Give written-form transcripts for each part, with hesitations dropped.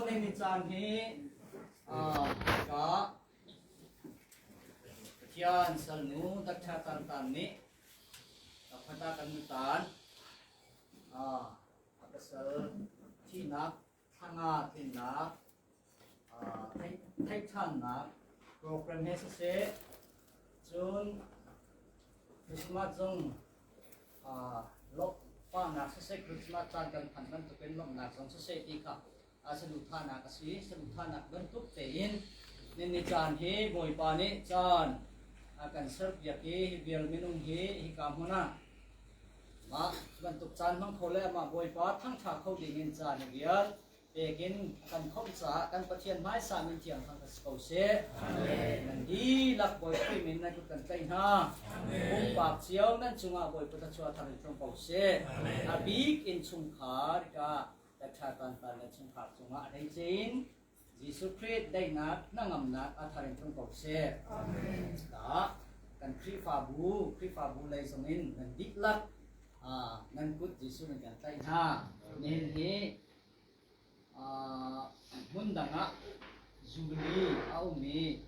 Ni caan hi ka Pathian salnu Dakṭha Tan Tan nih Khata kan tan a pasal thihnak thlanga tlinnak theihṭhannak program he siseh cun Christmas zong lawmhnak siseh Christmas caan kan phanh bantukin lawmhnak zong siseh ti kha saduhthahnak a si. Saduhthahnak bantuk tein ni caan hi Bawipa nih caan a kan serpiak i hi vial minung hi hika hmun ah mah bantuk caan hmang kho le amah Bawipa thangṭha kho ding in caan i vial pekin kan khawmh caah kan Pathian hmaisa min thiang thang si ko seh. Nan dihlak Bawi Khrih min nan kut kan tlaih hna. Pumpak cio nan cungah Bawipa thluachuah thar in tlung ko seh. A bik in chungkhar ka ṭha tan tan le chungkhar cungah a hleice in Jesuh Khrih daihnak hnangamnak a thar in tlung ko seh. Ta kan Khrihfabu Khrihfabu lei zong in nan dihlak nan kut Jesuh nan kan tlaih hna. Nihin hi hmun dang ah Jubilee a um i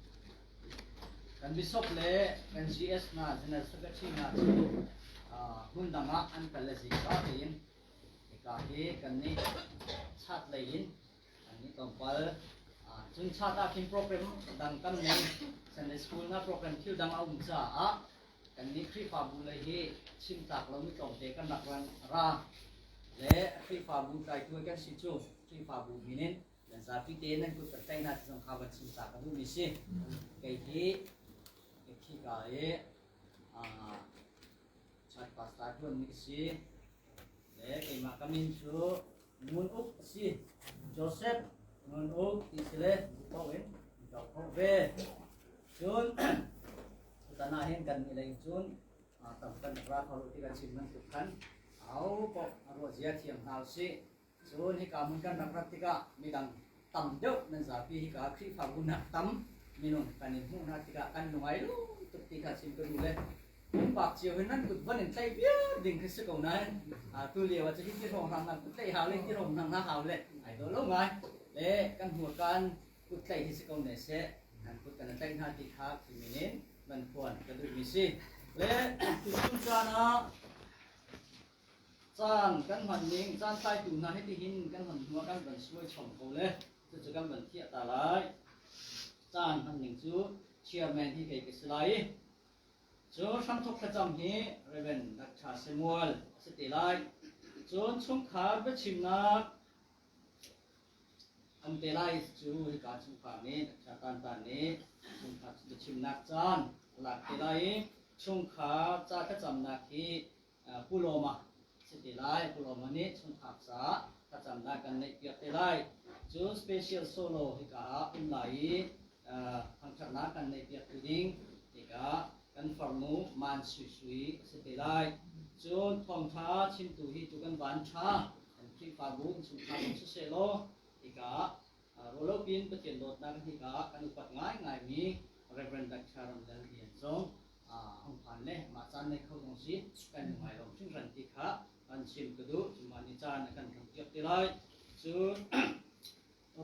kan bishop le kan GS hna General Secretary hna cu hmun dang ah an kal le zingka tein hika hi kan nih chat lei in an nih tlawmpal cun chat ah khin program dang kan nei. Sunday school na program thil dang a um caah kan nih Khrihfabu lei hi chim tlak lomi tlawmte kan rak ra le Khrihfabu tlaitu kan si cu Khrihfabu min in nan zapi te nan kut kan tlaih hna ti zong kha van chim ta ka duhmi si. Kei hi khika i chat pastor tuanmi ka si le keimah ka min cu Ngun Uk a si. Joseph Ngun Uk ti si le paoh in ka kho ve. Cun tutan ah hin kan nih lei cun tam kan ra kho ti kan chim bantuk khan au paoh a ruah zia thiam hna usih. Cun hika hmun kan rak rat tikah midang tam deuh nan zapi hika Khrihfabu nak tam minung kan in hmuh hna tikah kan lungai lu tuk ti kha chim ka duh le pumpak cio hin nan kut van in tlaih viar ding khi si ko nain tu lio ah cu hi ti hrawng hrang nan kut tlaih hau le ti hrawng hrang na hau le ai dawh lo ngai le kan hmurkaan kut tlaih hi si ko ne seh, nan kut kan tlaih hna ti kha khi min in van phuan ka duhmi si le tuchun caan ah caan kan hman ning caan tlaitu hna hi tihin kan hman hnu ah kan van suai chom ko le cucu kan van thiah ta lai. Caan hman ning cu chairman hi kei ka si lai i cu hramthok thlacam hi Reverend Dr. Samuel a si te lai. Cun chungkhar biachimnak An te lai cu hika chungkhar nih Satan tan nih chungkhar biachimnak caan a lak te lai i chungkhar ca thlacamnak hi Pu Lawma si te lai. Pu Lawma nih chungkhar ca thlacamnak kan neihpiak te lai. Cun special solo hika ah um lai i thangṭhatnak kan neihpiak tu ding hika kan farnu Man Sui Sui a si te lai. Cun thawngṭha chimtu hi tu kan van ṭha kan Khrihfabu innchungkhar zong siseh law hika rualopin Pathian dawtnak hika kan upat ngaingaimi Reverend Dr. Ramlal Lian zong hung phan le mah caan nei kho zong si kan ngai lawm hringhran ti kha kan chim ka duh. Cuma ni caan a kan hmang piak te lai. Cu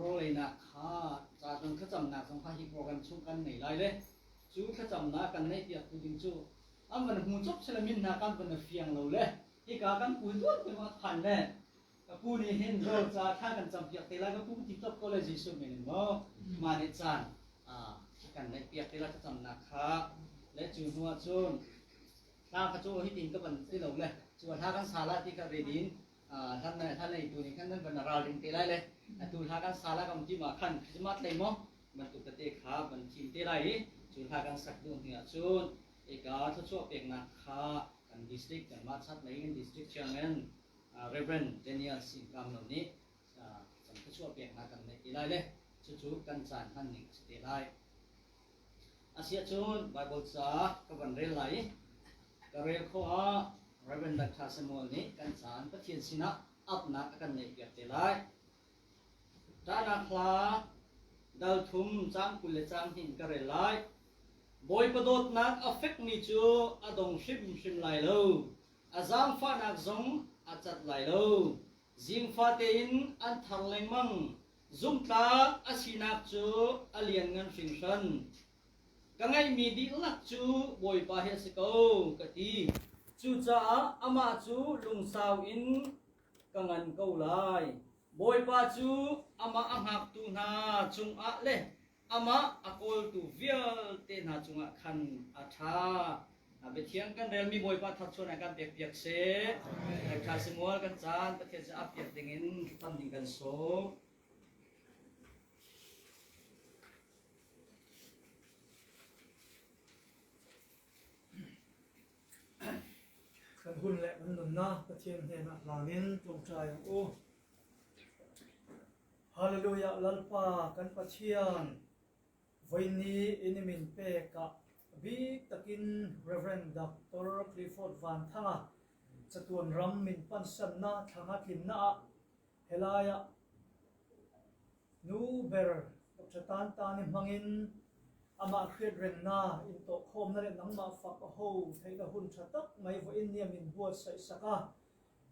rawleinak kha ca dang thlacamnak zong kha hi program chung kan nei lai le cu thlacamnak kan neih piak tu ding cu an van hmu cop sila min hna kan van fiang lo le hika kan pu tuan te ma phan le ka pu nih hin rawl ca thla kan cam piak te lai, ka pu ti top ko le Jesuh min in maw ma nih caan kan neih piak te lai thlacamnak kha le cu hnu ah cun hla kha cu hi tin ka van ti lo le cu hla kan sa la ti kha redin hlan hlan nei tu nih khan nan van ralring te lai le atu hla kan sa la kam ti ma khan Christmas lei maw bantuk tete kha van thim te lai i cu hla kan sak duh hni ah cun eka thluachuah peknak kha kan district kanmah chat lei in district chairman Reverend Daniel Singh Kamlo nih kan thluachuah peknak kan neih ti lai le cucu kan caan hman ning a si te lai. Asiahcun Bible ca ka van rel lai i ka rel khawh ah Reverend Dr. Samuel nih kan caan Pathian sinah apnak a kan neihpiak te lai. Ṭahnak hla dal thum caang 20 le caang hnih in ka rel lai. Bawipa dawtnak a fekmi cu a dong hrimhrim lai lo. A zaangfahnak zong a cat lai lo. Zingfa tein an thar lengmang. Zumtlak a sinak cu a lianngan hringhran. Ka ngeihmi dihlak cu Bawipa hi a si ko, ka ti. Cucaah amah cu lungsau in ka ngan ko lai. Bawipa cu amah a hngaktu hna cungah le amah a kawltu vialte hna cungah khan a ṭha. Biathiang kan relmi Bawipa thluachuah kan pekpiak seh. Ṭha simual kan caan Pathian sin ap piak dingin thlacam ding kan sawm. Kan hun le kan nunnak Pathian hnenah hlan in ṭawngṭai ang u. Hallelujah Lalpa kan Pathian voini in min pek ah bik takin Reverend Dr. Clifford Van Thanga chatuan ram min pansanna thlanga tlinna ah helai ah Nu ber Dr. Tan Tan i hmangin amah hriatrengnak in tawhkhawmnak le nangmah fak a ho theihnak hun ṭha tak mai vawiin nih a min buatsaihsak a.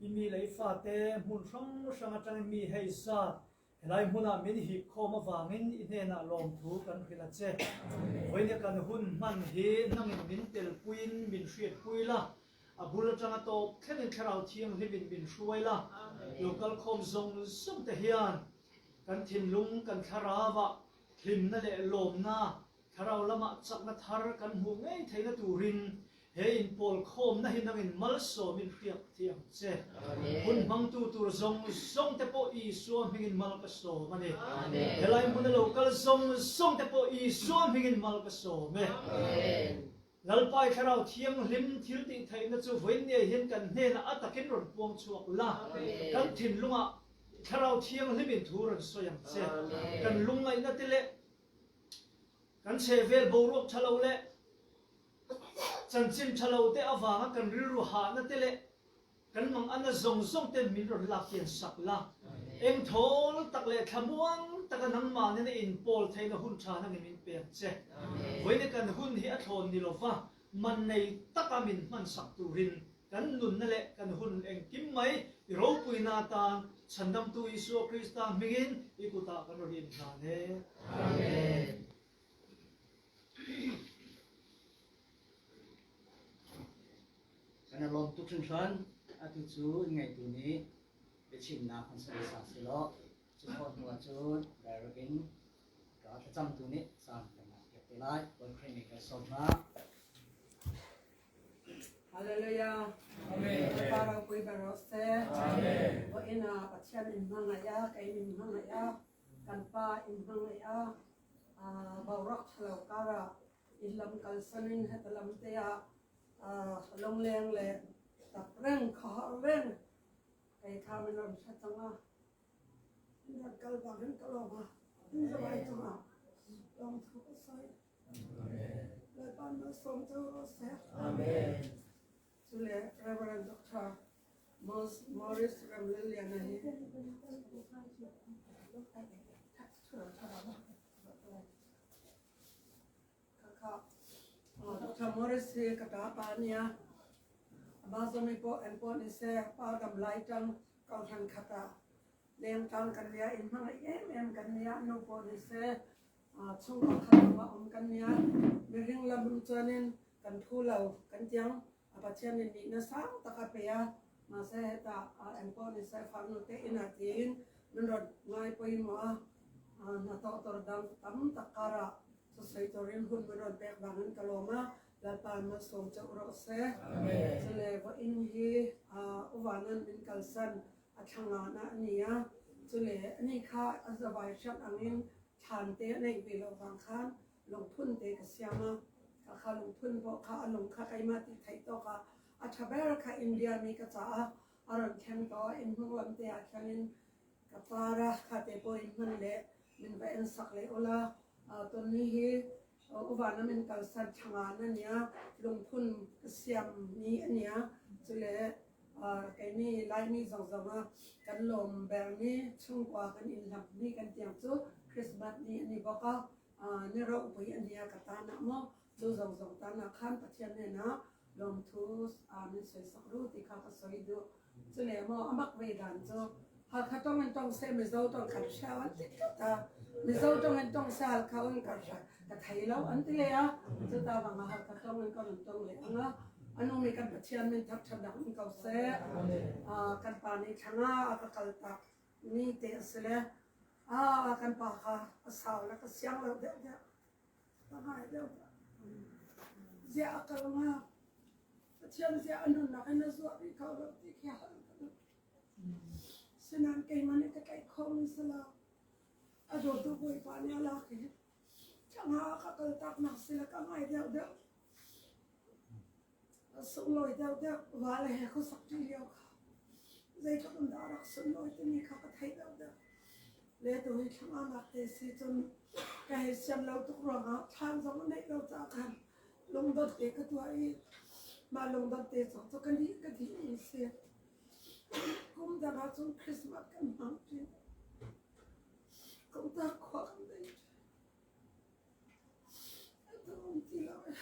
I mi lei fate hmun hranghrang aṭangin mi hei zat helai hmun ah min hip khawm avangin i hnenah lawmthu kan hrilh a che. Vawiin i kan hun hman hi nangin min telpuiin min hriatpui la, a bul aṭanga tawp thlengin Thlarau Thianghlim in min hruai la, lo kal khawm zawng zawng te hian Kan thinlung kan thlarau ah hlimna le lawmna, thlarau lamah chakna thar kan hmuh ngei theihna turin he in pawl khawmna hi nangin malsawm in hriak thiam che. Hun hmangtu tur zawng zawng te pawh Isua hmingin mal ka sawm a ni. Helai hmun a lo kal zawng zawng te pawh Isua hmingin mal ka sawm e. Lalpa i Thlarau Thianghlim thiltih theihna chu vawiinniah hian kan hnenah a takin rawn puang chhuak la. Kan thinlungah Thlarau Thianghlim in thu rawn sawi ang che. Kan lungngaihna te leh kan chhehvel boruak tha lo leh chanchin tha lo te avanga kan rilru hahna te leh Kan mang-ana zawng zawng ten min rawn lak hian sak la, eng thawl tak leh thlamuang taka nangmah nena inpawl theihna hun tha nangin min pek che. Vawiin kan hun hi a thlawn ni lova, man nei taka min hman sak turin kan nunna leh kan hun engkim mai i ropuina atan Chhandamtu Isua Krista hmingin i kutah kan rawn inhlan e. Amen. Kan i lawm tuk hringhran. Atu cu inngeitu nih biachimnak an ser sa selaw cu khawh hnu ahcun direct in ka thlacamtu nih caan kan lak piak te lai. Bawi Khrih nih kan sawm hna. Hallelujah. Amen. Pa ropui ber rawh se. Amen. Voin ah Pathian in hmangaih a, kei min hmangaih a, kan pa in hmangaih a, boruak thalo karah in lam kalsan in heta lam te ah lungleng le tap reng khawhar reng kei kha min rawn hre cang a in rat kal bang hin ka lawm a in zawai cungah lawmthu ka sawi Lalpa malsawm cu rawh seh Amen. Cu le Reverend Dr. Morris Ramliliana hi Dr. Morris hi ka ta pa nia ama zong i pawh an pawh ni se pa dam lai tang kohhran khat ah leng tang kan nia in hmangaih em em kan nia nu pawh ni se chungkhar khat lawng ah um kan nia mihring lam chuanin kan thu lo kan tiang a Pathian in nihna sang tak a pe a mahse heta eng pawh ni se farnu te ina tiin min rawn ngai pawimawh a hnathawh tur dang tam tak karah thusawi turin hun min rawn pek vangin ka lawm a Lalpa malsawm chauh rawh se chule vawiin hi uvanan min kalsan a thlangana a ni a chule ani kha a zawai hriat angin thlan te a neih ve loh vang khan lungphun te ka siam a ka kha lungphun pawh kha a lung kha keimah tih theih tawk ah a tha ber kha India mi ka chah a a rawn thleng tawh a in hnung lam te ah khianin ka tar a kha te pawh in hman leh min va en sak leh ula tuni hi uvan min kalsan thangan ania lungphun ka siam ni ania chule keini laimi zong zong a kan lawm ber ni chungkua kan in hlam ni kan tiang chu Christmas ni ani bawk a ni ropui ania ka ta na mo chu zong zong ta na khan Pathian hnenah lawmthu min sawi sak ru ti kha ka sawi duh chule mo amak ve dan chu. Halkha tong in tong seh Mizo tong kan hria an ti tlat a Mizo tong in tong seh Halkha in kan hria ka thei lo an ti le a cu ta bang ah Halkha tong in kan tong le anga anu mi kan Pathian min thak that dak in ko seh kan pa nih thlanga a ka kal tak ni te a si le a kan pa kha a sau le ka siang lo deuh deuh ka ngai deuh zia a kal nga Pathian zia a nunnak in a zuah rih ko lo ti khi hal ka duh Sinain keimah nih ka tlaih khomi si lo. A dawtu Bawipa nih a lak i thlang ah a ka kaltaknak si le ka ngai deuhdeuh. A sunglawi deuhdeuh vale he khuasak ṭi lio kha zeitluk in dah a rak sunlawi timi kha ka theih deuhdeuh. Le tu hi thlang ah te si cun ka hei sian lo tuk ruangah thlan zong a neih lo caah khan lungdot te ka tuah i mah lungdot te zong cu ka lih ka dihmi si. Kum dang ahcun Christmas kan hmang ṭi. Kumtak khua kan nei ṭi. Atu um ti lo eh.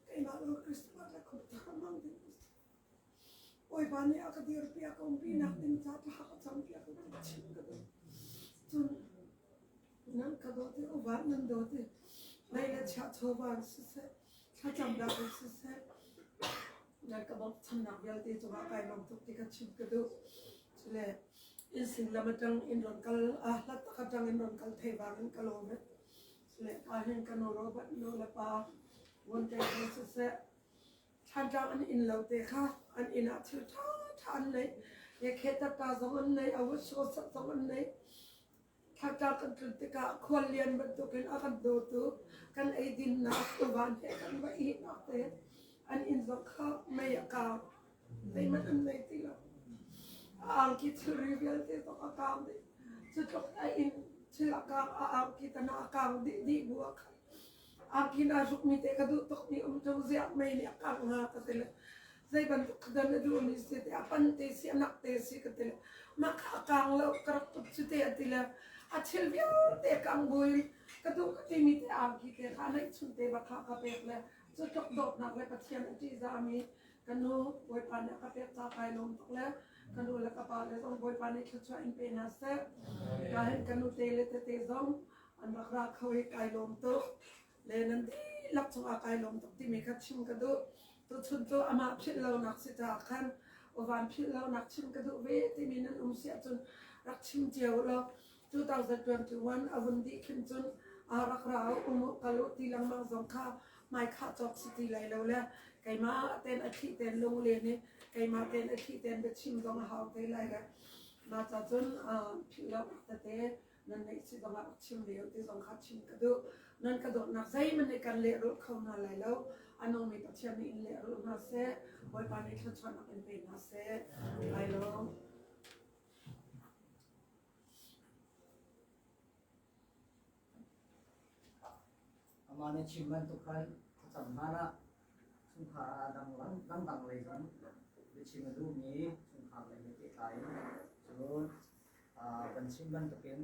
Keimah lo Christmas le kumthar hmang ding a si. Bawipa nih a ka dirpiak, a umpinak ding ca thla ka campiak i ka chim ka duh. Cun nan ka dawt i uvan nan dawt i lei le chiah chawva in siseh, thlacamnak in siseh, nan ka bawmchannak vialte cungah kai lawm tuk ti ka chim ka duh. Cule inn sin lam atang in ron kal, a hlat tak atang in ron kal thei vang in ka lawm e. Cule ka hin ka nu Robert nu le pa ngun te siseh, Thlantlang an inn lo te kha an inn ah thil ṭhaṭha an nei. Khetat zong an nei, awusawsat zong an nei. Thlantlang kan tlun tikah khuallian bantukin a kan dawtu kan eidinnak tuvan he kan va ihnak te an inn zong kha mei a kang. Zeihmanh an nei ti lo. A angki thilri vialte zong a kang dih. Cutluk a inn thil a kang, a angki tana a kang dih dih bu ah khan Angki naa hrukmi te ka duh tukmi um ṭung ziah mei nih a kangh hnga ka ti le zei bantuk khadan a duhmi si te a pan te si a nak te si ka ti le mah kha a kang lo ka rak tuk cu te a ti le a thil vialte kang buin ka duh ka timi te angki te kha neihchun te bak kha ka pek le cu tluk dawtnak le Pathian a ṭihzahmi ka nu Bawipa nih a ka pek ca kai lawm tuk le ka nu le ka pa le zong Bawipa nih thluachuah in pe hna seh ka hin ka nu te le tete zong an rak ra kho i kai lawm tuk le nan dihlak cungah kai lawm tuk timi kha chim ka duh tuchun cu amah philh lonak si caah khan van philh lonak chim ka duh ve timi nan um si ahcun rak chim cio law 2021 a vun dih khin cun a rak ra um u kal u ti lengmang zong kha mai khah cawk si ti lai lo le keimah ten a thli ten lung len i keimah ten a thli ten biachim zong a hau te lai le mah ca cun philh lo tete nan neih si zongah rak chim ve u ti zong kha chim ka duh nan ka dawtnak zeihmanh nih kan lehrulh kho hna lai lo a nungmi Pathian nih in lehrulh hna seh Bawipa nih thluachuahnak in pe hna seh ai lawm Amah nih chim bantuk khan thlacam hlan ah chungkhar ah dang dangdang lei zong biachim a duhmi chungkhar lei he pehtlai in cun kan chim bantukin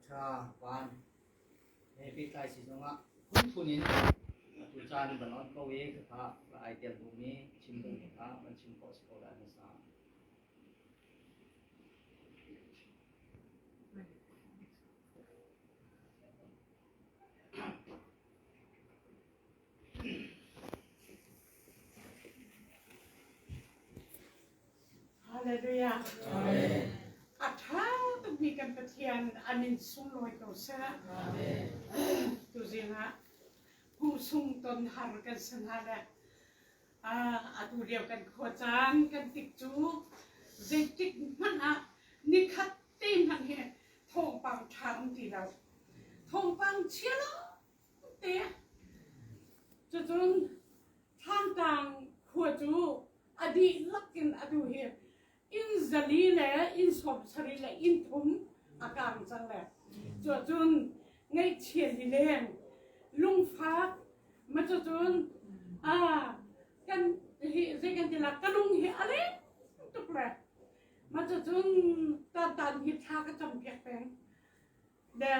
ṭha van he pehtlai si zongah phunphun in atu caan van on ko i khakha ai tel duhmi chim duhmi kha van chim khawh si ko lai hmasa. Hallelujah. A ṭha tukmi kan Pathian a min sunglawi ko seh. Tuzing ah hmuhsung ton har kan si hna le atu lio kan khua caan kan tik cu zeitik hmanh ah nikhat te hmanh hi thawngpang ṭha um ti lo. Thawngpang chia lo te. Cucun Thlantlang khua cu a dihlak in atu hi inn 400 le inn 70 le inn 30 a kang cang le. Cuacun ngaihchia lileng lungfak ma cucun kan hi zei kan ti la ka lung hi a leng tuk le ma cucun tan tan hi thla ka cam piak peng le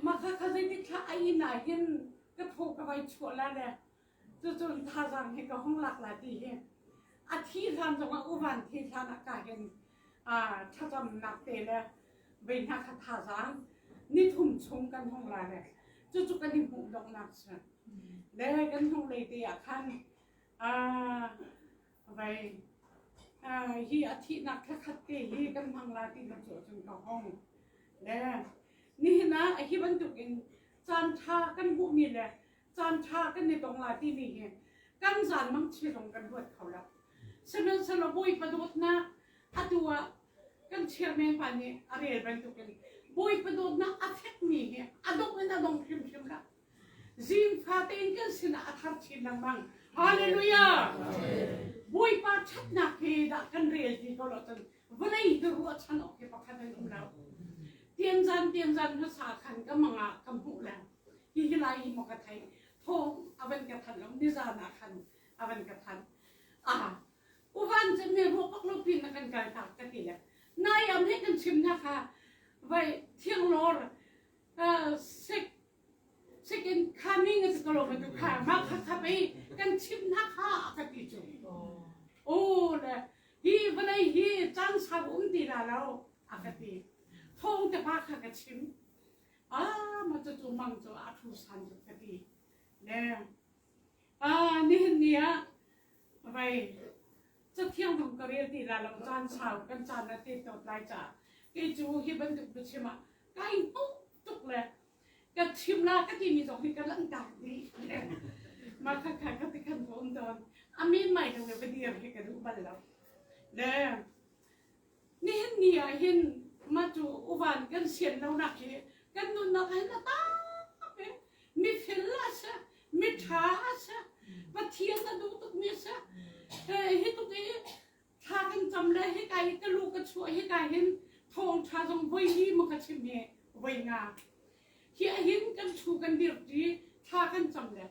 mah kha kha zeitik thla a in ah hin ka thaw ka vai chuah la le cucun thazaang hi ka hung lak la ti hi. A thi hlan zongah uvan thi hlan ah ka hin thlacamnak te le vei hna kha thazaang nithum chung kan hung la le cucu kan i hmuh donghnak si. Le kan hnulei te ah khan vei hi a thihnak thlakhat te hi kan hmang la ti na cu cun ka hong. Le nihin ah hi bantukin caan ṭha kan hmuhmi le caan ṭha kan i tong la timi hi kan zan mang chilong kan ruat kho lo. Sihmanhsehlaw Bawipa dawtnak atu ah kan chairman pa nih a rel bantukin Bawipa dawtnak a fekmi hi a dongh in a dong hrimhrim lo. Zing fate in kan sinah a thar chin lengmang. Hallelujah! Bawipa ṭhatnak hi dah kan rel ti ko lo cun vawlei hi ruahchan awk hi pakhat an um lo. Tianzan tianzan hmasa khan ka mang ah ka hmuh le hihi lai hi maw ka theih thawng a van ka thanh lo nizan ah khan a van ka thanh. Ah uvan cu me ruak bak lo pin na kan kal tak ka ti le nai am he kan chim na kha vai thianglor sik second coming a si ko lo tu kha ma kha kha pei kan chim na kha ka ti cu o le hi vawlei hi caan sau um ti la lo a ka ti thong te pa kha ka chim a ma cu cu mang cu a thu san cu ka ti le a nihin ni ah vai cathiang dong ka rel ti la lo caan sau kan caan na te tot lai ca kei cu hi bantuk biachim ah kai tuk tuk le ka chim la ka timi zong hi ka langhter dih mah kha kha ka ti khan ka um tawn a min mai dong le va dir hi ka duh bal lo le nihin ni ah hin mah cu uvan kan sian lo nak hi kan nunnak hin a tak e mi fel a si mi ṭha a si Pathian a duh tuk mi a si hi tuk i thla kan cam le hika hi ka lu ka chuah hika hin thawngṭha zong voi li maw ka chim hi voi nga hi hin kan thu kan dir ṭi thla kan cam le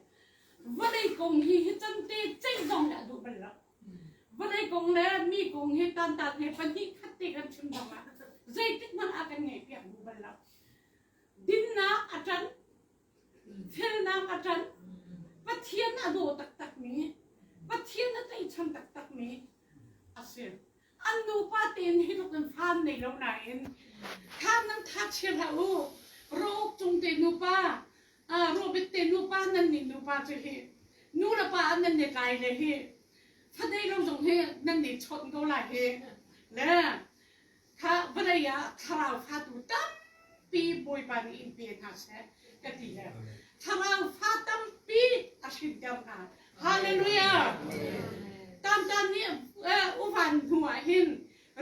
vawlei kong hi hi can te ceih zong le a duh bal lo vawlei kong le mi kong hi tan tan he pahnih khat te kan chim zong ah zeitik hmanh ah kan ngeih piak duh bal lo dinnak a ṭan Felnak a ṭanh. Pathian a daw taktakmi, Pathian a tlaihchan taktakmi a si. An nupa tein hi tluk in fa an nei lo nain kha nan tha chia hlah u. Rawuk cung te nupa, Robert te nupa nan nih nupa cu hi nu le pa an nan i tlai le hi fadei lo zong hi nan ni chawnh ko lai hi. Le Kha vawlei ah thlarau fatu tampi Bawipa nih in pe hna seh ka ti le thlarau fa tampi a hrinter hna. Hallelujah! Tantan nih uvan hnu ah hin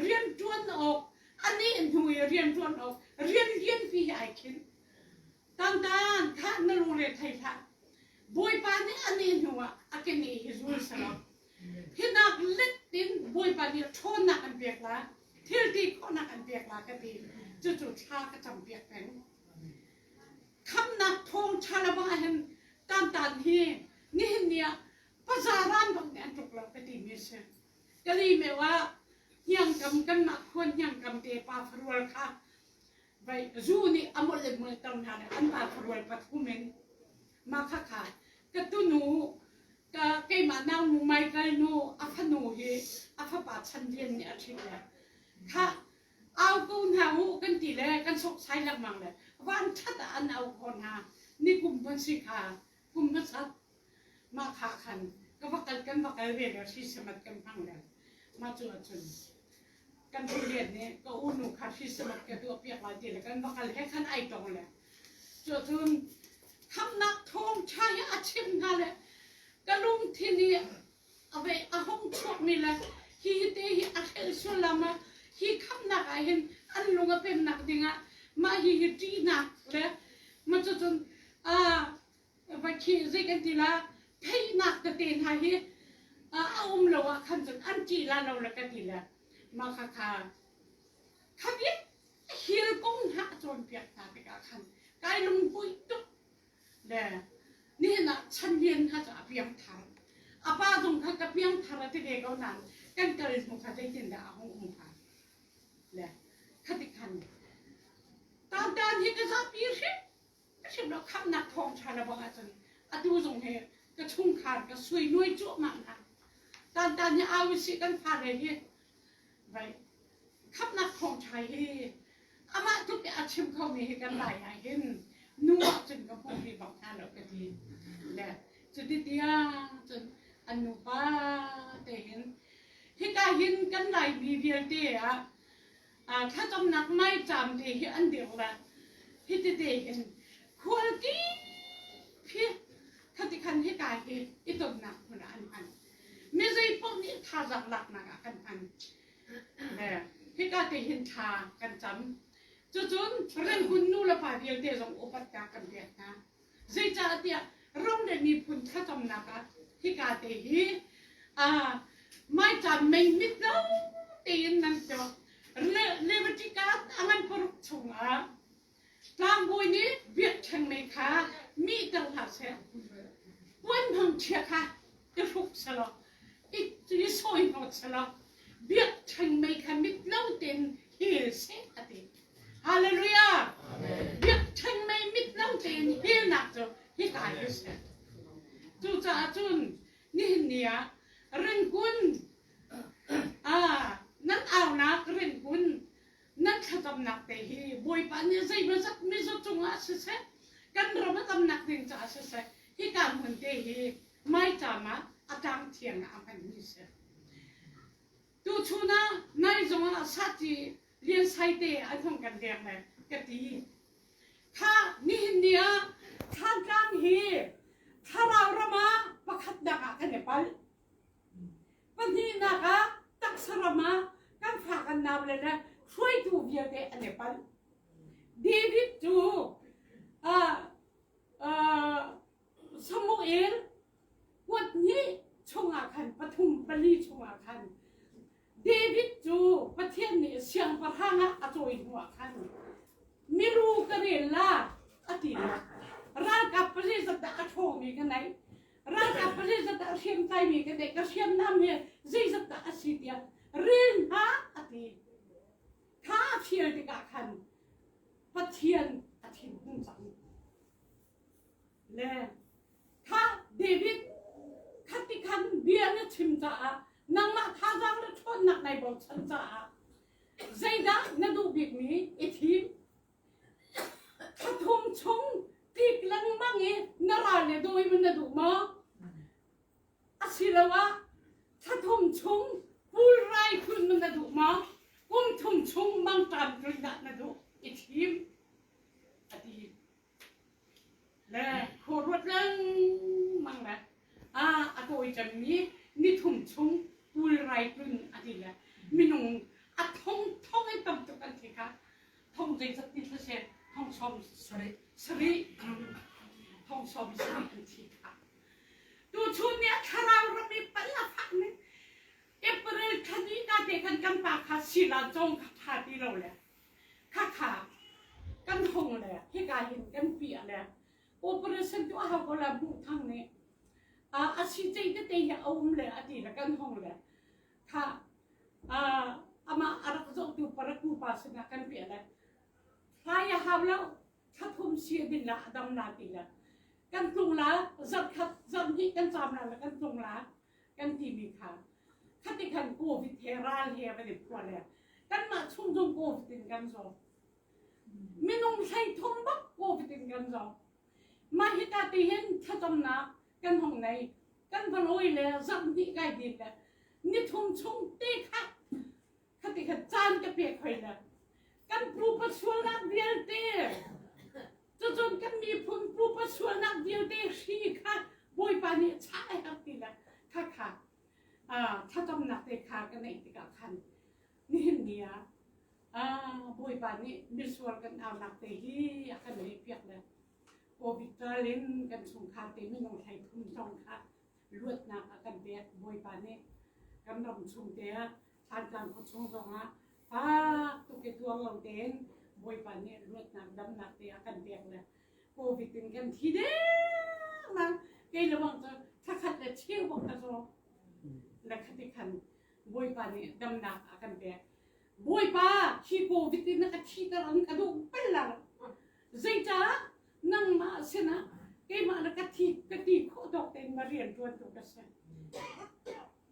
rian ṭuan awk anih hnu i rian ṭuan awk rian lianpi hi ai khinh. Tantan kha na lungre thei hlah. Bawipa nih anih hnu ah a kene hi zul selaw Hinak let in Bawipa nih ṭhawnnak an pek la, thil ti khawhnak an pek la ka ti. Cucu thla ka cam piak peng. Khamnak thawng ṭha lo bang ahhin tantan hi nihin ni ah pazaran bak nih an tluk lo ka timi a si. Kali meu ah hniangkam kanmah khua hniangkam te pa farual kha vai zu nih a molh in molhter hna le an pa farual pathum in mah kha kha ka tunu ka keimah nangnu Michael nu a fanu hi a fapa Chan Lian nih a ṭhit le kha au ko hna u kan ti le kan sawksai lengmang le van ṭhat ah an au ko hna ni kum hman si kha kum hmasat mah kha khan ka va kal kan va kal ve le hri samat kan hmang le mah cu ahcun kan Julian nih ka unu kha hri samat ka tuah piak lai ti le kan va kal he khan ai tong le Cucun khamnak thawngṭha hi a chim hna le ka lungthin i a vei a hung chuakmi le hi te hi a hrelh sullam ah hi khamnak ah hin an lung a pemnak dingah mah hi hi ṭihnak le mah cucun va khi zei kan ti la theihnak tete hna hi a um lo ah khan cun an ṭih la lo le ka ti le mah kha kha kha bia Hil kong hna a cawnpiak hna tikah khan kai lunghmuih tuk le nihin ah chanlian hna cu a piangthar. A pa zong kha ka piangthar a ti ve ko nain kan kal hnu kha zeitindah a hung um hnga? Le khati khan tantan hi ka zapi hrim hrim lo khamnak thawngṭha le bang ahcun atu zong hi ka chungkhar ka suinuai cuahmah hna. Tan tan hi au si kan fa le hi vai khapnak thawng ṭha hi amah tluk i a chim khomi hi kan lai ah hin nu ah cun ka hmu rih bak hna lo ka ti. Le cuti tiang cun an nupa te hin hika hin kan Laimi vialte ah thlacamnak maiṭam te hi an dirh le hitite hin khual kip hi khati khan hika hi i tonnak hmun ah an hman. Mi zeipaoh nih thazaang laknak ah kan hman. Le hika te hin thla kan cam. Cucun Rangoon nu le pa vialte zong upatnak kan pek hna. Zeicahtiah ram le miphun thlacamnak ah hika te hi maiṭam mei mit lo tein nan tuah. Leviticus a ngan paruk chungah tlangbawi nih biakṭheng mei kha mihter hlah seh. Puan hmangṭhia kha i hruk selaw, i sawi hnawt selaw, biakṭheng mei kha mit lo tein hel seh a ti. Hallelujah! Biakṭheng mei mit lo tein helnak cu hika hi a si. Cucaah cun nihin ni ah ringkun nan aunak ringkun nan thlacamnak te hi Bawipa nih zeimawzat mizaw cungah siseh kan ram a damnak ding caah siseh hika hmun te hi maiṭam ah a tlang thiang ah a hmanmi si. Tuchun ah nai zongah sati Lian Sai te an hung kan leng le ka ti. Kha nihin ni ah Thantlang hi thlarau ram ah pakhatnak ah kan i palh. Pahnihnak ah taksa ram ah kan fa kan nau le le hruaitu vialte an i palh. David cu uh, uh, Samuel kuat hnih chungah khan pathum pali chungah khan David cu Pathian nih siangpahrang ah a cawi hnuah khan miru ka rel la a ti la. Ralkap pali zat dah a ṭhawngmi ka neih. Ralkap pali zat dah hriamtlaimi ka neih. Ka hriamnam hi zeizat dah a si tiah rel hna a ti. Kha a fial tikah khan Pathian a thinhung cang. Le kha David khati khan bia na chim caah nangmah thazaang le ṭhawnnak nai bochan caah zeidah na duh bikmi i thim thlathum chung tlik lengmang i na ral le dawi man na duh maw asiloah thlathum chung pulrai tlun man na duh maw kum thum chung mangṭam tlun dah na duh i thim a ti Le khuaruat lengmang le a tawi cemmi nithum chung pulrai tlun a ti le minung a thong thong in tam tuk an thi kha thong zeizat ti thlaseh thong sawm sarih sarih thong sawm sarih an thi kha tuchun ni a thlarau ram i pal a fak ning April thla ni ka te khan kan pa kha sila cong kha tha ti lo le Khakha kan hong le hika hin kan piah le operation tuah hau ko la hmuh thang nih a si cei tete hi a um le a ti le kan hong le kha amah a rak zohtu paraku pa sinah kan piah le hlai a hau lo thlathum si din la a dam la ti le kan tlung la zarh khat zarh hnih kan caam la le kan tlung la kan timi kha khati khan covid he ral he van i phua le kanmah chung zong covid in kan zaw minung hlei thum bak covid in kan zaw mah hika ti hin thlacamnak kan hong nei kan va lawi le zarh hnih kai din le nithum chung te kha khati kha caan ka pek hoi le kan pupa sualnak vialte cucun kan miphun pupa sualnak vialte hri kha Bawipa nih chah a herh ti le kha kha thlacamnak te kha ka neih tikah khan nihin ni ah Bawipa nih misual kan aunak te hi a kan neih piak le Covid ral in kan chungkhar te minung hlei thum zong kha luatnak a kan pek Bawipa nih kan ram chung te ah Thantlang khuachung zongah fak tuk i tuar lo tein Bawipa nih luatnak damnak te a kan pek le Covid in kan thi deng nang kei le bang cu thlakhat le cheu bak ka zaw le khati khan Bawipa nih damnak a kan pek Bawipa hi Covid in na ka thiter an ka duh bal la zeicah nangmah sinah keimah na ka thi ka ti khawh tawk tein ma rian ṭuan tu ka si.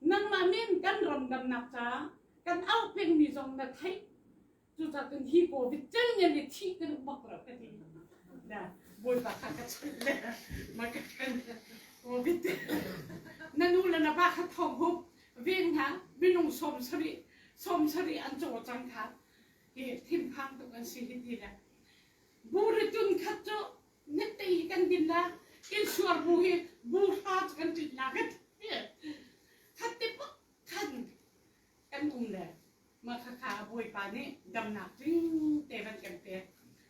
Nangmah min kan ram damnak ca kan au pengmi zong na theih. Cucaah cun hi COVID cel ngen i thih kan um bak lo ka ti. Na Bawipa kha ka chanh le ma ka kan COVID na nu le na pa kha thong hup veng hna minung 70 70 an caw cang kha hi thinphang tuk an si hi ti le buri tun khat cu nette hi kan din la insuar bu hi bu hra cu kan tit la kan khat te pak khan kan um le ma kha kha bawipa nih damnak tling te van kan pek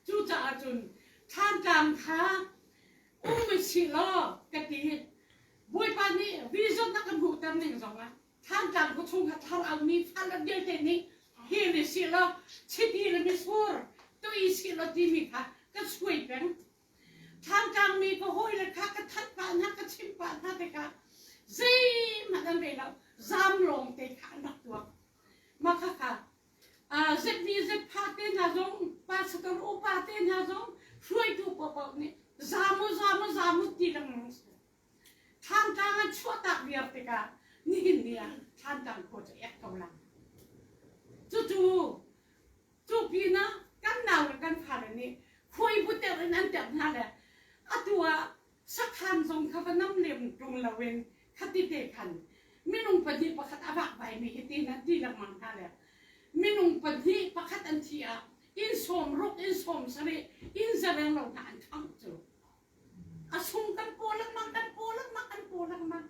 cucaah cun thlantlang kha um si law ka ti bawipa nih vision a kan hmuhter ning zong ah Thantlang khuachung kha thlarau mi fal vialte nih hi ni si law chiti le mitsur tui si law timi kha ka suai peng. Thantlang mi ka hawi le kha ka that pah hna ka chim pah hna tikah zeihmanh an rel lo zam lawng te kha an rak tuak. Mah khakha zetmi zetpha te hna zong pastor upa te hna zong hruaitu paohpaoh nih zamu zamu zamu ti lengmang si. Thlantlang an chuahtak viar tikah nihin ni ah Thlantlang khua cu ek ko lang. Cucu cu pinah kan nau le kan fale nih khuai buter in an terh hna le atu ah sakhan zong kha va nam lem ṭung loin khati te khan minung pahnih pakhat a vakvai mi hi ti nan ti lengmang hna le minung pahnih pakhat an thi ah inn sawm ruk inn sawm sarih inn zareng lo hna an khangh cu A sung kan paw lengmang, kan paw lengmang, kan paw lengmang.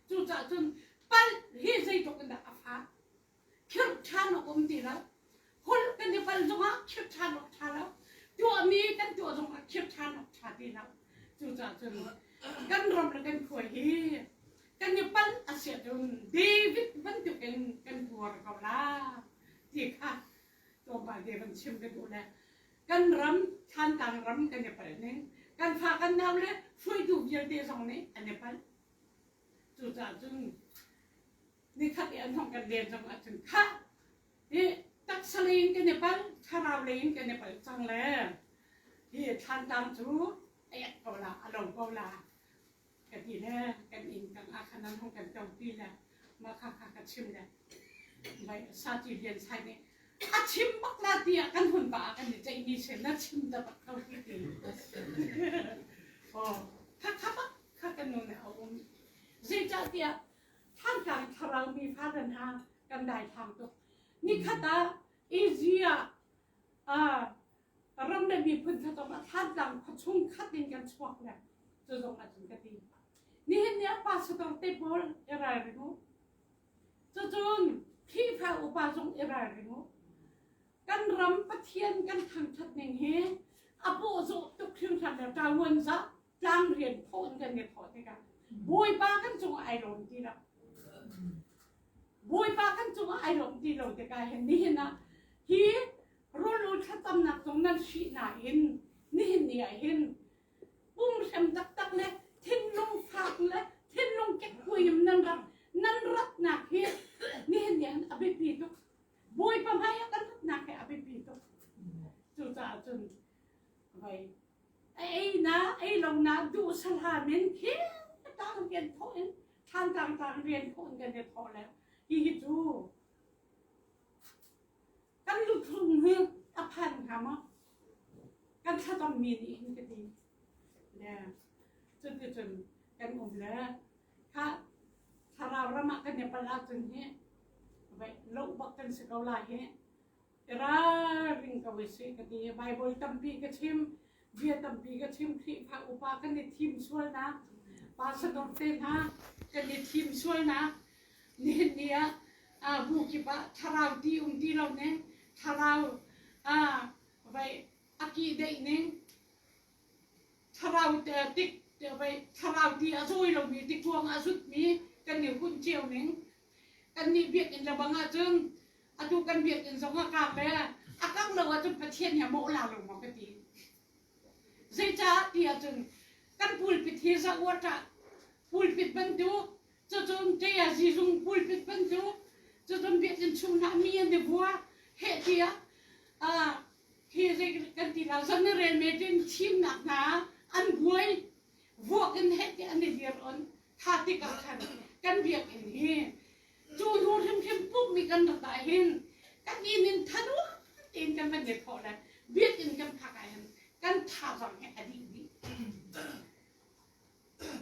Cucaah cun palh hi zeitluk in dah a fak. Khirh ṭhan awk um ti lo. Holh kan i pal zongah khirh ṭhan awk ṭha lo. Tuahmi kan tuah zongah khirh ṭhan awk ṭha ti lo. Cucaah cun kan ram le kan khua hi kan i palh a si ahcun David bantukin kan tuar ko la ti kha tlawmpal te van chim ka duh le kan ram Thlantlang ram kan i palh ning kan fa kan nau le hruaitu vialte zong nih an i palh cucaah cun nikhat i an hong kan len zong ahcun kha hi taksa lei in kan i palh thlarau lei in kan i palh cang le hi Thlantlang cu a ek ko la a lo ko la ka ti le kan inn tang ah khan an hong kan to ti le mah kha kha ka chim le vai sa ti lian sai nih a chim bak la tiah kan hun pa kan i ceih mi sin na chim da bak ko ti ti oh kha kha bak kha kan nu ne a um zeicahtiah thantlang thlarau mi fa dan ha kan dai thang tuk ni khat ah Asia ah ram le miphun kha zong ah Thantlang khuachung khat in kan chuak le cu zong ahcun ka ti. Nihin ni ah pastor te pawl i ralring u. Cucun Khrihfa upa zong i ralring u. Kan ram Pathian kan thangthat ning hi a bawhzawh tuk hringhran le ṭavuan zah tlang rian thawh in kan i thawh tikah Bawipa kan cungah ai lawm ti lo. Bawipa kan cungah ai lawm ti lo tikah hin nihin ah hi Rawl thlacamnak zong nan hrih nain nihin ni ah hin pumhrem taktak le thinlung fak le thinlung kekkuai nan rak nan ratnak hi nihin ni ah a biapi tuk. Bawipa hmai ah kan ratnak hi a biapi tuk. Cucaah cun vai ei na ei lo na duh salha men khi tang rian thawh in thlan tang tang rian thawh in kan i thawh le hihi cu Kan luthlung hi a phan hnga maw? Kan thlacammi nih hin ka ti. Le cuticun kan um le kha thlarau ram ah kan i pal ahcun hi vai loh bak kan si ko lai hi. I ralring ko i si ka ti. Bible tampi ka chim, bia tampi ka chim, Khrihfa upa kan i thim sualnak, pastor te hna kan i thim sualnak, nihin ni ah bu kip ah thlarau ti um ti lo ning thlarau vai a ki deih ning thlarau tik vai thlarau ti a zawi lomi tikuang a zutmi kan i hun cio ning kan nih biakinn le bang ahcun atu kan biakinn zong a kak le a kak lo ahcun Pathian he mawh la lo maw ka ti zeicah ti ahcun kan pulpit hi za uar ṭah pulpit bantuk Cucun ṭe zizung pulpit bantuk cucun biakinn chung hna mi an i vua heh tiah hi zei kan ti la zan rel meeting thimnak hna an buai vuak in heh tiah an i dir on tha tikah khan kan biakinn hi. Cu hnu hrimhrim pumhmi kan rat ah hin kan inn in thanuam tein kan van i thawh le biakinn kan phak ah hin kan thazaang hi a dih dih.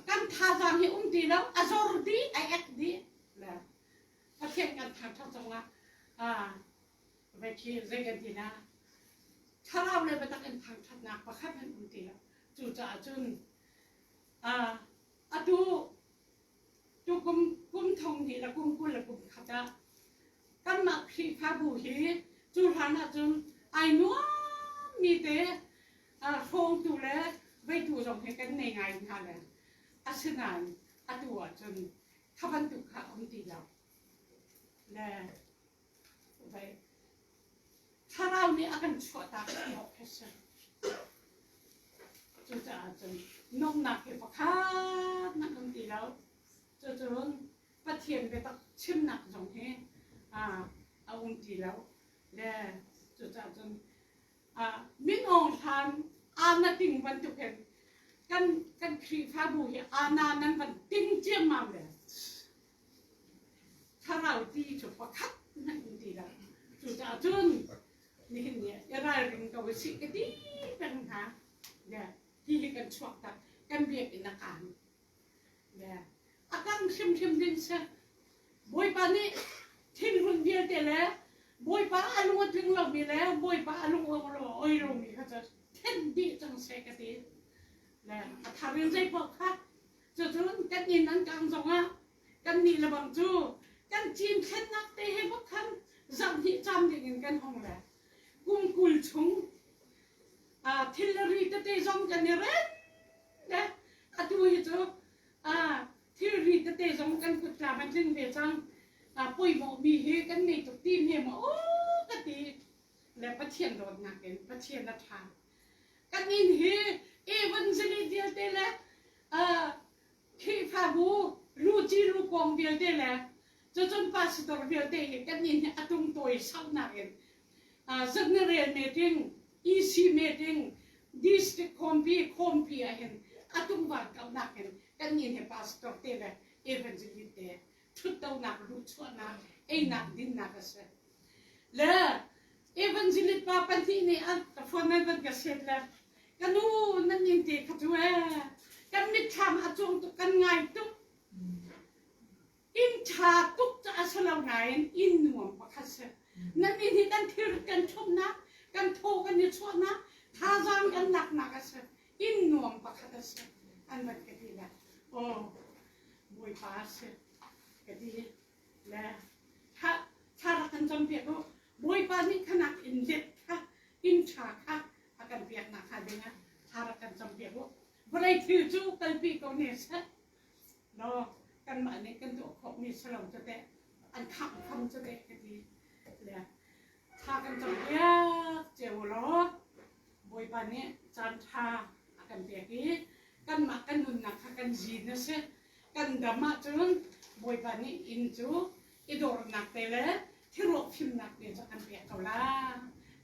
Kan thazaang hi um ti lo, a zor dih, a ek dih. Le Pathian kan thangṭhat zongah ah vai khi zei kan ti na thlarau le biatak in thangṭhatnak pakhat hmanh um ti lo. Cucaah cun ah atu Tukum kum thong hnih le kum 20 le kum khat ah kanmah Khrihfabu hi cu hlan ahcun ai nuammi te hrawngtu le veitu zong hi kan nei ngai hna le asinain atu ahcun kha bantuk kha a um ti lo. Le vei thlarau nih a kan chuahtak ti awk khi si. Cucaah cun nuamhnak hi pakhat hmanh um ti lo. Cucun Pathian biatak chimnak zong hi a um ti lo. Le cucaah cun min Aung Hlan ana ting bantukin kan kan Khrihfabu hi ana nan van ting ciammam le thlarau ti cu pakhat hmanh um ti lo. Cucaah cun nihin ni i ralring ko usih ka ti peng hna. Le hi hi kan chuak tak kan biakinn a kaan. Le a kang hrimhrim ding si. Bawipa nih thinhun vialte le Bawipa a lung a tling lomi le Bawipa a lung a oi lomi kha cu then dih cang seh ka ti. Le a thar in zei paoh kha cucun kan inn an kang zongah kan nih le bang cu kan cin thlennak te he bak khan zarh hnih cam ding in kan hong le kum 20 chung thil le ri tete zong kan i ren le atu hi cu thilri tete zong kan kut tla kan tling ve cang poimawh mi hi kan nei tuk ti hme maw ka ti le Pathian dawtnak in Pathian a ṭha kan inn hi evangelist vialte le Khrihfabu luci lukong vialte le cucun pastor vialte hi kan inn hi a tungtawi saunak in general meeting EC meeting district khawmpi khawmpi ah hin a tungvar kaunak in kan inn hi pastor te le evangelist te thuttonak luhchuahnak einak dinnak a si le evangelist pa pahnih nih an ka phone nan van ka set le ka nu nan inn te kha cu ee kan mitthlam a cuang tuk kan ngai tuk inn ṭha tuk cu a si lo nain inn nuam pakhat si nan inn hi kan thil kan ṭhumnak kan thaw kan i chuahnak thazaang kan laknak a si inn nuam pakhat a si an van ka ti le aw bawipa a si ka ti le kha thla rak kan campiak u Bawipa nih khanak in let kha inn ṭha kha a kan peknak hnga dingah thla rak kan campiak u vawlei thil cu kalpi ko ne seh law kanmah nih kan tuah khawhmi si lo cu teh an khangh kham cu teh ka ti le thla kan campiak cio law Bawipa nih caan ṭha a kan pek i kanmah kan nunnak kha kan zin a si kan dam ahcun Bawipa nih inn cu i dawrnak te le thiruak fimnak te cu an pek ko la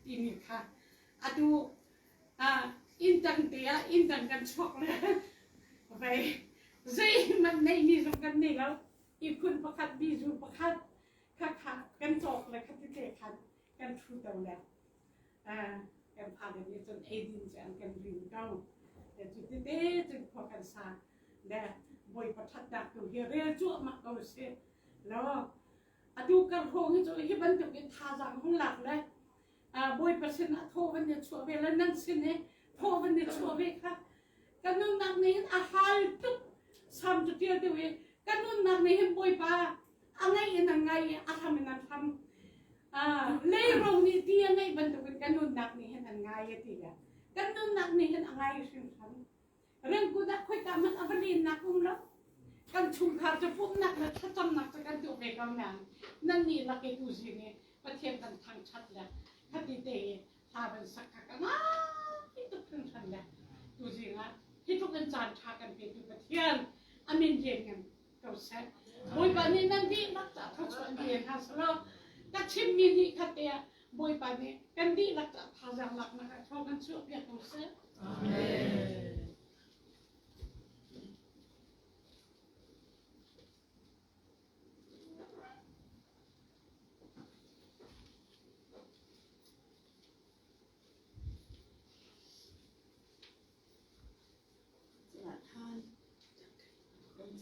timi kha atu inn tang te ah inn tang kan chuak le vei zeihmanh neihmi zong kan nei lo ihkhun pakhat bizu pakhat kha kha kan cawk le kha tete khan kan thu to le kan fale nih cun eidin cu an kan rin ko cu tete cun khua kan sa le bawipa ṭhatnak tu hi rel cuahmah ko sih law atu kar hrawng hi cu hi bantuk in thazaang hung lak le bawipa sin ah thaw van i chuah ve le nan sin i thaw van i chuah ve kha ka nunnak nih hin a hal tuk sam cu ṭial deuh i ka nunnak nih hin bawipa a ngaih in a ngai i a hlam in a hlam leiro nih ti a ngeih bantukin ka nunnak nih hin an ngai a ti le kan nunnak nih hin a ngai hringhran rengkut ah khoika hmanh a va lennak um lo kan chungkhar cu pumhnak le thlacamnak cu kan tuah ve ko nain nan nih lak i tu zing i Pathian kan thangṭhat le khati te i hla van sak kha ka ngai tuk hringhran le tu zing ah hi tluk in caan ṭha kan petu Pathian a min lianngan ko seh. Bawipa nih nan dihlak ca thluachuah in pe hna selaw ka chimmi nih khat te ah Bawipa nih kan dihlak ca thazaang laknak ah thaw kan chuahpiak ko seh. Amen.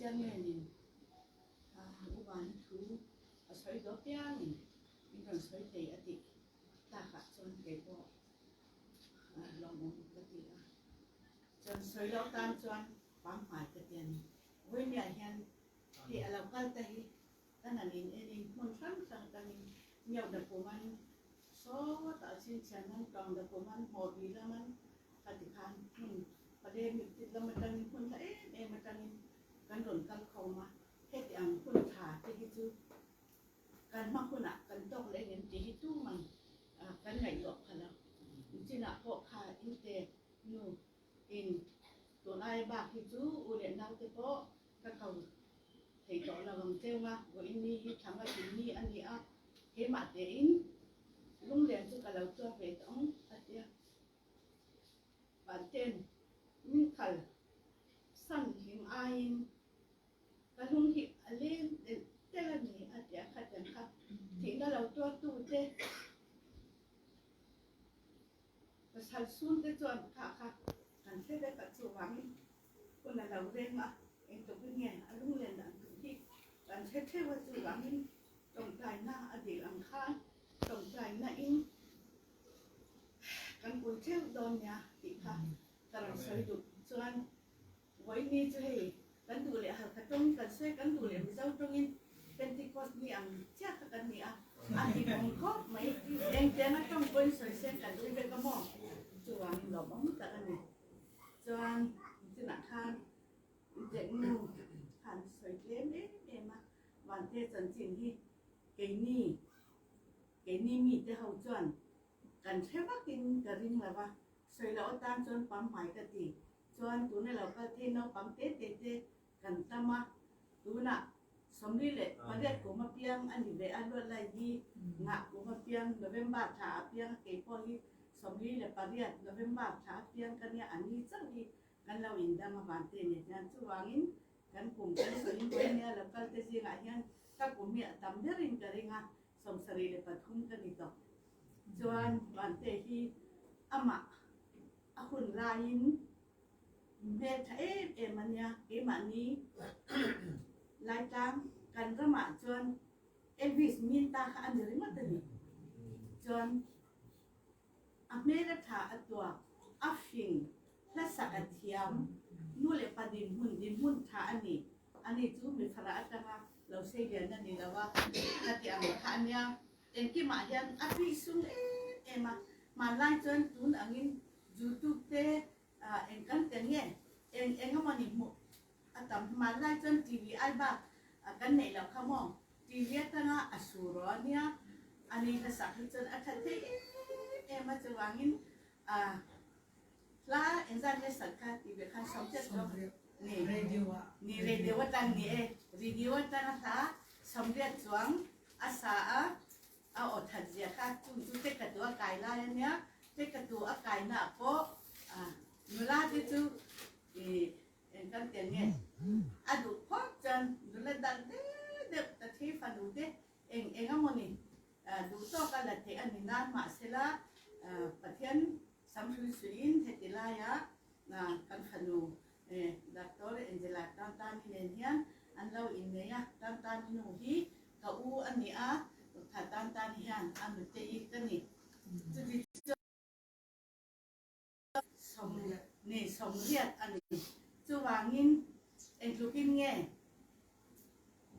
Chairman in upa hi thu a sawi dawh piangin min rawn sawi thei a tih takah chuan kei pawh lawmawm ka ti a. Chuan sawi loh tan chuan pangngai ka ti a ni. Vawinia hian hei a lo kal ta hi kan han in en in hmun hrang hrang atangin Miohna kuman sawtah chhinchhian nan Tawngda kuman Hmawbi laman ka ti khan hmun pale mit lam atangin hmun tha em em atangin kan rawn kal khawm a, heti ang hun tha te hi chu kan hma hunah kan tawk leh engem tih hi tuman kan ngaihtuah pha lo. Chinah pawh kha inte nu in tun aia bak hi chu u leh naute pawh ka ko thei tawh lo ang cheu nga, vawiin ni hi thlang a tling ni a ni a, keimah tein lunglen chu ka lo tuar ve tawh ang a ti a. Vanten min khal san hlim aiin ka lung hi a leng telh telh a ni a ti a, khatiang kha thihna lo tuartu te pasal sun te chuan kha kha kan hre vek a, chuvangin hun a lo reng a, engtukin nge a lunglen dan tur hi kan hre theuh a, chuvangin tawngtaina a dil ang khan tawngtaina in Kan pui theuh dawn nia tih kha ka rawn sawi duh chuan vawiini chu hei kan duh leh Halkha tawng kan sawi kan duh leh Mizo tawngin Pentecost ni ang chiah kha kan ni a, a hlimawm khawp mai. Engtianga tawng pawhin sawi sen kan ui vek a maw? Chuvangin lawmawm tak a ni. Chuan chunah khan Jacknu khan sawi tlem em em a, Vante chanchin hi keini Keini mite ho chuan kan hre vakin ka ring lo va, sawi loh atan chuan pamhmai ka ti. Chuan tuna lo kal thei naupang te te te kan tam a, tunah 48 kum apiang a ni ve a, luat lai hi ngah kum apiang November thla apiang a kei pawh hi 48 November thla apiang ka nia a ni chauh hi kan lo indang a vante nen hian chuvangin kan kum kan sawi in nia lo kal te zingah hian ka kum hi a tam berin ka ring a. 73 ka ni tawh. Chuan Vante hi amah a hun laiin hmeltha em em a nia, keimahni Laitlang kan ramah chuan Elvis Minta kha a ni ringawt a ni. Chuan a hmel a tha a tuak, a fing, hlasak a thiam, nu leh pa dinhmun dinhmun tha a ni. Ani chu mifara atanga Lo sei lian a ni lo a, a ti ang kha a nia. Engkimah hian a tui sung em em a, hmanlai chuan tun angin youtube te eng kan tel nge eng eng emaw ni hmuh a tam. Hmanlai chuan TV ai bak kan neih loh kha maw, TV atanga a su rawh a nia, a ni hlasak hi chuan a that thei em em a, chuvangin Hla engzat nge sat kha tih ve khan sawmchiat chu ni ni radio atang ni e radio atanga hla sawmriat chuang a sa a a aw that zia kha chung chu te ka tu a kai lai ania te ka tu a kai na pawh nula te chu i eng kan tel nge a duh phawt chuan nula dal deuh deuh ta thi fanu te eng eng amawni duh tawk a la theih a ni nan mahsela Pathian samhrui suiin heti laia kan fanu Doctor Angela Tantani nen hian an lo innei a, Tantani nu hi ka u a ni a, Tha Tantani hian a nute i ka ni. Chuti chuan Ni 80 a ni. Chuvangin engtlukin nge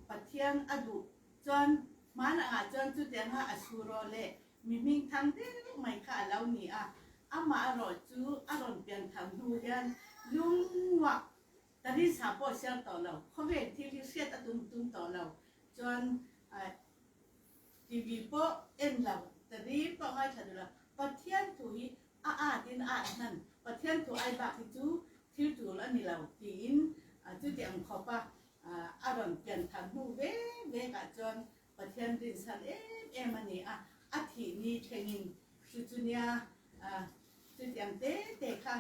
Pathian a duh chuan hmanangah chuan chutianga a su rawh leh mi hming thang deuh mai kha a lo ni a. Amah erawh chu a rawn pian thang hnu hian lungmuak Tarisa pawh siar tawh lo, khawvel thil hi hriat a tum tum tawh lo chuan TV pawh en lo, tari pawh ngaithla duh lo. Pathian thu hi a at in a at hman, Pathian thu ai bak hi chu thil tul a ni lo tiin chuti ang khawp a a rawn pian thar hnu ve vek ah chuan Pathian rinsan em em a ni a, a thih ni thlengin chu chu nia chuti ang te te kha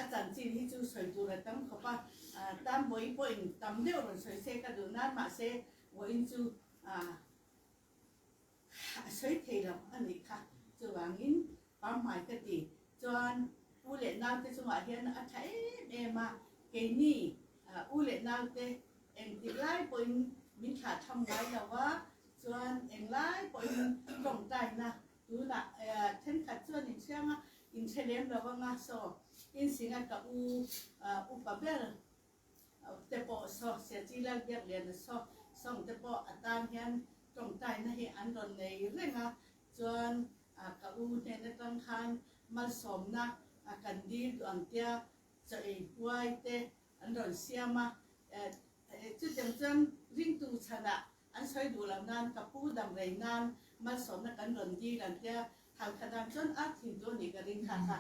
a chanchin hi chu sawi tur a tam khawp a, Tambawi pawhin tam deuh rawn sawi se ka duh nan mahse vawiin chu A sawi thei lo a nih kha. Chuvangin Pamhmai ka ti. Chuan u leh naute chungah hian a tha em em a, keini u leh naute Engtik lai pawhin min thlah tham ngai lo a, chuan englai pawhin tawngtaina tunah thenkhat chuan in hriang a, in hre lem lo anga saw in singa ka u upa ber te pawh saw Siachi Lalbiakliana saw sawng te pawh a tan hian tawngtaina hi an rawn nei reng a, chuan ka u hnen atang khan malsawmna kan dil duh ang tia chaw ei huai te an rawn siam a, chutiang chuan ringtu chhanah an sawi duh loh nan ka pu dam rei nan malsawmna kan rawn dil an tia, halkha dan chuan a thin tur a nih ka ring kha kha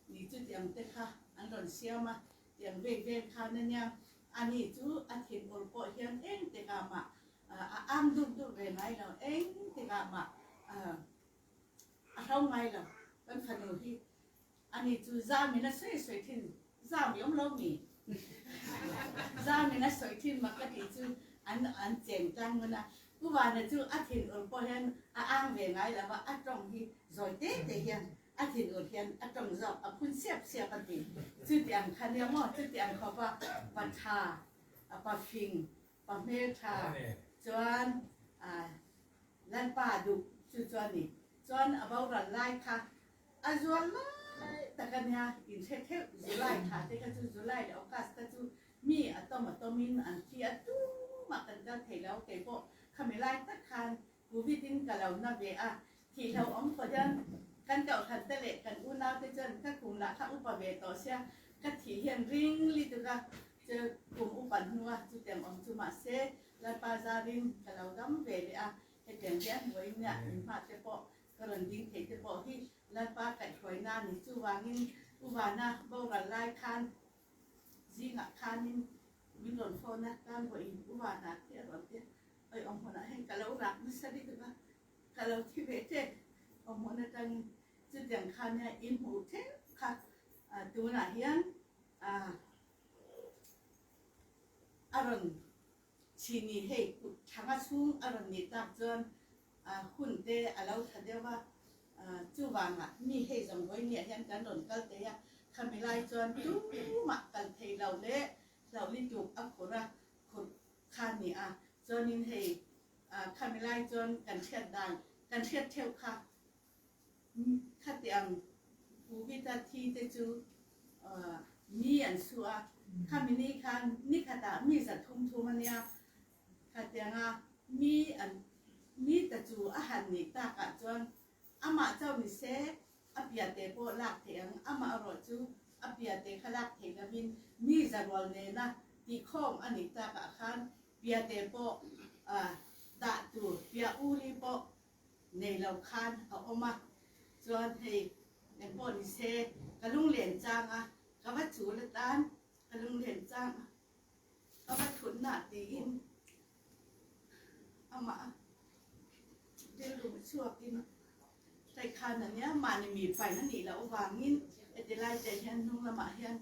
ni chutiang te kha an rawn siam a, tiang vek vel khan a nia, ani chu a thin ur pawh hian eng tikah mah a ang duk duk ve ngai lo, eng tikah mah a hro ngai lo kan fanu hi. Ani chu Zamin a sawi sawi thin, Zam i awm lo mi? Zamin a sawi thin mak ka tih chu an an cheng tlang ngun a. Pu Vana chu a thin ur pawh hian a ang ve ngai lo va, a tawng hi zawi te te hian a thin ur hian a tawng zawk, a phun siap siap a ti. Chuti ang kha nia maw, chuti ang khawp a pa tha, a pa fing, pa hmel tha chuan Lalpa duh chu chu a ni. Chuan a boral lai kha A zual lai tak a nia, inhre theuh July thla te kha chu July leh August kha chu mi a tawm a tawmin an thi a tumah kan kal thei lo, kei pawh khami lai tak khan Covid in ka lo na ve a, thih hlo awm khawh hian kan kohhran te leh kan unau te chuan ka kum lah kha upa ve tawh sia ka thih hian ring lituk a chu kum upan hnua chutiang awm chu mahse Lalpa zarin ka lo dam ve leh a, hetiang hian vawiin nia inhma te pawh Ka rawn ding thei te pawh hi Lalpa kaihhruaina a ni. Chuvangin U Vana boral lai khan zingah khanin min rawn phone a, tan vawiin U Vana thi a rawn ti a, awi awm hmunah hian ka lo rak nasa lutuk a, ka lo thi ve tep awm hmun atangin chutiang khan nia in hmuh theuh kha tunah hian a rawn chhini hei kut thanga chhung a rawn nih tak chuan hun te a lo tha deuh a, chuvangah mi hei zawng vawi niah hian kan rawn kal thei a, khami lai chuan tumah kal thei lo leh hlauh lituk a khur a, khur kha a ni a, chuanin hei khami lai chuan kan hriat dan kan hriat theuh kha khatiang Covid a thi te chu mi an su a, khami ni khan nikhatah mi 300 thum a nia. Khatianga mi an mi ta chu a han nih takah chuan amah chauh ni se a piate pawh lak theih ang, amah erawh chu a piate kha lak theih lovin mi zarual nena tihkhawm a nih takah khan piate pawh dah tur pia uli pawh nei lo khan a awm a. Chuan hei engpawh ni se ka lunglen changa ka va chul atan ka lunglen changa Ka va thutna tiin amah rilru chhuakin Taikhan a nia, mahni mi pain a nih loh avangin heti lai te hian hnung lamah hian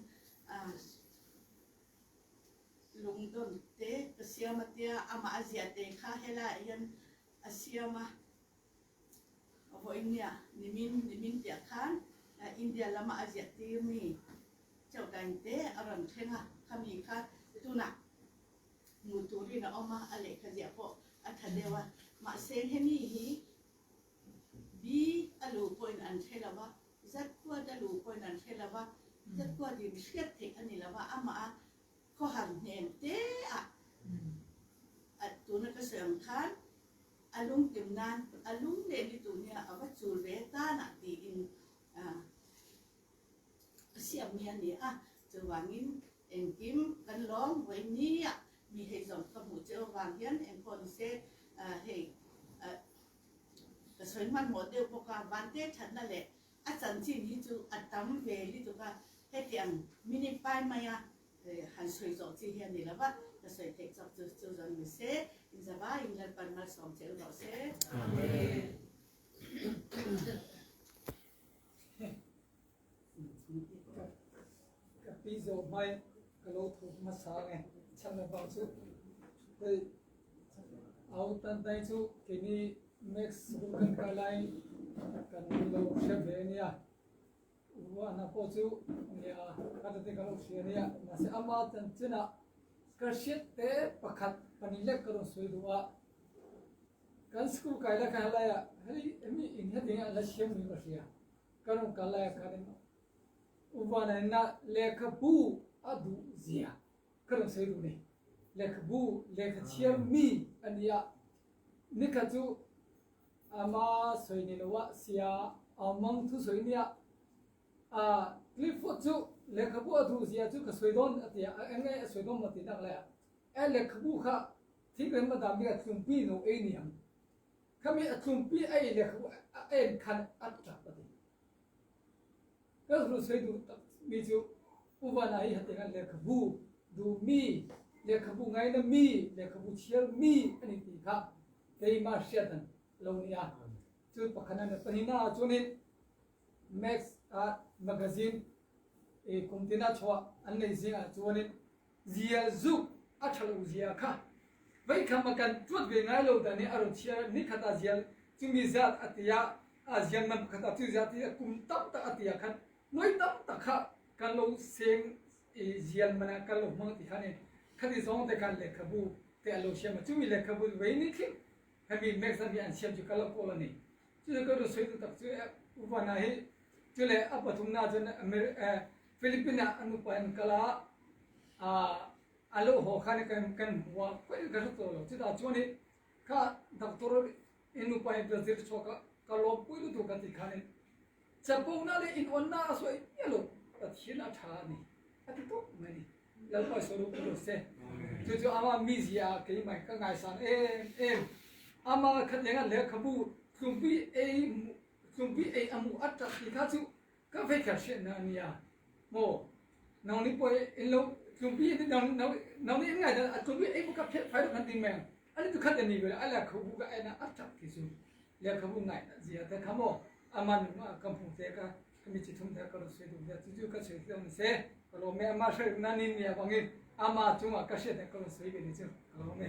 lungdawn te ka siam a tia, amah a ziah te kha helaiah hian a siam a, vawiin nia nimin nimin piah khan India lama a ziah tir mi Chauhdain te a rawn thleng a, khami kha tunah hmuh turin a awm a, a lehkha ziah pawh a tha deuh a, mahse hemi hi B a luh pawhin an hre lo va, Z kuat a luh pawhin an hre lo va, Z kuat in hriat theih a ni lo va, amah a khawhar hnem te ah tuna ka sawi ang khan a lungtim nan a lung leh ni tur nia a va chul ve tanah tiin a siam mi a ni a, chuvangin engkim kan lawm vawi nia mi hei zawng ka hmuh che avang hian engpawh ni se hei ka sawi hmanhmawh deuh bawk a, vante thatna leh a chanchin hi chu a tam ve lutuk a, hetiang minute pai maia han sawi zawh chi hi a ni lo va, ka sawi theih chawk chu chu zawng ni se, inzavaiin Lalpan malsawm che u rawh se. Amen. Ka pi zawh hmai ka lo thawk hmasa nge chhan avang chu hei au tan tai chu keini max sikul kan kai lai kan lo hre ve ania Ruahna pawh chu nia ka tate ka lo hria ania mahse ama chanchinah. Ka hriat te pakhat panilek ka rung sui duh ah kan school kai la kai lai ah hei mi inn he ding ah la siam mi ka hria ka rung kal lai ka rin uvan na lehkhabu a duh zia ka rung sui duh ni lehkhabu lehkha thiam mi ani ah nikhat cu ama soi ni lo ah sia amang thu soi ni ah Clifford cu lehkhabu a duh zia cu ka soi dawn a ti ah eng nge a soi dawn ma ti nak le ah lehkhabu kha thingren ma dam a tlumpi no ei niang khami a tlumpi ei lehkhabu a en khan a ṭap a ti ka ru soi duh tak mi cu uvan ai hatengan lehkhabu duh mi lehkhabu ngai na mi lehkhabu thiar mi ani ti kha keimah hriat lo ni a cu pakhat na pahnihna ah cunin Max ah magazine i kumtin ah chuah an nei zing ah chuan in zial zuk a ṭhalo zia kha veikham a kan ṭuat ve ngai lo dan i a run chia nikhat ah zial cumi zat a ti ah a zial man pakhat ah cu zat ti kum tam tak a ti ah khan noi tam tak kha kan lo seng i zial man ah kan lo hmang ti khan in khati zong te khan lehkhabu te a lo siam cumi lehkhabu vei ni thling hemi Max mi an siam cu ka lo kawl ani Cu ka soi tak cu upa hi cule a pathum na cun Philippines ah an upa in kala a lo ho khan kan kan hua koi ka to lo chu ta chuan hi kha doctor in upa in Brazil chu ka ka lo pui lu tu ka ti khan in chapo na le in on na a soi ya lo pathian a tha ni a ti to mai ni lalpa so ru ko se chu chu ama mi zia ke mai ka ngai san em em ama khat lenga le khabu tlumpi ei tlumpi ei amu atta ti kha chu ka fei kha hriat na ania mo nang ni poi in lo tlumpi ni nang nang nang ni ngai da tlumpi ei bu ka phet phai kan tin meng ani tu khat ni be ala khabu ka ena atta ti chu le khabu ngai na zia ta khamo aman ma kam phu te ka mi chi thum ta ka ru se du ya chu chu ka se se se ka lo me ama she na ni ni awangin ama chunga ka she ta ka ru se be ni chu ka lo me.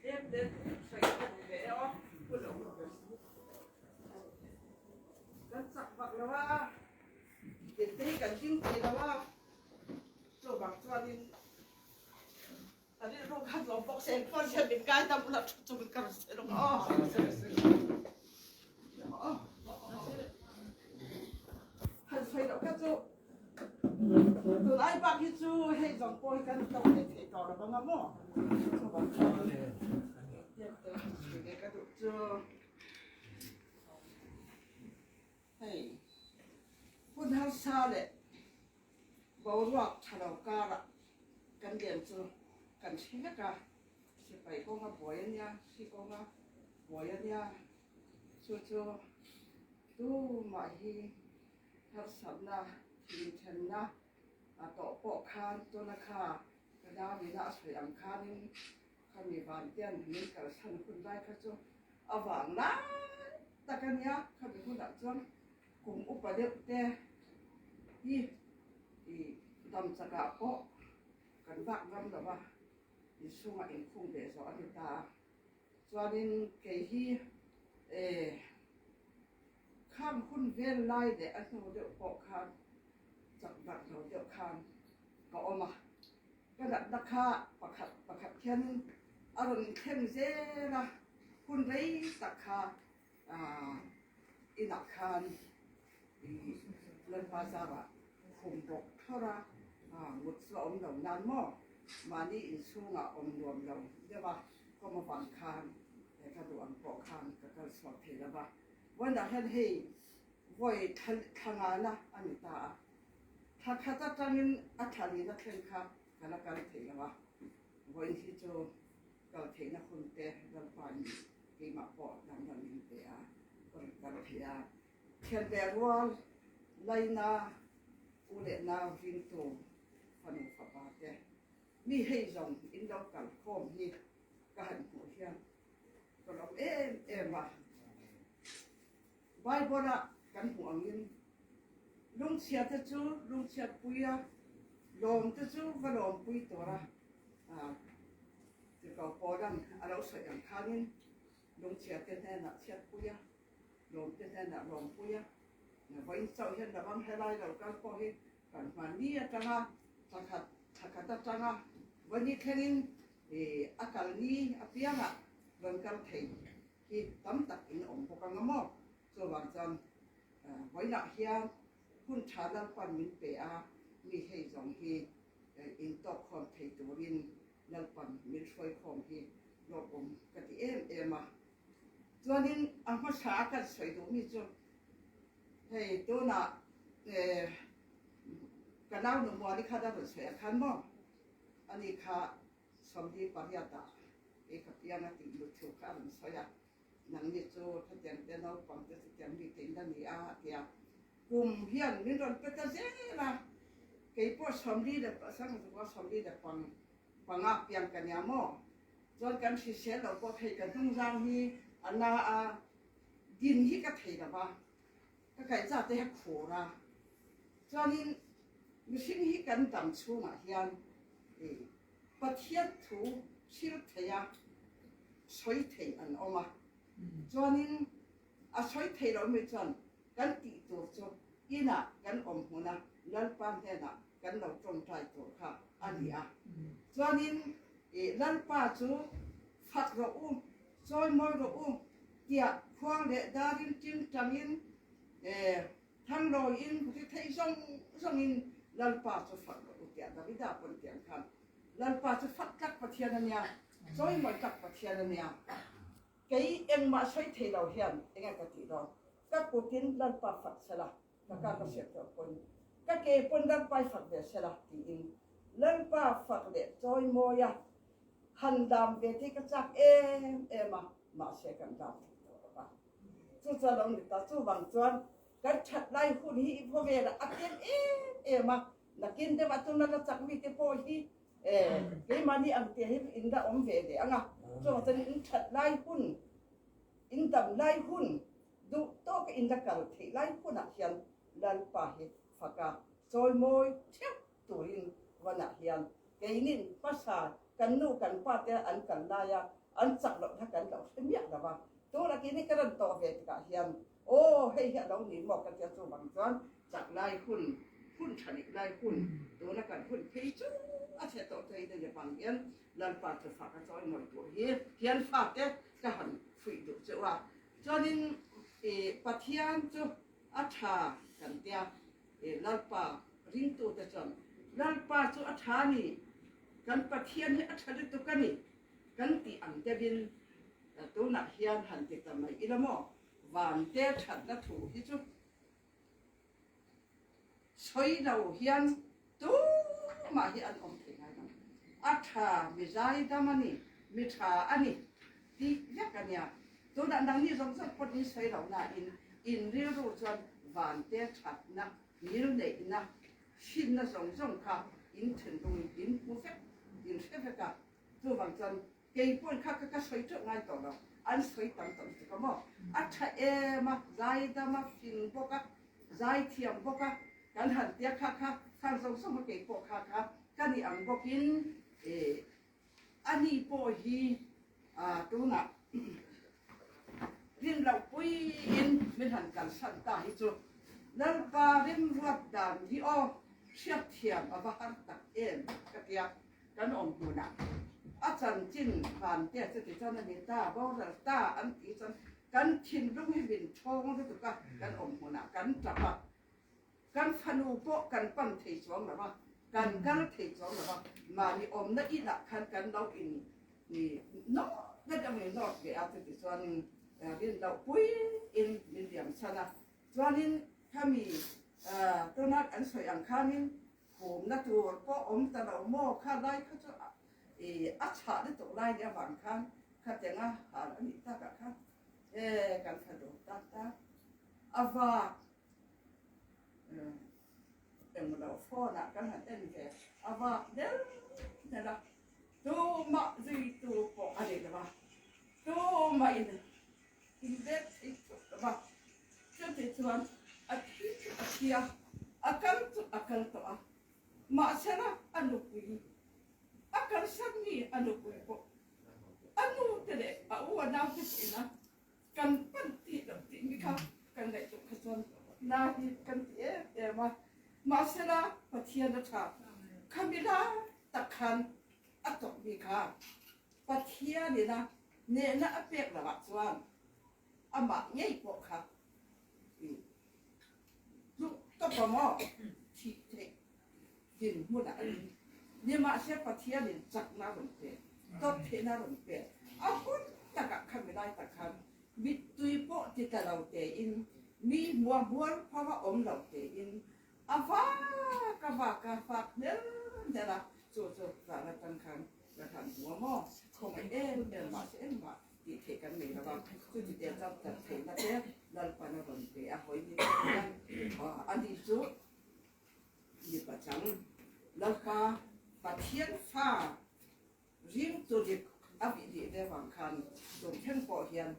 Em te sei ka duh ve e aw. Kan chak bak lo a, tin te hi kan ding thei lo a, chu bang chuanin a rilru khan lawm bawk se engpawh hian min kai dam ula thu chu min kar se lawng aw. Han sawi loh kha chu Tunlai bak hi chu hei zawng pawh hi kan to thei thei tawh lo vang a maw? Chuvang chuan te sawi ka duh chu hei hun harsa leh boruak tha lo karah kan lian chu kan hre vek a, sipai kawnga buai a nia, hri kawnga buai a nia, chu chu tumah hi Harsatna, inthenna a tawh pawh khan tuna kha ka dawina a sawi ang khanin khami vantian min kalsan hun lai kha chu a vang lai tak a nia, khami hunah chuan kum upa deuh te hi i dam chakah pawh kan vak ngam lo va, inchhungah inkhung ve zawh a ni ta a. Chuanin kei hi e kham hun vel lai leh a hnu deuh pawh khan chak darh lo deuh khan ka awm a, ka natna kha pakhat pakhat hianin a rawn thleng zel a, hun rei tak kha inah khan i Lalpa zarah khum bawk thlawr a, ngut chu a awm lo nan maw mahni inchhungah awm nuam lo deuh a. Kawm avang khan ka duh ang pawh khan ka kal chhuak thei lo va, vawiinah hian hei vawi thla ngana a ni ta a, thla khat atangin a thla lina thleng kha ka la kal thei lo a, vawiin hi chu kal theihna hun te Lalpain keimah pawh danglam min pe a, ka rawn kal thei a, thian leh rual laina u leh nau ringtu fanu fapa te. Mi hei zawng in lo kal khawm hi ka han hmuh hian ka lawm em em a. Bible ah kan hmuh angin lungchhia te chu lungchhiat pui a, lawm te chu va lawm pui tur a, Tirhkoh Paula'n a lo sawi ang khanin lungchhia te hnenah chhiat pui a, lawm te hnenah lawm pui a, vawiin chauh hian lovang helai lo kal pawh hi kan hmanni atanga thla khat. Thakhat atanga vani thlengin a kal ni apiangah rawn kal thei hi tam tak in awm bawk ang a maw? Chuvang chuan vawiinah hian hun tha Lalpan min pe a, mi hei zawng hi intawk khawm thei turin Lalpan min hruai khawm hi lawmawm ka ti em em a. Chuanin a hmasa a kan sawi duhmi chu hei tunah ka nau nu Muani khan a rawn sawi ang khan maw ani kha 48 ah kei ka piang a tih lut thu kha a rawn sawi a, nangni chu hetiang te naupang te chutiang mi te in la ni a a ti a, kum hian min rawn pe ta zel a, kei pawh 40 leh sangzukua 45 piang ka nia maw? Chuan kan hrisel lo pawh thei ka hnungzang hi a na a, din hi ka thei lo va, ka kaihza te hi a khur a. Chuanin mihring hi kan dam chhungah hian Pathian thu thil thei a, sawi thei an awm a. Chuanin a sawi thei lo mi chuan kan tih tur chu inah kan awm hmun a, Lalpa hnenah kan lo tawngtai tur kha a ni a. Chuanin Lalpa chu fak rawh u, chawimawi rawh u tiah khuang leh darin tingtangin thanglawiin ri theih zawng zawngin Lalpa chu fak rawh u tiah Davida pawn tiang khan Lalpa chu fak tlak Pathian a nia, chawimawi tlak Pathian a nia. Kei engmah sawi thei lo hian enge ka tih dawn? Ka kutin Lalpa fak sela, ka ka ka hriat tawh pawn ka ke pawn Lalpa i fak ve sela tiin Lalpa fak leh chawimawi a han dam ve te ka chak em em a, mahse kan dam thei tawh lo va. Chu chuan lo ni ta, chuvang chuan kan that lai hun hi i khawvelah a tlem em em a, nakin deuh ah chuan la chak mi te pawh hi keimahni ang te hi in la awm ve leh ang a, chuvang chuan in that lai hun, in dam lai hun, Duh tawka in la kal theih lai hunah hian Lalpa hi faka chawimawi theuh turin vanah hian keinin hmasa kan nu kan pa te an kal laia an chak lohna kan lo hre miah lo va, tunah keini ka rawn tawh ve tikah hian aw hei hi a lo ni maw ka tia chuvang chuan chak lai hun, hun tha nih lai hun, tuna kan hun phei chu a chhe tawh thei na ni vang hian Lalpa chu faka chawimawi tur hi hian fate ka han fuih duh cheu a. Chuanin i Pathian chu a tha kan tia, i Lalpa ringtute chuan Lalpa chu a tha a ni, kan Pathian hi a tha lutuk a ni kan tih ang deuhin tunah hian han ti ta mai ila maw, vante thatna thu hi chu sawi lo hian tumah hi an awm thei ngai lo. A tha mi zaidam a ni, mi tha a ni tih vek a nia. Tunah nangni zawng zawng pawh in sawi lo nain in rilru chuan vante thatna, ngilneihna, hrinna zawng zawng kha in thinlungin in hmu vek, in hre vek a. Chuvang chuan Kei pawhin kha kha ka sawi teuh ngai tawh lo, an sawi tam tawh lutuk a maw? A tha em a, zaidam a, fing bawk a, zaithiam bawk a, kan han tia kha kha khang zawng zawng a kei pawh kha kha ka ni ang bawkin eh a ni pawh hi ah tunah rin loh puiin min han kalsan ta hi chu Lalpa rimruat dan hi aw hriatthiam a va har tak em ka tia. Kan awm hmunah a chanchin van te chuti chuan a ni ta, boral ta an tih chuan kan thinlung hi min thawng lutuk a, kan awm hmunah kan tap a, kan fanu pawh kan pan thei chuang lo va, kan kal thei chuang lo va, mahni awmna inah khan kan lo in nawt vek a, min nawt ve a, chuti chuanin rin loh puiin min liam chhan a, chuanin khami tuna kan sawi ang khanin Khumna tur pawh awm ta lo maw? Kha lai kha chu i a chhah lutuk lai nia vang khan khatianga hal a nih takah khan e kan tha duh tak tak a vak englo phone ah kan han en ve a vak del del a tumah zui tu pawh a nei lo va tumah in in vek thei thut lo va. Chutih chuan a thi chu a thi a, a kal chu a kal tawh a, mahsela a nupui, a kalsan mi a nupui pawh a nu te leh a u a nau te pawhin a kan pan tih loh tih mi kha kan ngaihtuah kha chuan na hi kan ti em em a, mahsela Pathian a tha. Khami lai tak khan a tawkmi kha Pathian in a nehnak a pek lo ahcun amah ngei poh kha tluk tok maw thih theih dinhmun ah an Nimahseh Pathian in caknak run pe, dawttheihnak run pe. A hun tak ah khan milai tak khan mittui pawh ti tla lo tein mi hmuahmuar phau ah um lo tein a vak a vak a fak hnel hnel a cu cu zan atang khan ka han hmu maw khawngaih em em mah se engmah ti theih kan nei lo a cuti te cam tat theihna te lalpan a rawn pe a hawi ni hian ani chu mi pachang lalpa Pathian fa ringtu dik a vih dih ve vang khan tum thleng pawh hian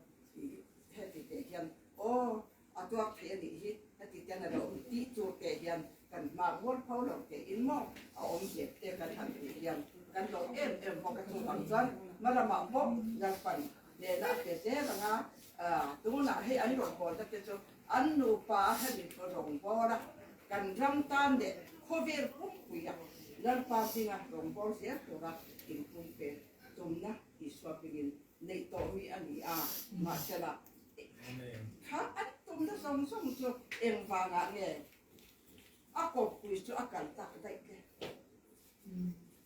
heti te hian aw a tuak thei a nih hi heti ten a lo awm tih tur te hian kan hma mual pho lo te in maw a awm zep te kan han tih hian kan lo em em bawk a chuvang chuan hmalamah pawh Lalpan hnehna a pe zel anga tunah hei an rawngbawlna te chu an nupa hemi rawngbawla kan ram tan leh khawvel pumpuia Lalpa hminga rawngbâwl zel tura inpumpe tumna Isua hmingin neih tawh mi a ni a. Mahsela, kha an tumna zawng zawng chu engvangah nge a kawppui chu a kal tak daih te?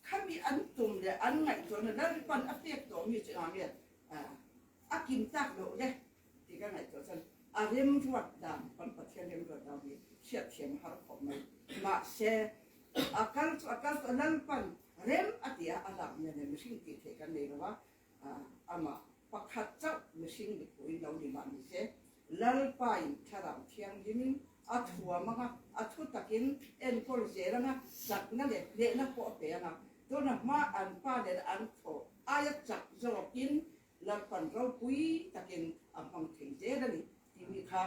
Khami an tum leh an ngaihtuahna Lalpan a pek tawh mi chu engah nge a kim tak loh le tih ka ngaihtuah chuan a remruat dan, kan Pathian remruat dan hi hriatthiam a har khawp mai. Mahse, a kal chu a kal chu a Lalpan rem a ti a, a lak nen leh mihring tih theih kan nei lo va, amah pakhat chauh mihring mipui lo ni mah ni se, Lalpain thlarau thianghlimin a thuam anga, a thu takin enkawl zel anga, chakna leh hnehna pawh a pe anga, tuna hma an pa nen an thawh aia chak zawkin Lalpan ropui takin a hmang thei zel a ni tih mi kha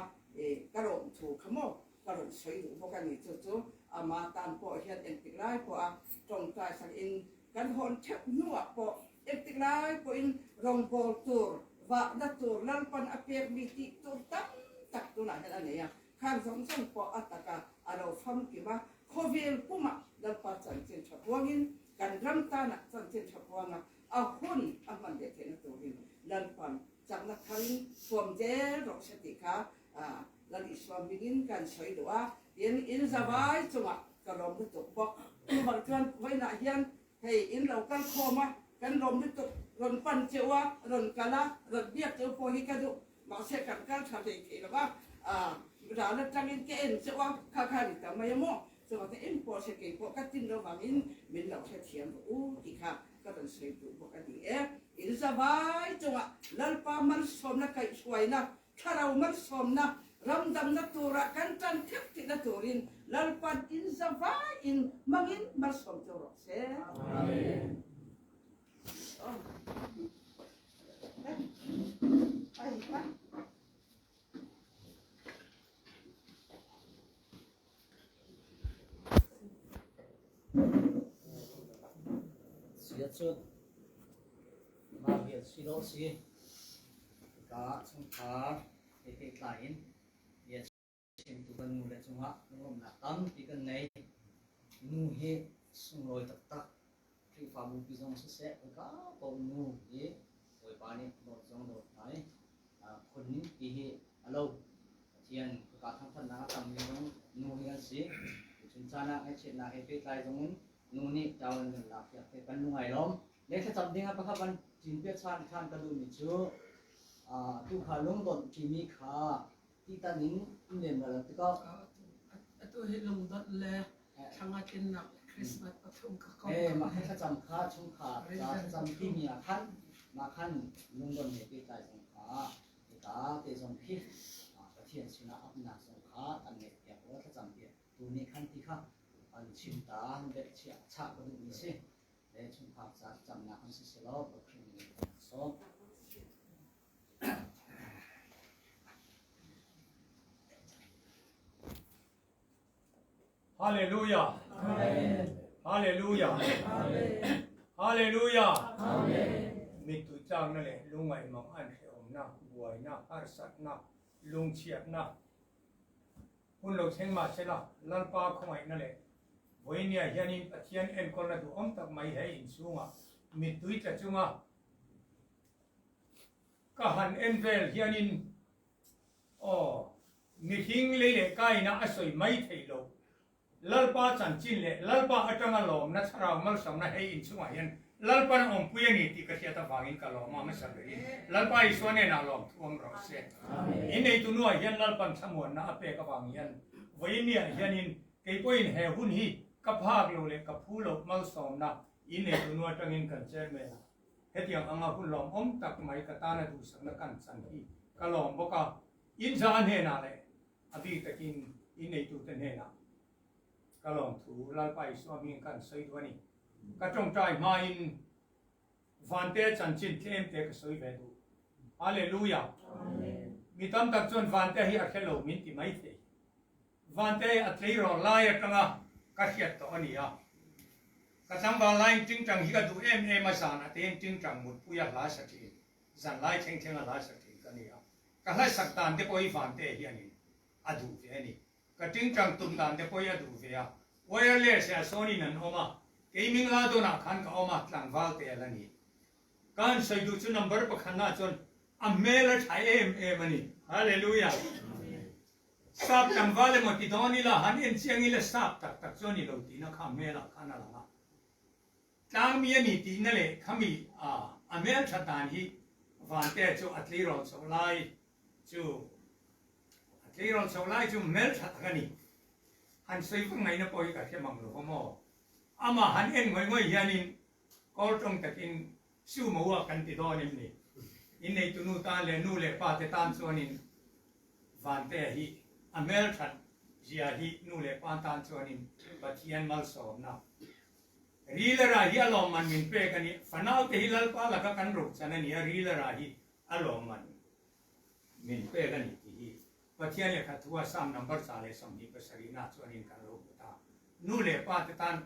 ka lawm thu kha maw ka rawn sawi duh bawk a ni. Chu chu ama tan pawh hian engtik lai pawha tawngtai sak in kan hawn theuh hnuah pawh engtik lai pawhin rawngbâwl tur, vahna tur Lalpan a pek mi tih tur tam tak tunah hian a nei a, khang zawng zawng pawh a taka a lo famkim a, khawvel pumah Lalpa chanchin tha puangin kan ram tanah chanchin tha puanga A hun a hman leh theihna turin Lalpan chakna tharin thuam zel rawh se tih kha Lal Isua hmingin kan sawi duh a, tin in zavai chungah ka lawm lutuk bawk. Chuvang chuan vawiinah hian hei in lo kal khawm a, kan lawm lutuk, rawn pan cheu a, rawn kal a, rawn biak cheu pawh hi ka duh, mahse kan kal tha hlei thei lo va, ral atangin ka en cheu a, kha kha ni ta mai a maw? Chuvang chuan eng pawh hre kei pawh ka tin lo vangin min lo hrethiam rawh u tih kha ka rawn sawi duh bawk a ni e. In zavai chungah Lalpa malsawmna kaihhruaina, thlarau malsawmna, ramdamna turah kan tan theuh tihna turin Lalpa'n in zavaiin hmangin malsawm cheu rawh se. Amen. Sia cu mah vial si dawh si. Hika chungkhar he pehtlai in bia chimtu kan nu le cungah lunglawmhnak tampi kan ngei. Nu hi sunglawi taktak Khrihfabu pi zong siseh hika paoh nu hi Bawipa nih dawt zong dawt hna i phun ning ti hi a lo. Pathian khaka thangthatnak a tammi zong nu hi an si. Tuchun caan ah ngaihchiatnak he pehtlai zong in nu nih ṭaul an kan lak piak te kan lungai lawm. Le thlacam ding ah pakhat van cin piah chan khan ka duhmi cu tu kha lungdonh timi kha titan in um lem lo tikah Atu hi lungdonh le thla tlinnak le Christmas pathum ka kom. Eh mah kha thlacam kha chungkhar ca thlacam timi ah khan mah khan lungdonh he pehtlai zong kha hika te zong khi Pathian sinah apnak zong kha kan ngeih piak law thlacam piak tu nih khan ti kha an chim ta bek chiah chah ka duhmi si le chungkhar ca thlacamnak an si selaw Khrih min in kan sawm. Hallelujah. Hallelujah. Hallelujah. Mittui tlakna le lungngaih mang an hrehawmnak, buainak, harsatnak, lungchiatnak hun lo thleng mahsela Lalpa khawngaihna le Vawinia hianin Pathian enkawlna duhawm tak mai he inchhungah mittui tla chunga ka han en vel hianin aw mihring lei leh kaina a sawi mai theih loh. Lalpa chanchin leh Lalpa atanga lawmna thlarau malsawmna hei inchungah hian Lalpan a awmpui a ni tih ka hriat avangin ka lawm a hmasa berin Lalpa Isua hnenah lawmthu awm rawh se. In eitu nuah hian Lalpan thlamuanna a pek avang hian vawiinniah hianin kei pawhin he hun hi ka phak lo leh ka phu loh malsawmna in eitu nu atangin kan chairman a hetiang anga hun lawmawm tak mai ka tana duhsakna kan chan hi ka lawm bawk a in za hnenah leh A bik takin inneitute hnenah ka lawmthu Lalpa Isua hming kan sawi duh a ni. Ka tawngtai hmain Vante chanchin tlemte ka sawi ve duh. Hallelujah! Mi tam tak chuan Vante hi a hre lo min ti mai thei. Vante hi a tleirawl lai atanga ka hriat tawh a ni a. Ka tlangval laiin tingtang hi ka duh em em a, zanah tein tingtang mutpui a hla sa thin, zanlai thleng thleng a hla sa thin ka ni a. Ka hlasak dan te pawh hi Vante hianin a duh ve a ni. Ka tingtang tum dan te pawh hi a duh ve a. Wireless ah sawnin an awm a, kei Mingla dawnah khan ka awm a, tlangval te a la ni. Ka han sawi duh chu number pakhatna chuan a hmel a tha em em a ni. Hallelujah! Sap tlangval emaw ti dawn ila, han en chiang ila sap tak tak chu a ni lo tihna kha a hmelah khan a lang a. Tlangmi a ni tihna leh khami a a hmelthat dan hi Vante chu a tleirawl chhoh lai chu a tleirawl chhoh lai chu hmeltha tak a ni. Han sawi vak ngaihna pawh hi ka hre mang lo va maw. Amah han en ngawih ngawih hianin kawl tawng takin sumo ah kan ti dawn em ni? Inneitu nu tan leh nu leh pa te tan chuanin Vante hi a hmelthat zia hi nu leh pa tan chuanin Pathian malsawmna Rilera hi a lawmman min pek a ni. Fanaute hi Lalpa laka kan rochan a ni a, Rilera hi a lawmman min pek a ni tih hi Pathian lehkha thua Psalm number 127 na chuanin kan lo hmu ta. Nu leh pa te tan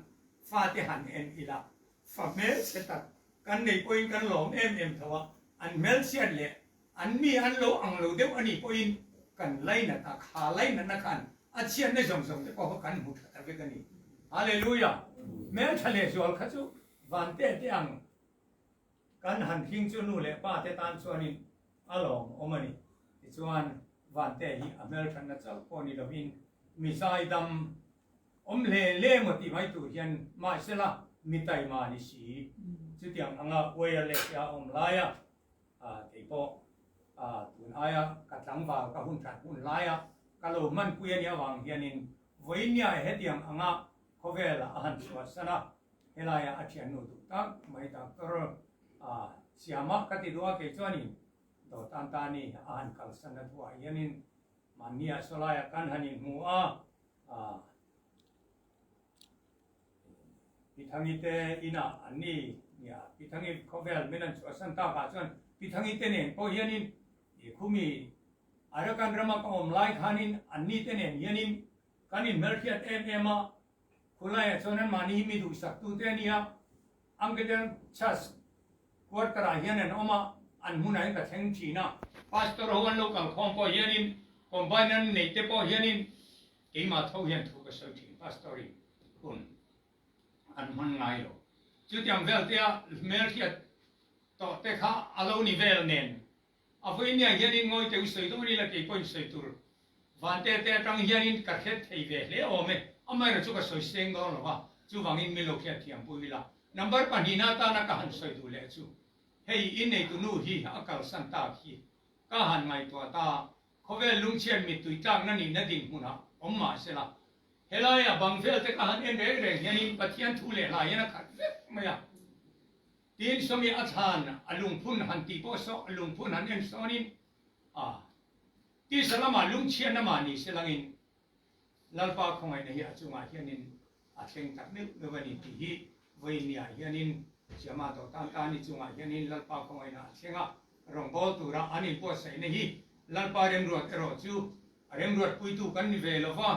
fate han en ila, fa hmelchhe tak kan nei pawhin kan lawm em em tho a, an hmelchhiat leh an mi an lo ang lo deuh a nih pawhin kan lainat a, kha lainatna khan a chhiatna zawng zawng te pawh kha kan hmu tha ta vek a ni. Hallelujah! Hmeltha leh zual kha chu van te te ang kan han hring chu nu leh pa te tan chuanin a lawmawm a ni. Tichuan van te hi a hmelthatna chauh pawh ni lovin mi zaidam awm hle hle maw tih mai tur hian mahsela mi taima ni si chutiang anga wireless a awm laia Kei pawh tun aia ka tlangval ka hun that hun laia ka lo hmanpui a nih avang hianin vawiinnia hetiang anga khawvel a han chhuahsan a, helaia a thiannu duh tak mai Doctor Siama ka ti duh a, kei chuanin Dawtan Tani a han kalsan a thuah hianin mahnia sawlaiah kan han inhmu a, Pithangi te inah an ni nia, Pithangi khawvel min an chhuahsan takah chuan Pithangi te nen pawh hianin i khumi Arakan rama ka awm lai khanin an ni te nen hianin kan inhmelhriat em em a, khulaiah chuan anmahni hi mi duhsaktu te a nia, Anglican Church quarter ah hian an awm a, an hmunah hian ka thleng thin a, Pastor ho an lo kalkhawm pawh hianin combine an neih te pawh hianin Keimah tho hian thu ka sawi thin, Pastor in hun an hman ngai lo. Chutiang vel te a hmelhriat tawh te kha a lo ni vel nen a vawinia hianin ngawi teu sawi dawn ila kei pawhin sawi tur van te te atang hianin ka hriat thei ve hle awm e. Amaherawhchu chu ka sawi seng dawn lo va, chuvangin min lo hriat thiam pui ila. Number pahnihna atana ka han sawi duh leh chu hei inneitu nu hi a kalsan tak hi ka han ngaihtuah ta Khawvel lungchhiat mittui tlakna nihna dinhmunah awm mah sela, helaia bang velte ka han en reng reng hianin Pathian thu leh hla hian a khat vek mai a. Tin, sawmi a thlan a lungphun han tih pawh saw lungphun han en sawnin a tisa lamah lungchhiatna mah ni selangin Lalpa khawngaihna hi a chungah hianin a thleng tak meuh meuh a ni tih hi vawiinniah hianin Siama Dawhtan Tani chungah hianin Lalpa khawngaihna a thleng a, rawngbâwl tura an inbuatsaihna hi Lalpa remruat erawh chu a remruatpuitu kan ni ve lo va,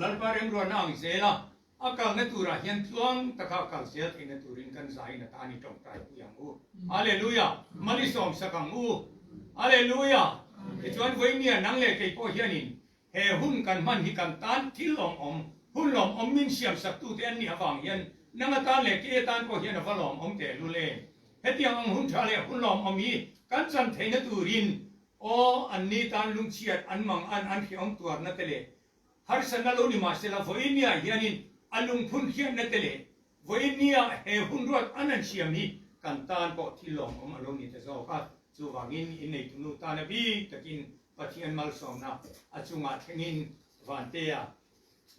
Lalpa remruatna ang zela a kalna turah hian tluang taka a kal zel theihna turin kan zain atan i tawngtaipui ang u. Hallelujah! Mali sawmsak ang u. Hallelujah! Tichuan vawiinniah nang leh kei pawh hianin He hun kan hman hi kan tan thil awm awm. Hun lawmawm min siamsaktu te an nih avang hian nang atan leh kei atan pawh hian a va lawmawm tehlul em. Hetiang ang hun tha leh hun lawmawm hi kan chan theihna turin aw anni tan lungchhiat an mang an an hreawm tuarna te leh harsatna lo ni mahsela vawiinniah hianin a lungphun hriatna te leh vawiinniah he hun ruat an an siam hi kan tan pawh thil lawmawm a lo ni ta zawk a. Chuvangin inneitunu tana bik takin Pathian malsawmna a chungah thlengin Vantea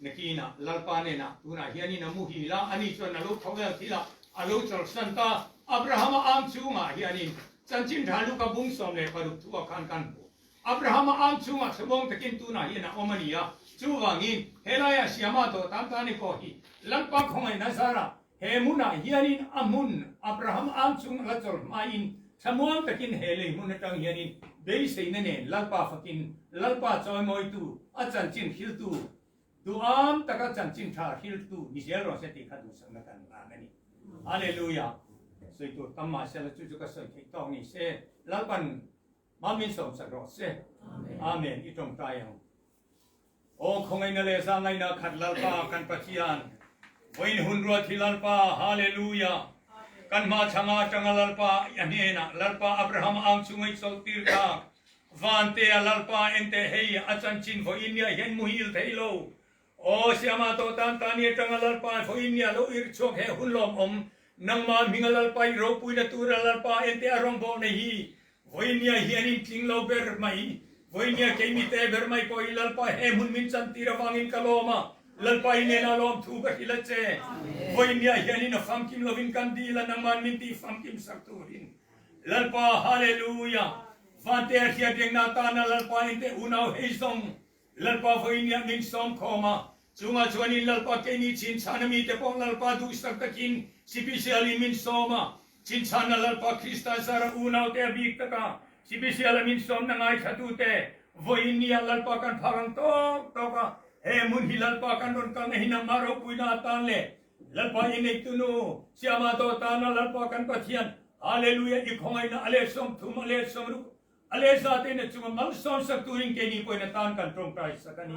Nakinah Lalpa nenah tunah hianin a muhil a, ani chuan a lo tho vel thil a, a lo chawlhsan ta. Abrahama am chungah hianin chanchin tha Luka bung 16 thuah khan kan hmu. Abrahama am chungah thlawmawng takin tunah hian a awm a ni a, chuvangin helaiah Siama dawh tan tan i pawh hi Lalpa khawngaihna zarah he hmunah hianin a hmun Abraham am chung a la chawlh hmain thlamuang takin he lei hmun atang hianin beiseina nen Lalpa fakin Lalpa chawimawitu a chanchin hriltu duham taka chanchin tha hriltu ni zel rawh se tih kha duhsakna kan ngan a ni. Hallelujah! Sawi tur tam mahse la chu chu ka sawi theih tawk ni se Lalpan Mamin sawmsak rawh se. Amen. I tawngtai ang. Aw khawngaihna leh zahngaihna khat Lalpa kan Pathian, vawiin hun ruat hi Lalpa, Hallelujah! Kan hma chhanga atanga Lalpa a hnenah Lalpa Abraham ang chunga i chawlh tir tak Vantea Lalpa enteh hei a chanchin vawiin nia hian muhil thei lo. Aw Siama tawh tan tani atanga Lalpa vawiin nia lo ir chhuak he hun lawmawm nangmah hminga Lalpa i ropuina tura Lalpa enteh a rawngbawlna hi Vawinia hian in tling lo ber mai, vawinia kei mi te ber mai pawh hi Lalpa he hmun min chan tir avangin ka lawm a, Lalpa i nena lawmthu ka hrilh a che. Vawinia hian in a famkim lovin kan dil a, nangman min tih famkim sak turin. Lalpa Hallelujah! Vante a hriat rengna atana Lalpa in te unau hei zawng Lalpa vawinia min sawm khawm a, chungah chuanin Lalpa keini chinchhana mite pawh Lalpa duhsak takin sipisialin min sawm a, chinchhana Lalpa Krista zara unaute a bik taka sipisiala min sawmna ngaithlatute vawinia Lalpa kan phak ang tawk tawk a, he hmun hi Lalpa kan rawn kalna hi nangmah ropuina atan leh Lalpa i neihtunu Siama dawtana Lalpa kan Pathian Hallelujah i khawngaihna a let 30 a let 60 A lehza te na chunga malsawm sak turin keini pawhin a tan kan tawngtai sak a ni.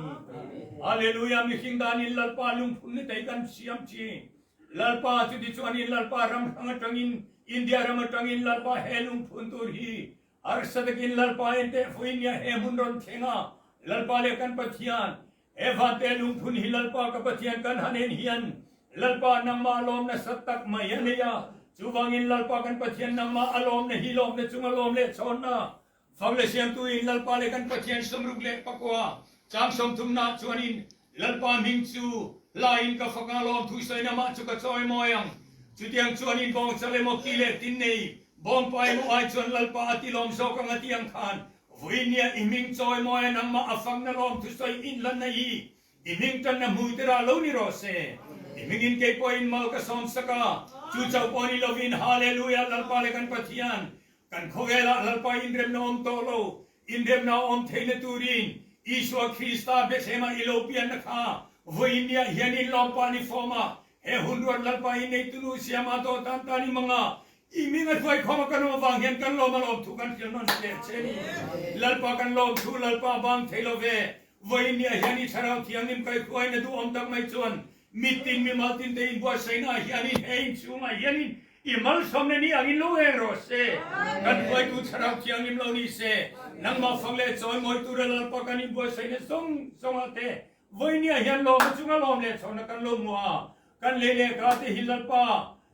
Hallelujah mihring danin Lalpa lungphun ni thei kan siam thin. Lalpa chuti chuanin Lalpa ram hrang atangin India ram atangin Lalpa he lungphun tur hi harsa takin Lalpa en teh fuin nia he hmun rawn thleng a Lalpa leh kan Pathian he vante lungphun hi Lalpa ka Pathian kan han en hian Lalpa nangmah lawm nasa tak mai a nei a, chuvangin Lalpa kan Pathian nangmah a lawmna hi lawmna chunga lawm leh chhawnna fak leh siamtu in Lalpa leh kan Pathian 64 chang 30 nah chuanin Lalpa hming chu hlaiin ka fak ang lawm thusawiin amah chu ka chawi mawi ang. Chutiang chuanin bawng chal emaw ki leh tin nei bawngpa emaw ai chuan Lalpa a ti lawm zawk ang a ti ang khan vawinia i hming chawi mawi a nangmah a fakna lawm thusawi inlanna hi I hming tanna hmui te rah lo ni rawh se. I hmingin kei pawhin mal ka sawm sak a, chu chauh pawh ni lovin Hallelujah Lalpa leh kan Pathian, kan khawvelah Lalpa inremna awm tawh lo, inremna a awm theihna turin Isua Krista Bethlehem-ah i lo pianna kha vawiinniah hian in lawmpa ni fawm a, he hun ruat Lalpa i neitunu siama dawh tan tan i mang a, i hming a hruaikhawm a kan awm avang hian kan lawm a lawmthu kan hrilh nawn hle che ni. Lalpa kan lawmthu Lalpa bang thei lo ve. Vawinia hian i Thlarau Thianghlim kaihruaiin a duhawm tak mai chuan mitin mimal tinte inbuatsaihnaah hianin he inchhungah hianin i malsawmna ni angin lo eng rawh se. Kan hruaitu Thlarau Thianghlim lo ni se, nangmah fak leh chawimawi tura Lalpa kan inbuatsaihna zawng zawngah te vawinia hian lawm a chunga lawm leh chhawrna kan lo hmu a, kan lei leh ka te hi Lalpa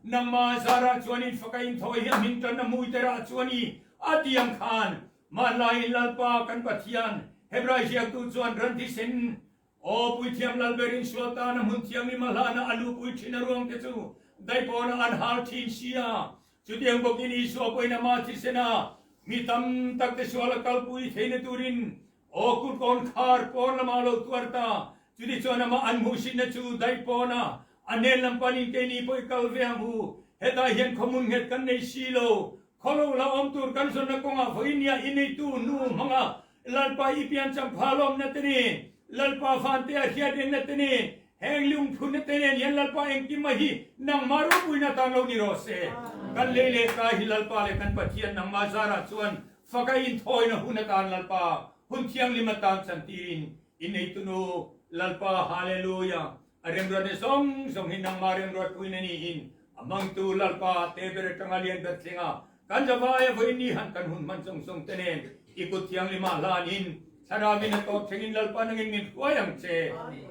nangmah zarah chuan in faka inthawi hi a hming tanna hmui te rah chuan i a ti ang khan Hmanlaiin Lalpa kan Pathian, Hebrai ziaktu chuan ran thisen, Aw Puithiam Lalberin sual tana hmun thianghlim a hlana a lupui thin a ruangte chu daipawnah an hal thin si a. Chutiang bawkin Isua pawhin ama thisena mi tam takte sual a kalpui theihna turin Aw kutkawn khar pawn lamah a lo tuar ta. Chutichuan amah an hmuhsitna chu daipawnah a hnen lam panin keini pawh i kal ve ang u. Hetah hian khawhmun nghet kan nei si lo. Khawlo la awm tur kan zawnna kawngah vawinia i neitu nu hmanga Lalpa i piancham pha lawmna te nen, Lalpa vante a hriat engna te nen, heng lungphunna te nen hian Lalpa engkim a hi nangmah ropuina tan lo ni rawh se. Kan lei leh kai hi Lalpa leh kan Pathian nangmah zarah chuan faka inthawina hun atan Lalpa hun thianghlim atan chantirin i neitu nu Lalpa Hallelujah. A remruat ni zong zong hi nangmah remruat puin ani in a mangtu Lalpa te ber atanga lian ber thlenga kan zavai a voi ni han kan hun hman zong zong te nen i kut thianghlim ah hlan in thlarau in a tawp thleng in Lalpa nangin min hruai ang che.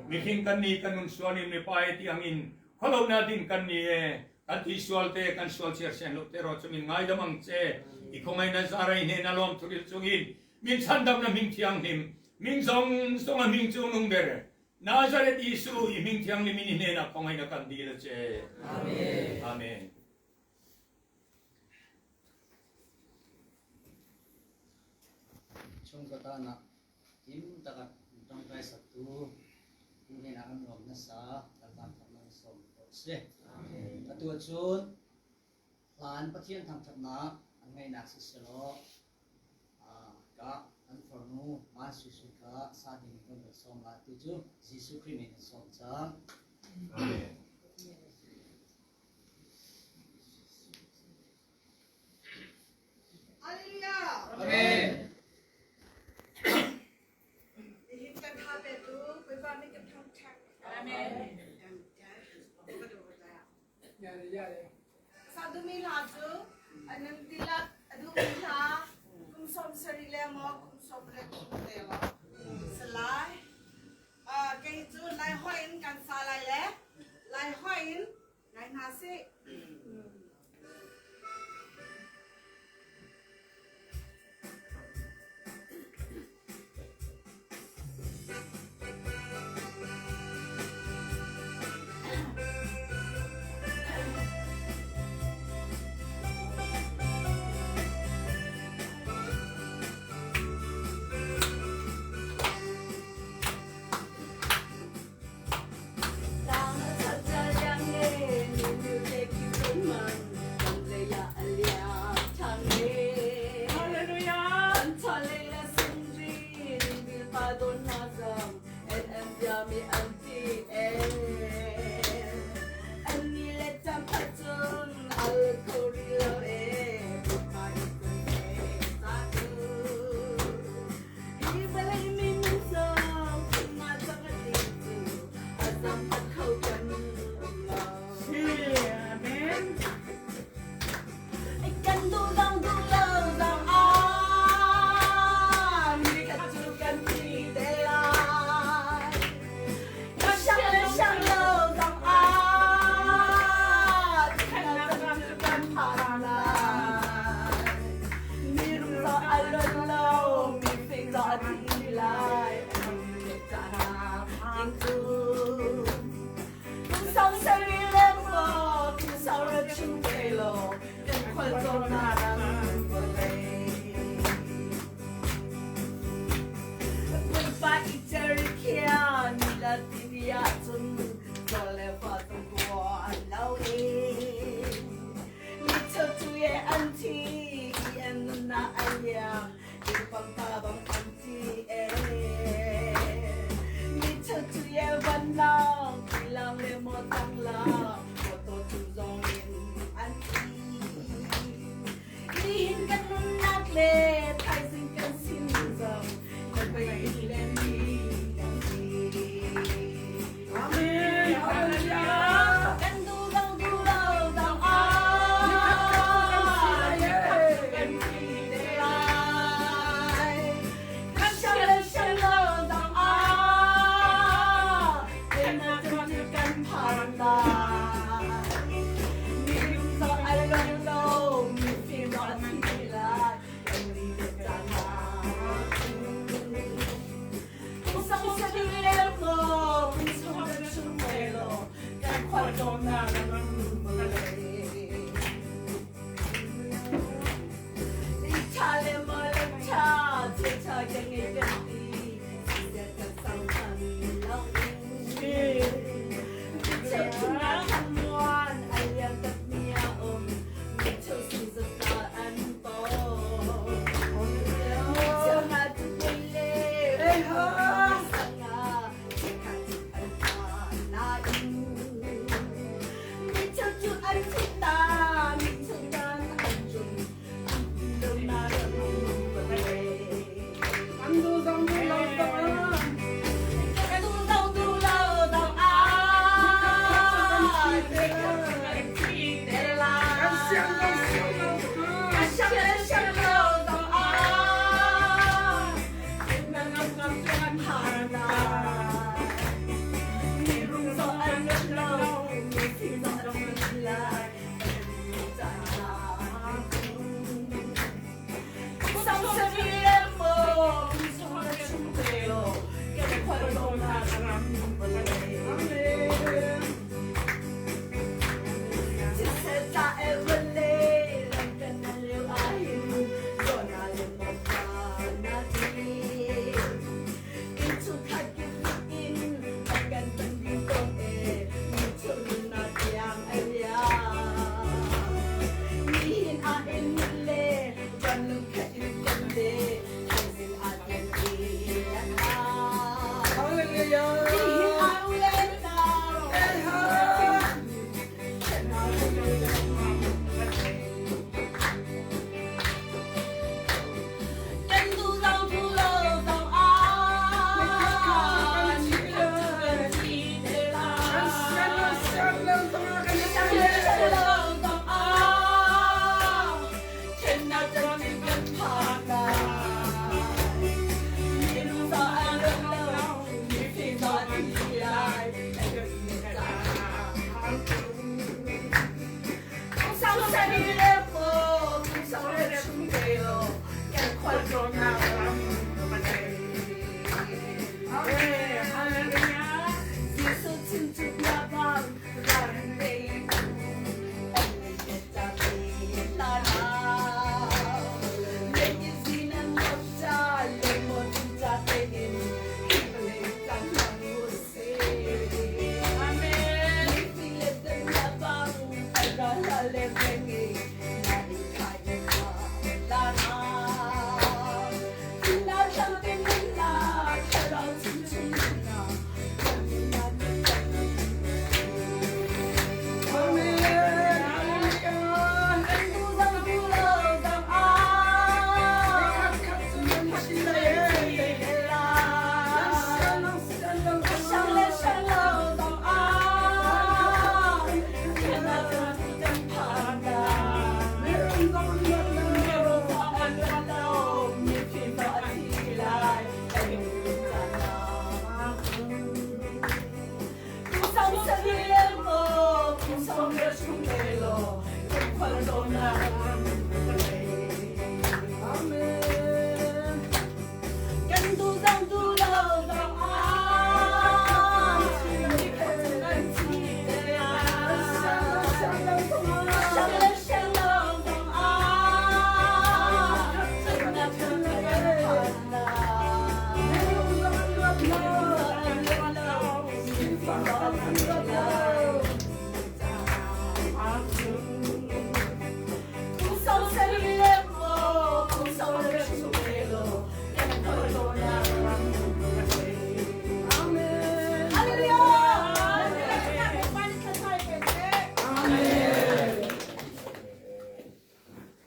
Mihring kan ni kan nun sual in mipa e ti ang in kholo na din kan ni e kan thi sual te kan sual chiar sen lo te ro chu min ngaidam ang che. I khongai na zarai hne na lawm thuril chungin min chhandam na hming thianghlim ming zong zong a hming chung nung ber Nazareth Jesuh i hming thianghlim in i hnenah khawngaih na kan dil a che. Amen. Amen. Chung ka ta nak kim takat tangkai satu hnen ah kan lawm nasa kalban thak nan som ko se. Atu cun hlan Pathian thangthatnak an ngaihnak si selaw Ka an farnu Mah Sui kha sa ding in kan rak sawm lai ti cu Jesuh Khrih min in sawm cang. Amen. Hallelujah. Amen. Nihin kan tha petu Bawipa min kan thangṭhat. Amen. Sadumi hla cu nan dihlak a duhmi hla kum 70 le maw kum 93 te maw si lai. Kei cu Lai holh in kan sa lai le Lai holh in ngai hna sih.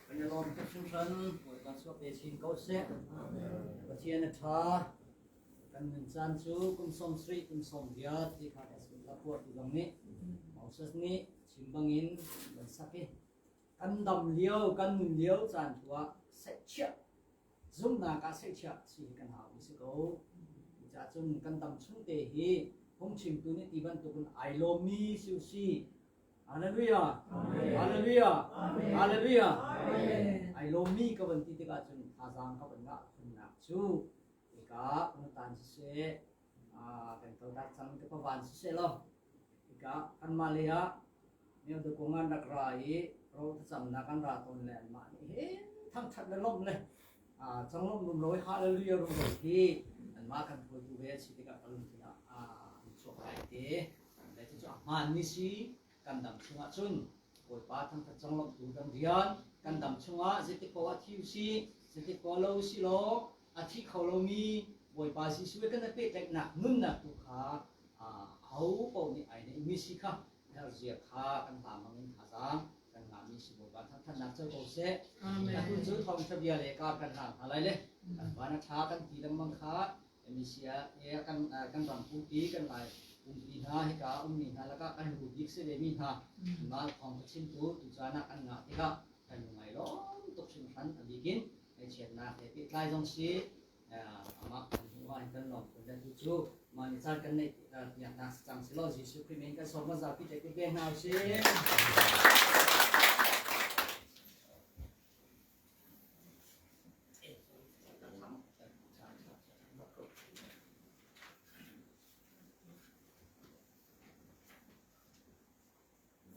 Kan i lawm tuk hringhran. Bawipa chuak ve chin ko seh. Pathian a ṭha. Kan nun caan cu kum 70 kum 80 ti kha kan la puah tu zong nih Moses nih chim bangin kan sak i kan dam lio kan nun lio caan tu ah seihchiah zumhnak ah seihchiah si hi kan hau mi si ko. Cucaah cun kan dam chung te hi phungchimtu nih ti bantukin ai lawmmi si u si. Hallelujah. Hallelujah. Hallelujah. Ai lawmmi ka van ti tikah cun thazaang ka van ngah khunnak cu hika kan siseh kan kaltak cang ka pavan siseh law hika kanmah lei ah miodo kong an rak ra i ro thlacamnak an ra tawn le anmah nih hin thangṭhat le lawmh le canglawmh rumro i hallelujah rumro hi anmah kan hruaitu ve si tikah ka lungthin ah an chuak lai te. Le cucu a hmaanmi si kan dam chungah cun Bawipa thangṭhat conglawmhtu kan rian kan dam chungah zeitik paoh ah thi u sih, zeitik paoh lo u sih law a thi kho lomi Bawipa Jesuh he kan i pehtlaihnak nunnak tu kha aho paoh nih ai neihmi si kha herhzia kha kan hla hmang in thazaang kan ngahmi si Bawipa thangṭhatnak co ko seh. Atu cu thawngṭha bia le kar kan hlang hna lai le kan van a ṭha kan ti lengmang kha Misia kan kan ram pumpi kan lai pumpi hna hika ummi hna lakah kan lu bik si ve mi hna mal thawng ka chimtu tu caan ah kan ngah tikah kan ngai lawm tuk hringhran a bikin ngaihchiatnak he pehtlai zong si amah kan hmuh ah kan lawm khun le tu cu mah ni caan kan neih piak hna cang si law Jesuh Khrih min kan sawm zapi te ku pe hna usih.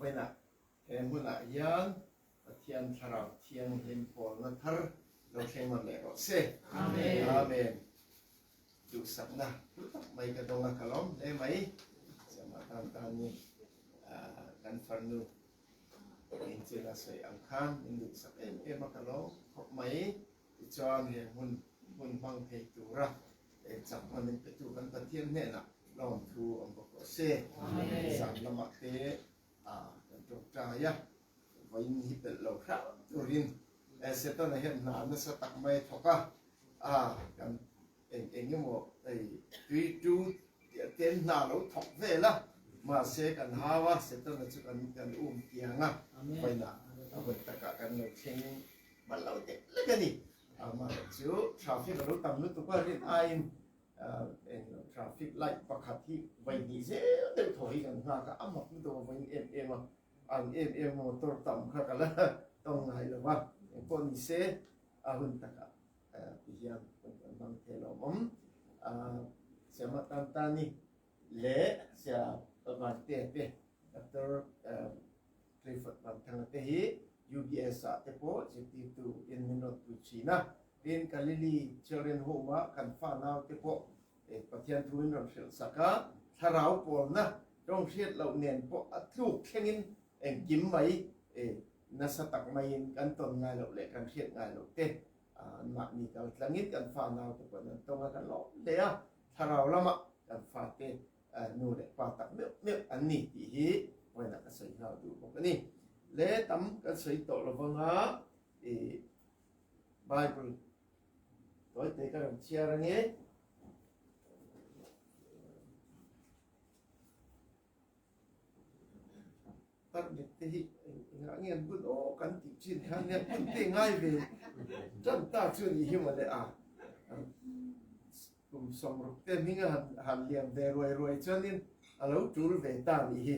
Voina he hmun ah hian Pathian Thlarau Thianghlim pawlna thar lo thleng nawn leh rawh se. Amen. Amen. Duhsakna hlu tak mai ka dawng a ka lawm hle mai. Siama tan tan ni kan farnu in chila sawi ang khan min duhsak em em a ka lawm khawp mai. Tichuan he hmun hmun hmang thei tura chakna min petu kan Pathian hnenah lawmthu awm bawk rawh se. Zan lamah te kan tawngtai a, vawiin hi pelh lo hram turin Setana hian hna nasa tak mai a thawk a, a kan eng eng emaw hei tui tu ten hna lo thawk vel a, mahse kan hau a, Setana chu kan kan um tiang a, vawiinah a vawi takah kan lo thleng hman lo deuh lek a ni. Amaherawhchu traffic a lo tam lutuk a, rin aiin Englo traffic light pakhat hi vawi hnih zel deuh thaw hi kan nghak a, a mak lutuk a vawiin em em a, ang em em motor tam kha ka la tawng ngai lo va, engpawh ni se a hun takah ti hian hun kan hmang thei lo awm. Siama tan tani leh sia Vante te Doctor Clifford Vanthanga te hi UBS ah te pawh zirtirtu in min rawn pui thin a. Tin, Galili Children Home ah kan fa nau te pawh Pathian thu in rawn hrilh sak a, thlarau pawlna tawng hriat loh nen pawh a tluk thlengin engkim mai nasa tak maiin kan tawn ngai loh leh kan hriat ngai loh te anmahni kal tlangin kan fa nau te pawhin an tawng a, kan lawm hle a, thlarau lamah kan fate nu leh pa tak meuh meuh an ni tih hi vawiinah ka sawi nghal duh bawk a ni. Le tam kan sawi tawh lo vanga i Bible tawite ka rawn chhiar ange. Tarmit te hi engah nge an bun aw kan tih thin khan nia bun te ngai ve tan ta chu ni hi mawle a. Kum sawmruk te hming a han liam ve ruai ruai chuanin a lo tul ve ta nih hi.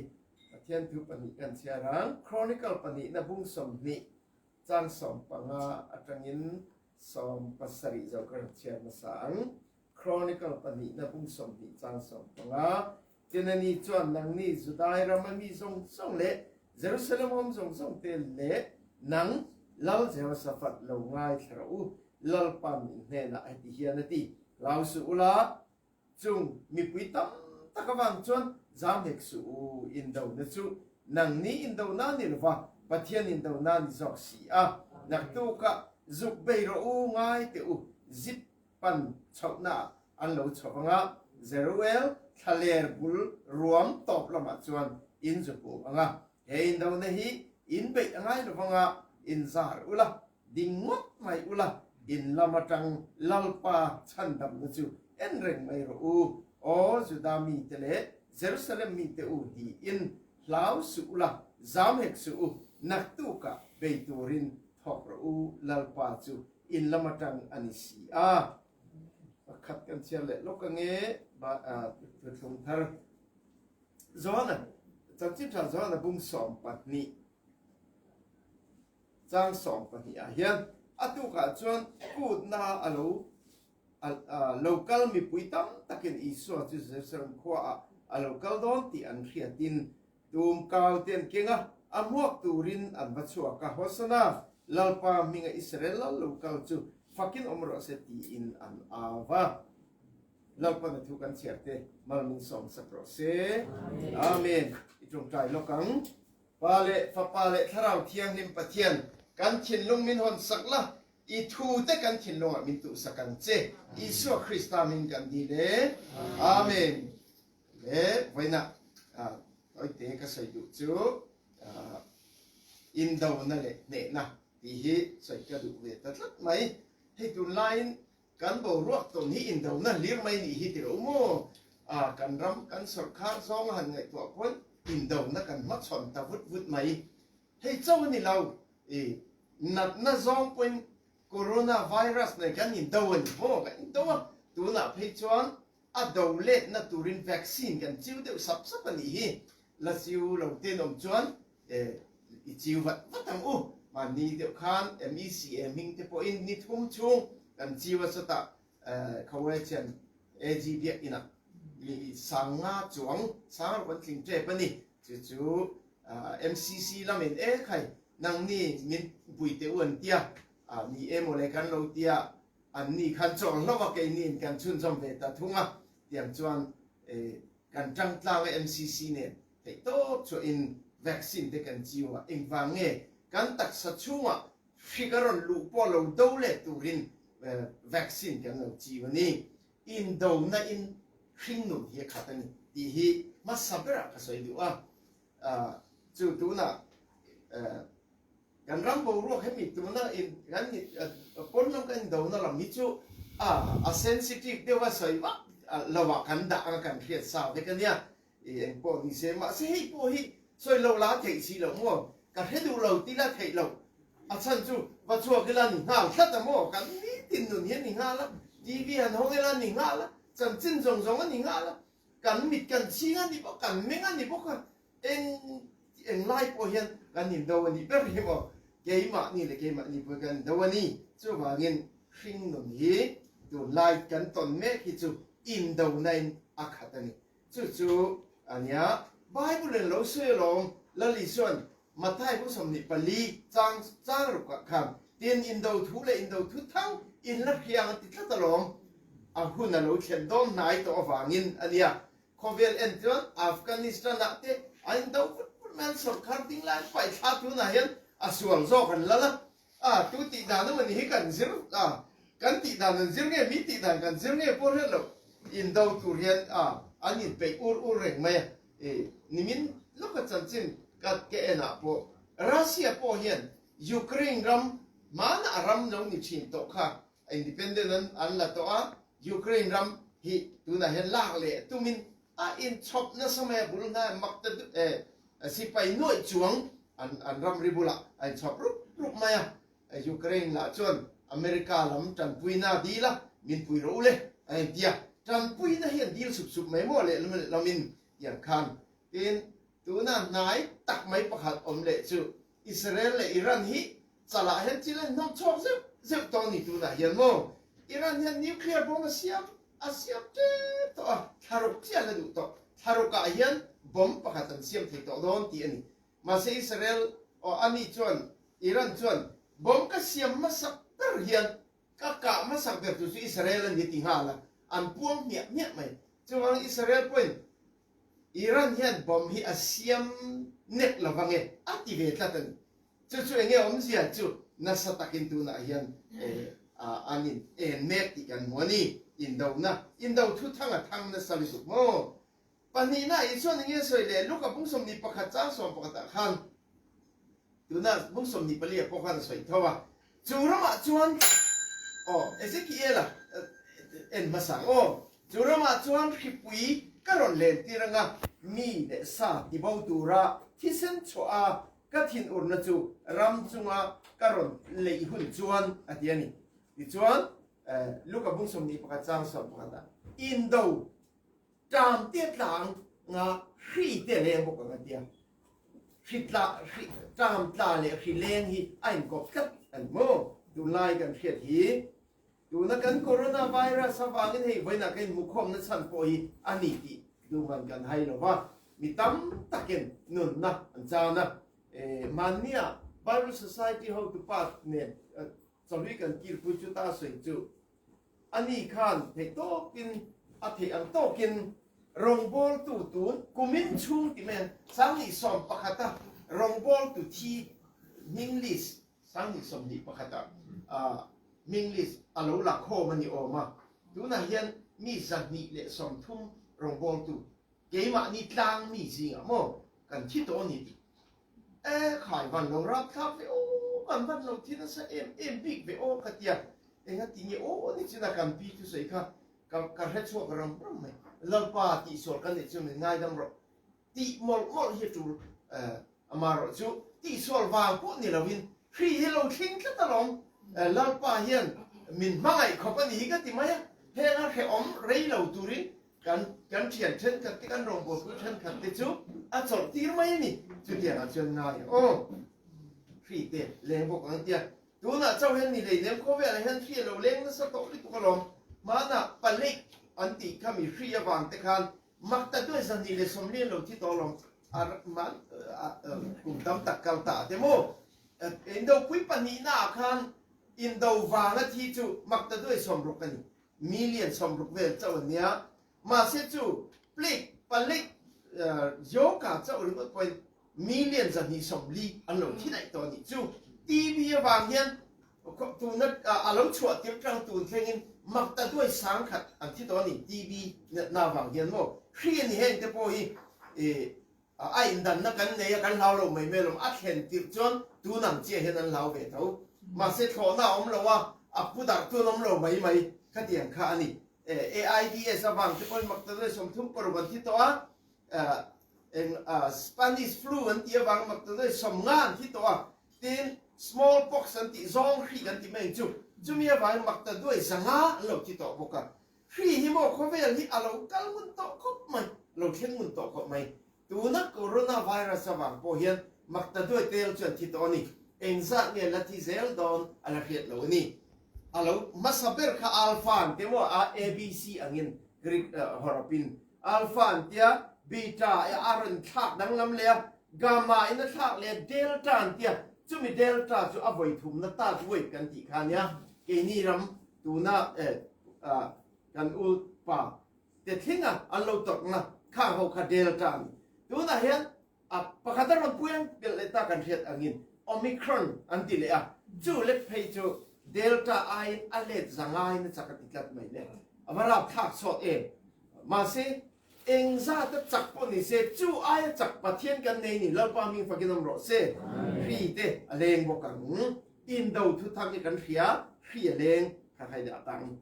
Pathian thu pahnih kan chhiar ang. Chronicle pahnihna bung 20 chang 15 atangin 17 zo ka rawn chhiar hmasa ang. Chronicle pahnihna bung 20 chang 15 Tin ani chuan nangni Judai rama mi zawng zawng leh Jerusalem awm zawng zawng te leh nang Lal Jehoshaphat lo ngaithla rawh u, Lalpa min hnenah heti hian a ti, Hlau suh ula, chung mipui tam tak avang chuan zam hek suh u, indona chu nangni indona ni lova Pathian indona ni zawk si a, naktukah zuk bei rawh u, ngai teh u, zip pan chhohnaah an lo chho ang a, Zeruel thlaler bul ruam tawp lamah chuan in zu hmu ang a. He indona hi in beih a ngai lo vang a, in zar ula, ding ngawt mai ula, in lam atang Lalpa chhandamna chu en reng mai rawh u, Aw Juda mite leh Jerusalem mite u tiin hlau suh ula, zam hek suh u, naktukah bei turin thawk rawh u, Lalpa chu in lam atang a ni si a. Pakhat kan chhiar leh lawk ange thuthlung thar Johana chanchin tha Johana bung 12 chang 12 ah hian a tukah chuan kutna a lo lo kal mipui tam takin Isua chu Jerusalem khua ah a lo kal dawn tih an hriatin Tum kau te an keng a, a hmuak turin an va chhuak a, Hosana, Lalpa hminga Israel lal lo kal chu fakin awm rawh se tiin an au va. Lalpa na thu kan chhiar te mal min sawm sak rawh se. Amen. I tawngtai lawk ang. Pa leh Fapa leh Thlarau Thianghlim Pathian, kan thinlung min hawn sak la, i thu te kan thinlungah min tuhsak ang che. Isua Krista hming kan dil e. Amen. Le vawiinah tawite ka sawi duh chu indona leh hnehna tih hi sawi ka duh ve ta tlat mai. Hei tunlaiin kan boruak tawn hi indona hlir mai nih hi ti lo maw? Kan ram kan sawrkhar zawnga han ngaihtuah pawn indona kan hmachhawn ta vut vut mai. Hei chauh a ni lo, natna zawng pawhin corona virus nen kan indo a ni maw? Kan indo a, tunah phei chuan A do letna turin vaccine kan chiu deuh sap sap a nih hi. La chiu lo ten awm chuan i chiu vat vat ang u. Mahni deuh khan MECA hming te pawhin ni thum chhung kan chiu a chawtah Khawai chian AG biakinah mi sanga chuang sang rawh kan tling tep a ni. Chu chu. MCC lamin e khai nang ni min pui te u an tia ni e mawle kan lo tia an ni khan chawl hlauh a keini in kan chhunzawm ve ta thung a tiang chuan kan tang tlang a MCC nen theih tawp chhuah in vaccine te kan chiu a engvang nge kan taksa chhungah hrik a rawn luh pawh lo do leh turin vaccine kan lo chiu a ni. Indona in hringnun hi a khat a ni tih hi hmasa berah ka sawi duh a, chu tunah kan ram boruak hemi tuna in kan pawn lam kan indona lam hi chu a sensitive deuh a sawi vak lovah kan dah anga kan hriat sa vek a nia, eng pawh ni se mahse hei pawh hi sawi lo la theih si loh maw ka hre duh lo tila theih loh A chhan chu va chhuak ila ni nghal tlat a maw? Kan nitin nun hi a ni nghal a, TV han hawng ila a ni nghal a, chanchin zawng zawng a ni nghal a, kan mit kan chhing a ni bawk, kan meng a ni bawk a, eng eng lai pawh hian kan indo a nih ber hi maw? Keimahni leh keimahni pawh hi kan indo a ni. Chuvangin hring nun hi tunlai kan tawn mek hi chu indonain a khat a ni. Chu chu a nia, Bible in lo sawi alawm, Lal Isua'n Matthai bu 24 chang chang rukah khan tin indo thu leh indo thu thang in la hriang a ti tlat alawm. A hun a lo thlen dawn hnai tawh avangin a nia. Khawvel en chuan Afghanistan ah te an indo vut vut mai an sawrkar ding lai an paih thla tunah hian a sual zawk an lal a. A, tu tih dan emaw ni hi kan zir a, kan tih dan an zir nge mi tih dan kan zir nge pawh hriat loh indo tur hian a an inpeih ur ur reng mai a. I nimin lawka chanchin ka ka en ah pawh Russia pawh hian Ukraine ram hmana a ram lo ni thin tawh kha independent an an la tawh a, Ukraine ram hi tunah hian lak leh tumin a inchhawp nasa mai a, bul hnai mak ta duh e sipai nuaih chuang an an ramri bulah a inchhawp rup rup mai a, Ukraine lah chuan America lam tanpuina a dil a, min pui rawh u le a inti a, tanpuina hi an dil sup sup mai maw lehlam lehlamin tiang khan tin tuna hnai tak mai pakhat awm leh chu Israel leh Iran hi chalah hian thil a inhnawm chhuak zeuh zeuh tawh a ni tunah hian maw Iran hian nuclear bomb a siam a siam tep tawh a, thlaruk chiah la duh tawh thlarukah hian bomb pakhat an siam thei tawh dawn tih a ni. Mahse Israel aw ani chuan Iran chuan bomb ka siam hmasak ber hian ka kah hmasak ber tur chu Israel a ni ti nghal a, an puang hmiah hmiah mai. Chuvangin Israel pawhin Iran hian bomb hi a siam nek lo vang e a ti ve tlat a ni. Chu chu enge awmzia chu nasa takin tunah hian an in en mek tih kan hmu a ni. Indona, indo thuthang a thang nasa lutuk maw? Pahnihna Isuan enge sawi leh Luka bung 21 chang 11 ah khan tuna bung 24 ah pawh khan a sawi tho a, chu ramah chuan aw Ezekiel-a en hmasa ang aw, chu ramah chuan hripui ka rawn len tir anga mi leh sa tibo tura thisen chhuah a ka thinurna chu ram chunga ka rawn leih hun chuan a ti a ni. Tichuan Luka bung 21 chang 11 ah indo Ṭam te tlang nga hri te leng bawk ang a tia. Hri tla, hri, ṭam tla leh hri leng hi a inkawp tlat a ni maw? Tunlai kan hriat hi tuna kan corona virus avangin hei vawiinah kan inhmukhawmna chhan pawh hi a ni tih duhman kan hai lo va, mi tam takin nunna an chan a. Hmannia Bible Society hotupa nen chawlui kan kirpui chu ta sawi chu Ani khan theih tawkin a theih ang tawkin rawngbawltu tun kumin chhung ti mai ang 2011 a rawngbawltu thi hming list 2021 a hming list a lo la khawm a ni awm a, tunah hian mi 230 rawngbawltu keimahni tlang mi zingah maw kan thi tawh a ni tih E khai van lo rap thlak ve aw, kan van lo thi nasa em em bik ve aw ka tia, enga ti nge aw ni china kan pi thusawi kha ka ka hre chhuak ram ram mai, Lalpa tihsual kan neih chu min ngaidam rawh tih mawlh mawlh hi a tul amarawh chu tihsual vang pawh ni lovin hri hi lo thling tlat alawm, Lalpa hian min hmangaih khawp a ni hi ka ti mai a, heng a hrehawm rei lo turin Kan kan thian thenkhat te, kan rawngbawlpui thenkhat te chu a chawlh tir mai a ni. Chutiangah chuan ngai aw, hri te leng bawk ang tia. Tunah chauh hian ni lei lem khawvelah hian hri a lo leng nasa tawh lutuk alawm. Hmanah paleih an tih kha mi hri avang te khan mak ta duai 240 an lo thi tawh alawm. Man kum tam tak kal ta te mo indo pui pani na khan indo wanga thi chu makta duai somruk ani million somruk vel chau ania ma se chu plik palik yoga chau ringot point million zani somli an lo thi dai to ni chu TV awang hian tuna a lo chhuah tir tang tun thlengin makta duai sang khat an thi to ni TV na wang hian mo hri ni heng te pawh hi a indan na kan nei a kan hlau lo mai mai lom a thlen tir chuan tun ang chiah hian an hlau ve tho mahse thlawhna a awm lo a a pu darh chu an awm lo mai mai khatiang kha ani AIDS avang te pawhin makta duai 36 an thi tawh a eng Spanish flu an tih avang makta duai 50 an thi tawh a Tin, small pox an tih zawng hri kan ti mai chu, chumi avangin makta duai 500 an lo thi tawh bawk a. Hri hi maw khawvel hi a lo kal ngun tawh khawp mai, lo thleng ngun tawh khawp mai. Tuna corona virus avang pawh hian makta duai tel chu an thi tawh a ni. Engzah nge la thi zel dawn a la hriat lo a ni. A lo hmasa ber kha alpha an ti maw, a ABC angin Greek hawrawpin Alpha an tia, Beta a rawn thlak danglam leh a, Gamma in a thlak leh a, Delta an tia, chumi Delta chu a vawi thumna third wave kan tih kha ania, keini ram tuna kan u pa te thlenga an lo tawrhna khang ho kha Delta a ni. Tunah hian a pakhat a rawn puiang belh leh ta kan hriat angin Omicron an ti leh a, chu lek phei chu Delta aiin a let zangaiin a chak a ti tlat mai le, a va rapthlak sawt em. Mahse, eng zata chak pawh ni se, chu aia chak Pathian kan nei ni, Lalpa hming fakin awm rawh se. Hri te a leng bawk ang. Indo thuthang hi kan hria, hri a leng kha kha in a tang.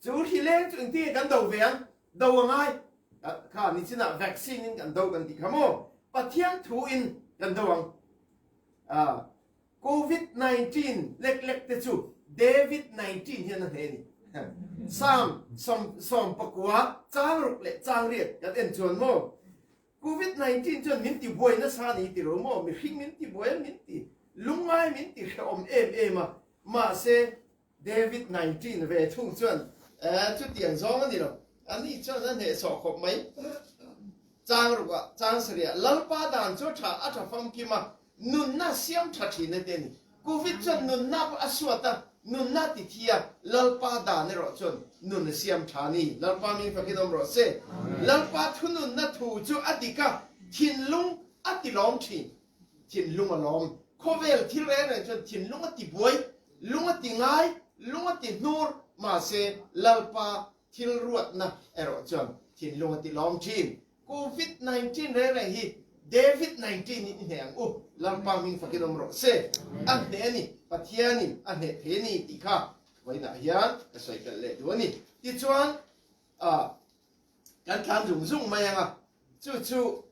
Chu hri leng chu engtin nge kan do ve ang? Do a ngai. Kha nichinah vaccine in kan do kan ti kha maw? Pathian thu in kan do ang. Covid 19 lek lek te chu David 19 hian a hne ni. Psalm 19 chang ruk leh chang riat kan en chuan maw Covid 19 chuan min ti buai nasa ni ti ro maw mihring min ti buai a min ti lungngai min ti hrehawm em em a mahse David 19 ve thung chuan chutiang zawng a ni lo ani chuan a hnehsawh khawp mai chang rukah chang sarih Lalpa dan chu tha a tha famkim a Nunna siam tha thin a ti a ni. Covid chuan nunna pawh a suat a, nunna ti thi a, Lalpa dan erawh chuan nun a siam tha a ni. Lalpa ming fakin awm rawh se. Lalpa thununna thu chu a dik a, thinlung a ti lawm thin. Thinlung a lawm. Khawvel thil reng reng chuan thinlung a ti buai, lung a ti ngai, lung a ti hnur, mahse Lalpa thil ruatna erawh chuan thinlung a ti lawm thin. Covid 19 reng reng hi David 19 in i hneh ang u, Lalpa hming fakin awm rawh se. A hneh a ni, Pathianin a hneh thei a ni tih kha vawiinah hian ka sawi belh leh duh a ni. Tichuan, kan tlan zung zung mai ang a, chu chu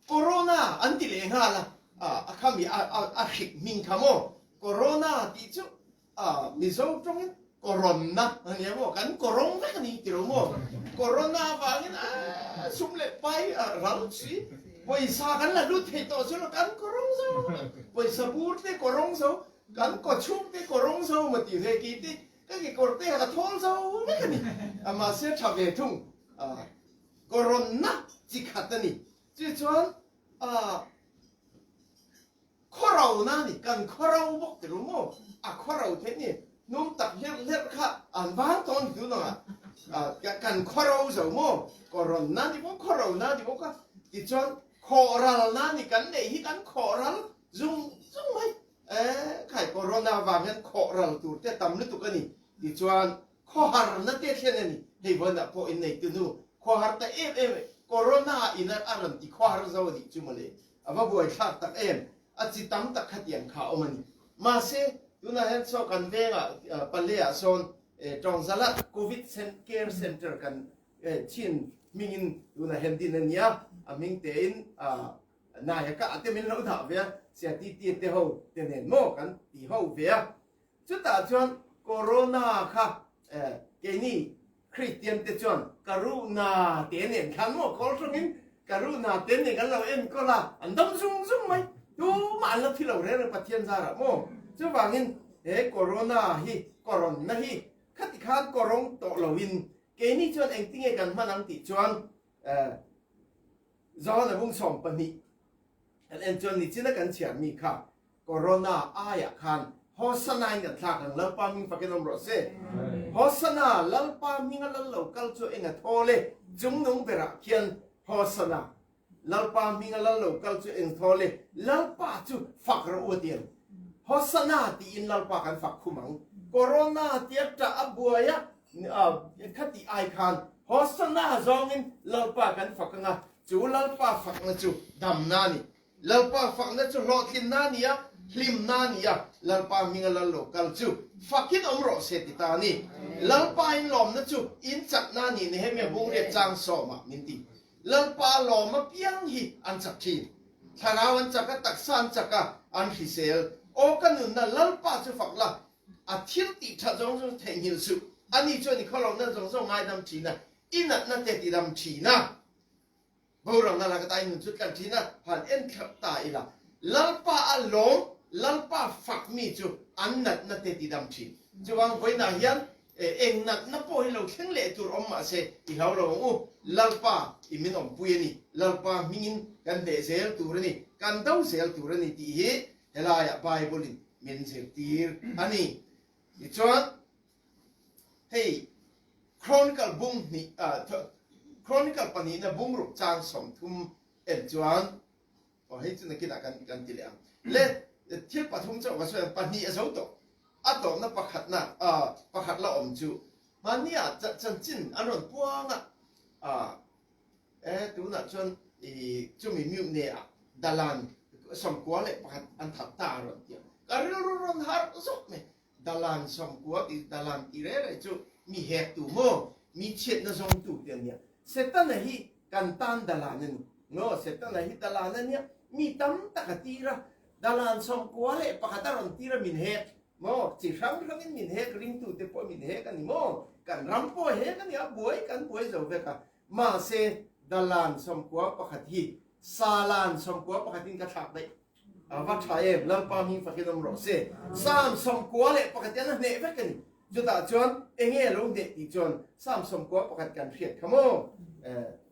Corona an ti leh nghal a, a khami a hrik hming kha maw? Corona tih chu Mizo tawngin Corona a nia maw? Kan Corong vek a ni ti lo maw? Corona avangin a sum leh pai ral si, pawisa kan la lut thei tawh chu lo, kan Corong zo, pawisa bur te Corong zo, kan kawchhung te Corong zo maw tih ve ki te, ka kekawr te ka thawl zo vek a ni. Mahse tha ve thung. Corona chi khat a ni. Chu chuan khawro na a ni, kan khawro bawk ti ru maw? A khawro theih ni, hnum tak hlerh hlerh kha an vang tawh a ni tun ang a, kan khawro zo maw? Corona ni bawk, khawro na ni bawk a, tichuan khawhral na ni kan neih hi kan khawhral zung zung mai. Khai corona vang hian khawhral tur te tam lutuk a ni. Tichuan Khawharna te thlen a ni. Hei vawiinah pawh innei tu nu khawhar ta em em Corona in a rawn ti khawhar zo a nih chu mawle. A va buaithlak tak em. A chi tam tak khatiang kha a awm a ni. Mahse, tunah hian saw kan vengah Paleah sawn Tawngzala Covid Care Centre kan chhin hmingin tunah hian din a ni a, a hming tein Nayaka ah te min lo dah ve a, sia titi te ho te nen maw kan ti ho ve a. Chutah chuan Corona kha keini Kristian te chuan Karuna te nen khan maw call tawngin Karuna te nen kan lo enkawl a, an dam zung zung mai. Tumah an la thi lo reng reng Pathian zarah maw. Chuvangin he Corona hi, Corona hi khati khan kawrawng tawh loin keini chuan engtinge kan hman ang tih chuan. John a bung som pahnih kan en chuan ni china kan chiar mi kha corona aya khan Hosana in kan thlak ang Lalpa ming fakin om rawh se. Hosana Lalpa ming a lal lo kal chu eng a thole chungnung berah khian Hosana Lalpa hming a lal lo kal chu eng thaw le Lalpa chu fak rawh u tiang. Hosana tiin Lalpa kan fak khum ang. Corona tia ṭah a buai a khati ai khan Hosana zawngin Lalpa kan fak anga chu Lalpa fakna chu damna ni. Lalpa fakna chu hlawhtlinna ni a, hlimna ni a, Lalpa hming a lal lo kal chu fakin awm rawh se ti ta a ni. Lalpa in lawmna chu in chakna ni Nehemia bungriat chang sawmah min ti. Lalpa lawm apiang hi an chak thin. Thlarau an chak a, taksa an chak a, an hrisel. Aw ka nunna Lalpa chu fak la, a thil tih that zawng zawng theihnghilh suh. Ani chuan i khawlohna zawng zawng ngaidam thin a, i natna te tidam thin a. Boralna laka ta i nun chu tlan thin a, han en thlap ta ila. Lalpa a lawm, Lalpa fak mi chu an natna te tidam thin. Chuvang vawiinah hian Eng natna pawh hi lo thleng leh tur awm mah se i hlau lo ang u. Lalpa i min awmpui a ni. Lalpa hmingin kan hneh zel tur a ni, kan do zel tur a ni tih hi helaiah Bible-in min zirtir a ni. Tichuan, hei Chronicle bung hnih, Chronicle pahnihna bungruk chang 30 en chuan, Aw hei chu nakinah kan kan ti leh ang. Le thil pathum chauh ka sawi ang, pahnih a zo tawh. A tawpna pakhatna pakhat la awm chu hmanni ah chanchin an rawn puang a, e tunah chuan i chumi mute ah dalan 91 an that ta a rawn ti a. Ka rilru rawn harh zawk mai. Dalan 90 ti dalan ti reh reh chu mi hek tu maw, mi chhiatna zawng tu te an nia. Setana hi kan tan dalan a ni. No, Setana hi dalan a nia. Mi tam tak a tir a, dalan 91 a rawn tir a min hek maw, chi hrang hrangin min hek, ringtu te pawh min hek a ni maw, kan ram pawh a hek a ni a, buai kan buai zo vek a. Mahse, dalan 91 hi salan 91 in ka thlak daih. A va tha em, Lalpa hming fakin awm rawh se. Psalm 91 hian a hneh vek a ni. Chutah chuan enge a lo hneh tih chuan Psalm 91 kan hriat kha maw?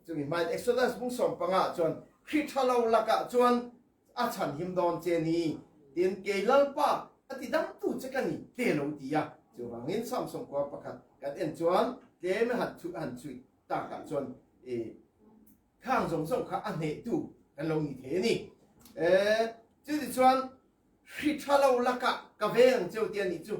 Chumi hmain Exodus bung 15 ah chuan hri tha lo lakah chuan a chhan him dawn che ni tiin kei Lalpa a ti damtu che ka ni te lo ti a. Chuvangin Psalm 91 kan en chuan tlem a han chhuih takah chuan Khang zawng zawng kha a hnehtu kan lo ni thei a ni. E, chutichuan hri tha lo lakah ka veng ang cheu tia nih chu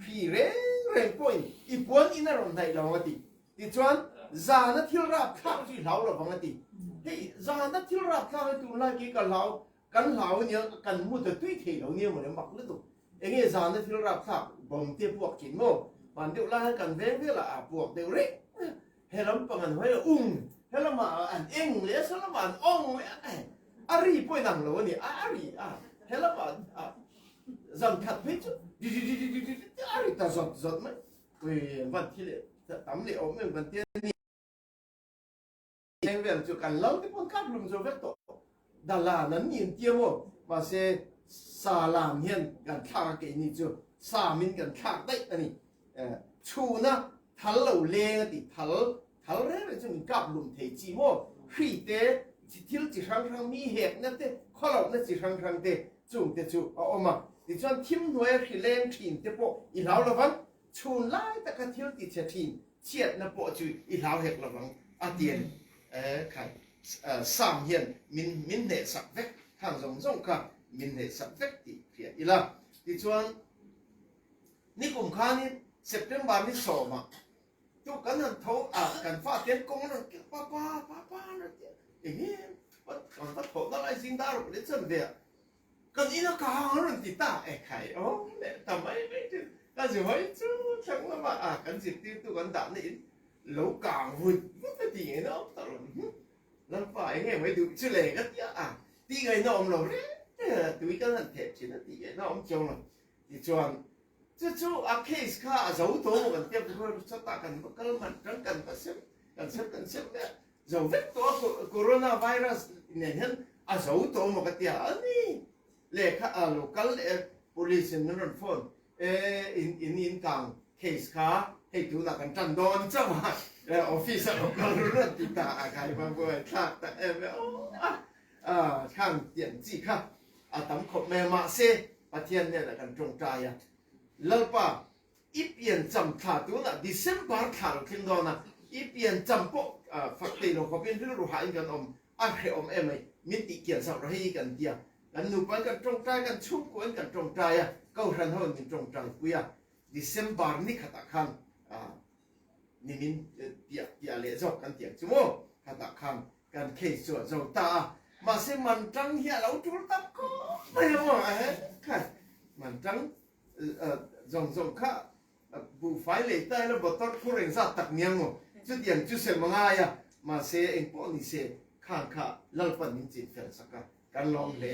hri reng reng pawhin i puan in a rawn hnaih lo ang a ti. Tichuan zana thil rapthlak chu i hlau lovang a ti. Hei zana thil rapthlak hi tunlai khi ka hlau, kan hlau ania kan mut a tui thei lo nia mawle mak lutuk. Enge zana thil rapthlak bawm te puak thin maw? Hman deuh lai hian kan veng velah a puak deuh reng. He lam pang an hawi a ung, he lamah an eng leh a, saw lamah an awng leh a, a ri pawh inang lo a ni, a ri a, he lamah zan khat phei chu di di di di di di di a ri ta zawt zawt mai, ui an van thi leh tam leh awm em kan tia ni. Eng vel chu kan lo te pawn kap hlum zo vek tawh, dalan an ni an tia maw, mahse sa lam hian kan thlak a keini chu sa min kan thlak daih a ni. Chhuna thal lo leng a ti, thal thal reng reng chu min kap hlum thei chi maw, hri te thil chi hrang hrang mi hekna te khawlohna chi hrang hrang te chung te chu a awm a. Tichuan thim hnuaia hri leng thin te pawh i hlau lovang, chhun lai taka thil ti chhe thin chhiatna pawh chu i hlau hek lovang a ti a ni. Khai Sam hian min min hnehsak vek, khang zawng zawng kha min hnehsak vek tih hriat ila. Tichuan nikum khanin September ni sawmah tu kan han tho a, kan fa te an kawng an rawn kilh papa papa an rawn ti a, eng kan va thawhna lai zing dar ruk leh chuan ve a, Kan in a kang a rawn ti ta e khai awm leh ta mai mai thin. Ka zi hawi chu thlang lamah a kan zirtirtu kan dahna in lo kang vut vut a ti ngei na awm ta lo ni. Lalpa eng nge mai duh chu le ka ti a, tih ngaihna awm lo reng reng a tui kan han theh thin a tih ngaihna awm chiang lo. Tichuan chu chu a case kha a zo tawh maw kan tia chutah kan va kal man tang kan va sem kan sem kan sem mai a. Zo vek tawh a corona virus nen hian a zo tawh maw ka tia a ni lehkha a lo kal leh a police in an rawn phone e in in in kang case kha hei tunah kan tan dawn chauh a. Office a lo kal ru ti ta a kai ma buai thlak ta em o a khang tiang chi kha a tam khop me ma se Pathian nen a kan tawngtai a Lalpa i pian cham thla tu na December thla lo thleng dawn a i pian cham pawh fak te lo khawpin rilru ha in kan awm a hrehawm em mai min tih kian sak rawh hei kan tia kan nupa in kan tawngtai kan chhungkua in kan tawngtai a kohhran ho in min tawngtai pui a December ni khatah khan nimin piah piah leh zawk kan tiang chu maw khatah khan kan case chu a zo ta a mahse man tang hi a lo tul tam khawp mai a maw a he khai man tang zawng zawng kha buhfai lei ta ila motor phur engzat tak niang maw chutiang chu sem a ngai a mahse engpawh ni se khang kha Lalpan min chin fel sak a kan lawm hle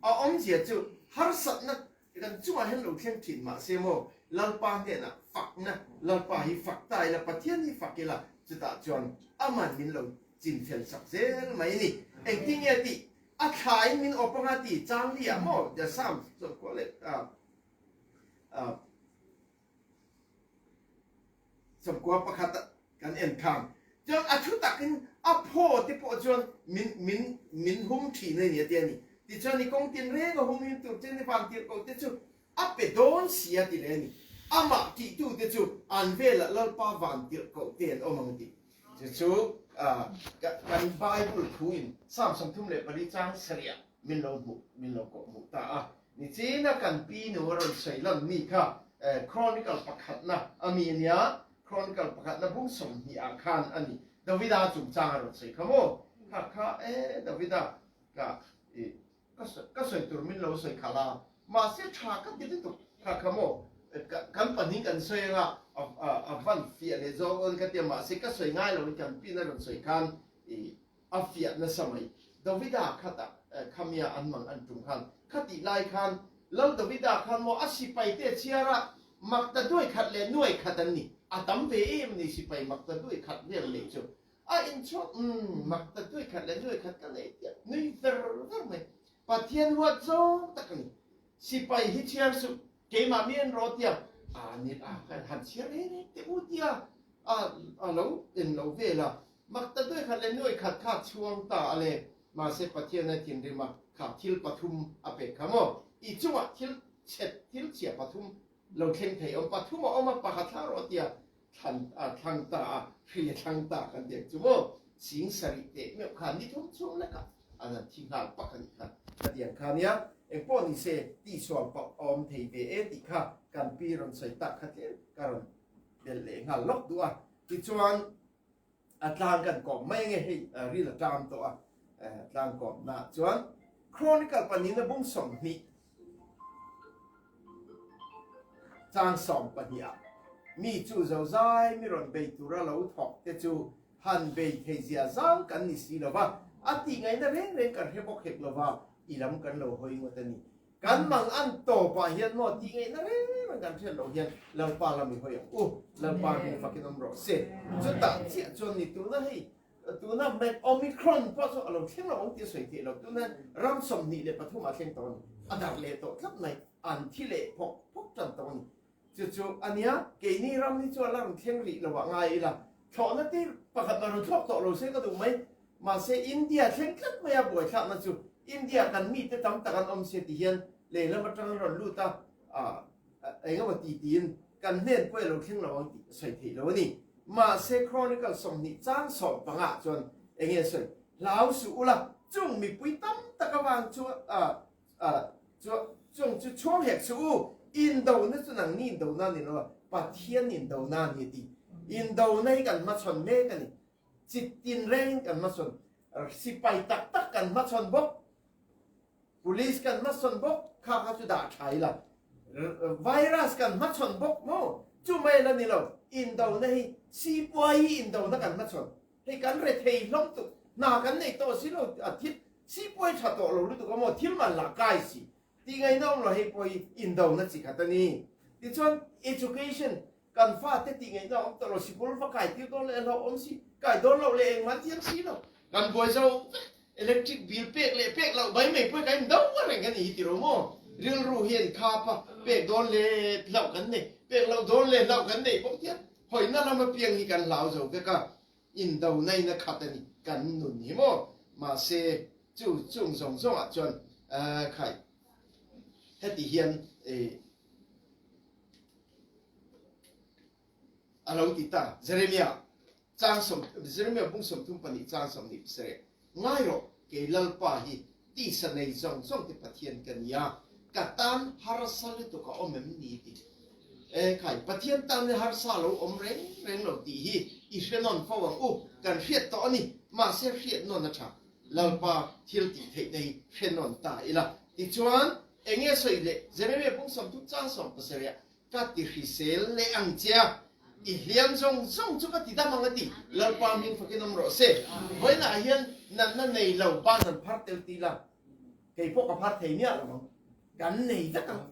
a awmzia chu harsatna Kan chungah hian lo thleng thin mahse maw Lalpa hnenah fakna, Lalpa hi fak ta ila, Pathian hi fak ila, chutah chuan aman min lo chin fel sak zel mai a ni. Engtin nge tih? A thlain min awp anga ti chang li ah maw the Psalms chuan kuah leh Sawmkua pakhat kan en khang chuan a thu takin a phaw te pawh chuan min min min hum thin a ni a ti a ni. Tichuan i kawng tin reng a hum him tur che ni van tirh ko te chu a pe dawn si a ti leh a ni. Amah tihtu te chu an velah Lalpa van tirh koh te an awm ang tih chu chu kan Bible thu in Psalm 34 chang sarih ah min lo hmuh min lo kawh hmuh ta a. Nichina kan pi nu a rawn sawi lan mi kha Chronicle pakhatna a mi a nia, Chronicle pakhatna bung 20 ah khan a ni. Davida chungchang a rawn sawi kha maw? Kha kha e Davida ka i ka ka sawi tur min lo sawi khalh a, mahse tha ka ti lutuk kha kha maw? Kan pahnih kan sawi anga a van fiah leh zawk awn ka tia mahse ka sawi ngai loin kan pin a rawn sawi khan i A fiah nasa mai. Davida khatah khamia an mang an tum khan khatih lai khan Lal Davida khan maw a sipai te chhiara makta duai khat leh nuai khat an ni. A tam ve em ni sipai makta duai khat vel nei chu. A inchhuak umm makta duai khat leh nuai khat ka nei tiah nui ver ver mai. Pathian huat zawng tak a ni. Sipai hi chhiar suh keimah mi an rawh tia a ni a han chhiar reng reng teh u tia a lo en lo vel a. Mak ta duai khat leh nuai khat kha chhuang ta a le, mahse Pathian a thinrim a, kha thil pathum a pek kha maw? I chungah thil chhet, thil chhia pathum lo thleng thei awm, pathum a awm a, pakhat thla rawh tia thlan a thlang ta a, hri a thlang ta kan ti ang chu maw? Sing sarih teh meuh khan ni thum chhung lekah an han thi nghal pak a nih kha. Khatiang kha nia, engpawh ni se tihsual pawh a awm thei ve e tih kha kan pi rawn sawi tak kha tlem ka rawn belh leh nghal lawk duh a. Tichuan, a tlang kan kawm mai ange hei ril a tlam tawh a tlang kawm na chuan Chronicle panina bung 20 chang 12 ah mi chu zozai mi rawn bei tura lo thawk te chu han bei thei zia zang kan ni si lova a tih ngaihna reng reng kan hre bawk hek lova i lam kan lo hawi ngawt a ni. Kan mang an tawpah hian maw tih ngaihna reng reng kan hriat loh hian Lalpa lam i hawi ang u, Lalpa hming fakin awm rawh se. Chutah chiah chuan ni tuna hei tuna Omicron pawh chu a lo thleng lo ang tih a sawi theih loh. Tuna hian ram 23 ah thleng tawh a ni. A darh leh tawh tlat mai, an thi leh phawk phawk tan tawh a ni. Chu chu a nia, keini ram hi chu a la rawn thleng rih lo ah ngai ila, thlawhna te pakhat mah rawn thlawk tawh lo se ka duh mai. Mahse India thleng tlat mai a buaithlakna chu India kan mite tam tak an awm sia ti hian lehlam atang an rawn lut a, eng emaw ti tiin kan hnen pawh i lo thleng lo ang tih a sawi theih lo a ni. Mahse Chronicle 20 chang 15 ah chuan eng nge a sawi? Hlau suh ula, chung mipui tam tak avang chu chung chu chhuang hek suh u, indona chu nangni indona a ni lo a, Pathian indona a ni a ti. Indona hi kan hmachhawn mek a ni. Chit tin reng kan hmasawn, sipai tak tak kan hmachhawn bawk, police kan hmasawn bawk, kha kha chu dah tha ila. Virus kan hmachhawn bawk maw? Chu mai la ni lo, indona hi sipuai hi indona kan hmachhawn. Hei kan rethei hlawm tuk, hna kan nei tawh si lo, a thil sipuai tha tawh lo lutuk a maw, thil man lah kai si. Tih ngaihna awm lo hei pawh hi indona chi khat a ni. Tichuan education Kan fate tih ngaihna awm tawh lo, sikul va kai tir dawn leh hlauh awm si, kai dawn loh leh engmah thiam si lo. Kan buai zo vek, electric bill pek leh pek loh mai mai pawh kan in do reng a ni hi ti ro maw? Rilru hian khap a, pek dawn leh hlauh kan nei, pek loh dawn leh hlauh kan nei bawk hian. Hoina lama piang hi kan hlau zo veka in do nei na khat ani kan nun hi mo ma se chu chung zong zong ah chuan khai heti hian a lo ti ta Jeremiah chang som Jeremiah bung 34 chang 27 ngai ro ke lalpa hi ti sa nei zong zong te Pathian kan ya ka tan harsa lu tu ka om em ni ti e khai Pathian tan le harsa lo om reng reng lo ti hi i hrenon fo ang u kan hriat to ani ma se hriat non a tha lalpa thil ti thei nei hrenon ta ila ti chuan enge soi le Jeremiah bung 30 chang 17 ka ti hrisel le ang chia i hliam zong zong chu ka ti dam ang ati lalpa min fakin om ro se voina hian nan na nei lo ba nan phar tel ti la kei pawh ka phar thei nia lo kan nei vek ang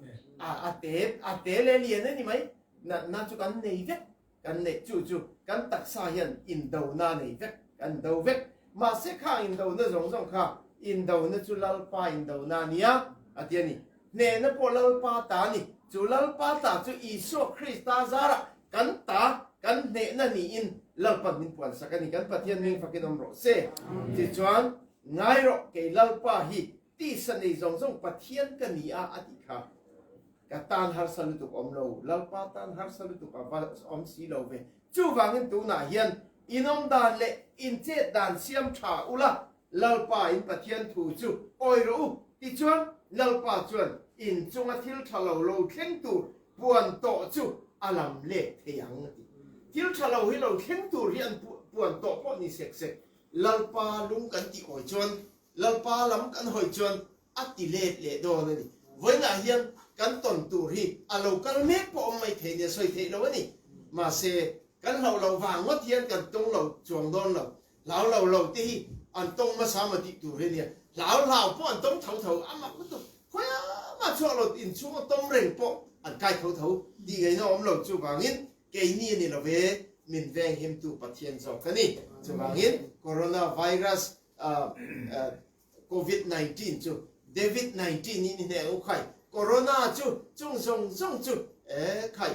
a a te a te le lian ani mai na na chu kan nei vek kan nei chu chu kan taksa hian indo na nei vek kan do vek ma se kha indo na zong zong kha indo na chu lalpa indo na nia atiani ne na pawh lalpa ta ni chu lalpa ta chu Isua Krista zara kan ta kan hne na ni in lalpa min puan sak ani kan Pathian ming fakin om rawh se ti chuan ngai rawh kei lalpa hi ti sa nei zawng zawng Pathian ka ni a ati kha ka tan harsa lutuk om lo lalpa tan harsa lutuk a va om si lo ve chu wangin tunah hian inom dan le in chet dan siam tha ula lalpa in Pathian thu chu oi ro u ti chuan lalpa chuan in chunga thil tha lo lo thleng tur puan to chu alam le theiang ti thil tha lo hi lo thleng tur hi an puan to pawh ni sek sek lalpa lung kan ti oi chuan lalpa lam kan hoi chuan a ti let le dawn ani voina hian kan ton tur hi a lo kal mek pawh awm mai thei nia soi thei lo ani ma se kan hlo lo wang ngot hian kan tong lo chuang dawn lo hlau lo lo te hi an tong ma sa ma ti tur hi nia hlau hlau pawh an tong tho tho ama ku tu khoya ma chuak lo in chung a tom reng pawh an kai tho tho ti ngai na awm lo chu wangin kei ni ani lo ve min veng him tu Pathian zawk ani chu wangin coronavirus COVID-19 chu David 19 ni ne u khai corona chu chung zong zong chu e khai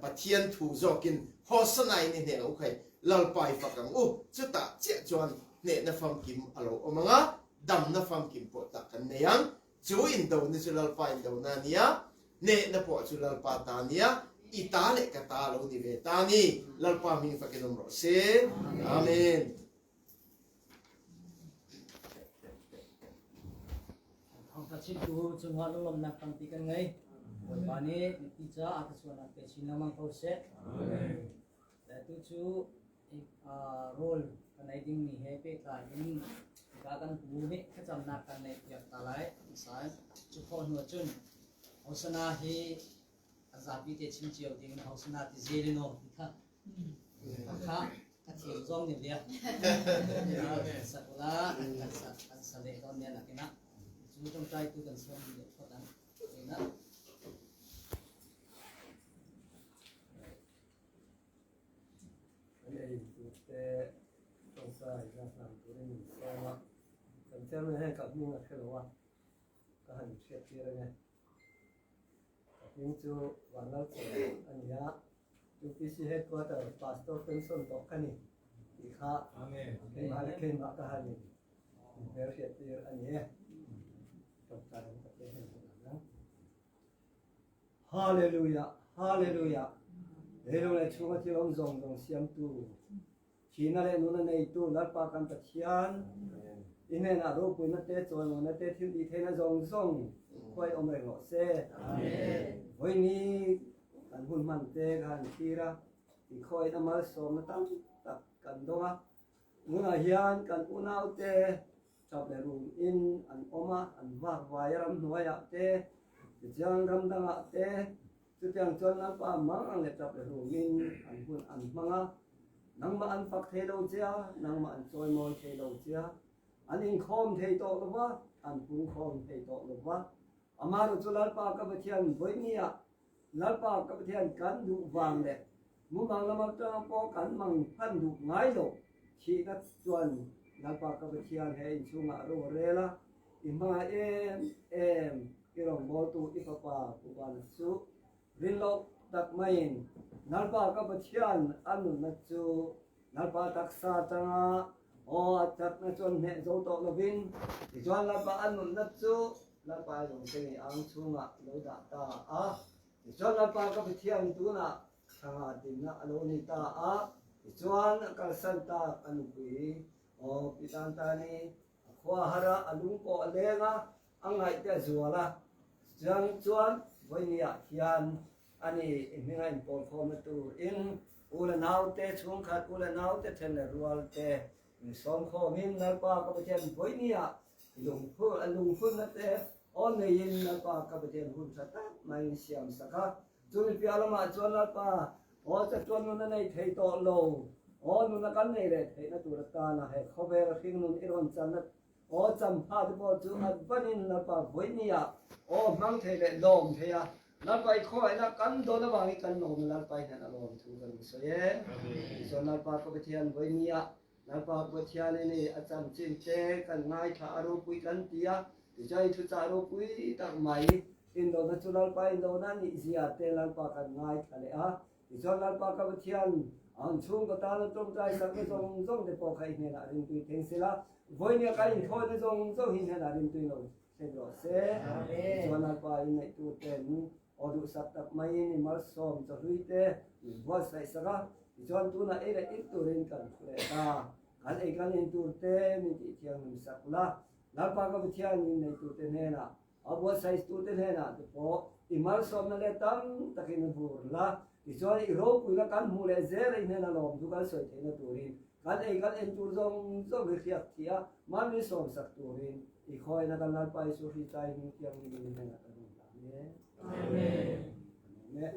Pathian thu zawkin hosanai ni ne u khai lalpai fakang u chu ta che chuan hne na fam kim alo omanga dam na fam kim po ta kan neyang chu in do ni chu lalpa in do na nia ne na po chu lalpa ta nia i ta le ka ta lo ni ve ta ni lalpa ming fakin om ro se amen. Thawngtha chimtu cungah lunglawmhnak tampi kan ngei. Bawipa nih mipi caah a thluachuahnak pe chin lengmang ko seh. Tu cu rawl kan ei dingmi he pehtlai in hika kan pu nih thlacamnak kan neih piak ta lai. Sai cu khawh hnu ahcun Hosana hi a zapi te chim cio ding Hosana ti zelino ti kha kha a thiam zong ni bia sakula an sa an sa le don ne nakina chu tong trai tu kan som le khotan ina Kan ei tu te tong sai na sam turin soma kan chairman he ka hming a thelo a ka han hriat tir ange ka hming chu Vanlal Chhawng ani a UPC headquarter pastor pension tawh ka ni tih kha keimah leh keimah ka han in hmel hriat tir ani e tawngtai ang ka te hen ang Hallelujah Hallelujah leilung leh chhunga thil awm zawng zawng siamtu Thihna leh nuna neitu Lalpa kan Pathian, i hnenah ropuina te, chawimawina te, thil tih theihna zawng zawng khuai awm reng rawh se. Vawiini kan hun hman te ka han thlir a, i khawiin a malsawmna tam tak kan dawng a. Tunah hian kan unaute tap leh rum in an awm a, an vak vai a ramhnuaiah te, tichuan ram dangah te, Chutiang chuan Lalpa mang ang leh tap leh rumin an hun an hmang a, nangmah an fak thei lo che a, nangmah an chawimawi thei lo che a, an inkhawm thei tawh lo va, an pungkhawm thei tawh lo va. Amaherawhchu Lalpa ka Pathian vawinia Lalpa ka Pathian kan duh vang leh mumang lam atang pawh kan mang hman duh ngai lo thihna chuan Lalpa ka Pathian he inchhungah a ro a rel a, I hma em em i rawngbawltu i fapa Pu Bana chu rin loh tak maiin Lalpa ka Pathian a nunnak cu Lalpa taksa tangah aw a cat na cuan hneh zo tawh lovin tichuan Lalpa a nunnak cu Lalpa lungtling i ang chungah lo dah ta a tichuan Lalpa ka Pathian tunah thla dinnak a lo ni ta a tichuan a kalsan tak a nupui aw pitan ta nih a khua har ah a lungpaw a leng a a ngaih te a zual a cang chuan voini ah hian ani i hminga in pawl khawm na tur in u le nau te chungkhat u le nau te then le rual te in sawm khawm in Lalpa ka Pathian voini ah lungphun a lungphun na te on nei in Lalpa ka Pathian hun tha tak mai in siam saka Cun piah lamah cun Lalpa, aw catuan nun a nei thei tawh lo, aw nun a kan nei le theih na tur atan a he khawvel hringnun i rawn can na aw campha te pawl cu an van in Lalpa voihni ah aw hmang thei le lawm thei a Lalpa i khawngaihnak kan don awang i kan lawm Lalpa i hnen a lawm thu kan soi e. Cun Lalpa ka Pathian voihni ah Lalpa Pathian in a camcin te kan ngaithla a ropui kan ti a ticai thuca ropui tak mai indona cu Lalpa indona nih zia te Lalpa kan ngaithla le a ticun Lalpa ka Pathian an chung ka tan a ṭawngṭai sak na zong zong te pawh kha i hnenah rimtui theng sila voi nih ka in thawi na zong zong hi hnenah rimtui lo theng rawh seh cun Lalpa in neihtu ten aw duhsak tak mai in i malsawm chahlui te min buatsaih sak a tichuan tunah ei le in turin kan thu leh ta kan ei kan in tur te min tih thianghlim sak la Lalpa ka Pathian in neitu te hnenah a buatsaih tu te hnenah te pawh i malsawmna le tam takin vur la tichuan i ropuina kan hmuh leh zel i hnena lawm chu kan sawi theihna turin kan ei kan en tur zawng zawng hi hriak thi a mahni sawm sak turin i khawina kan Lalpa Jesuh Khrih tlai hming tiang in hnenah kan um hlah ne. Amen. Amen.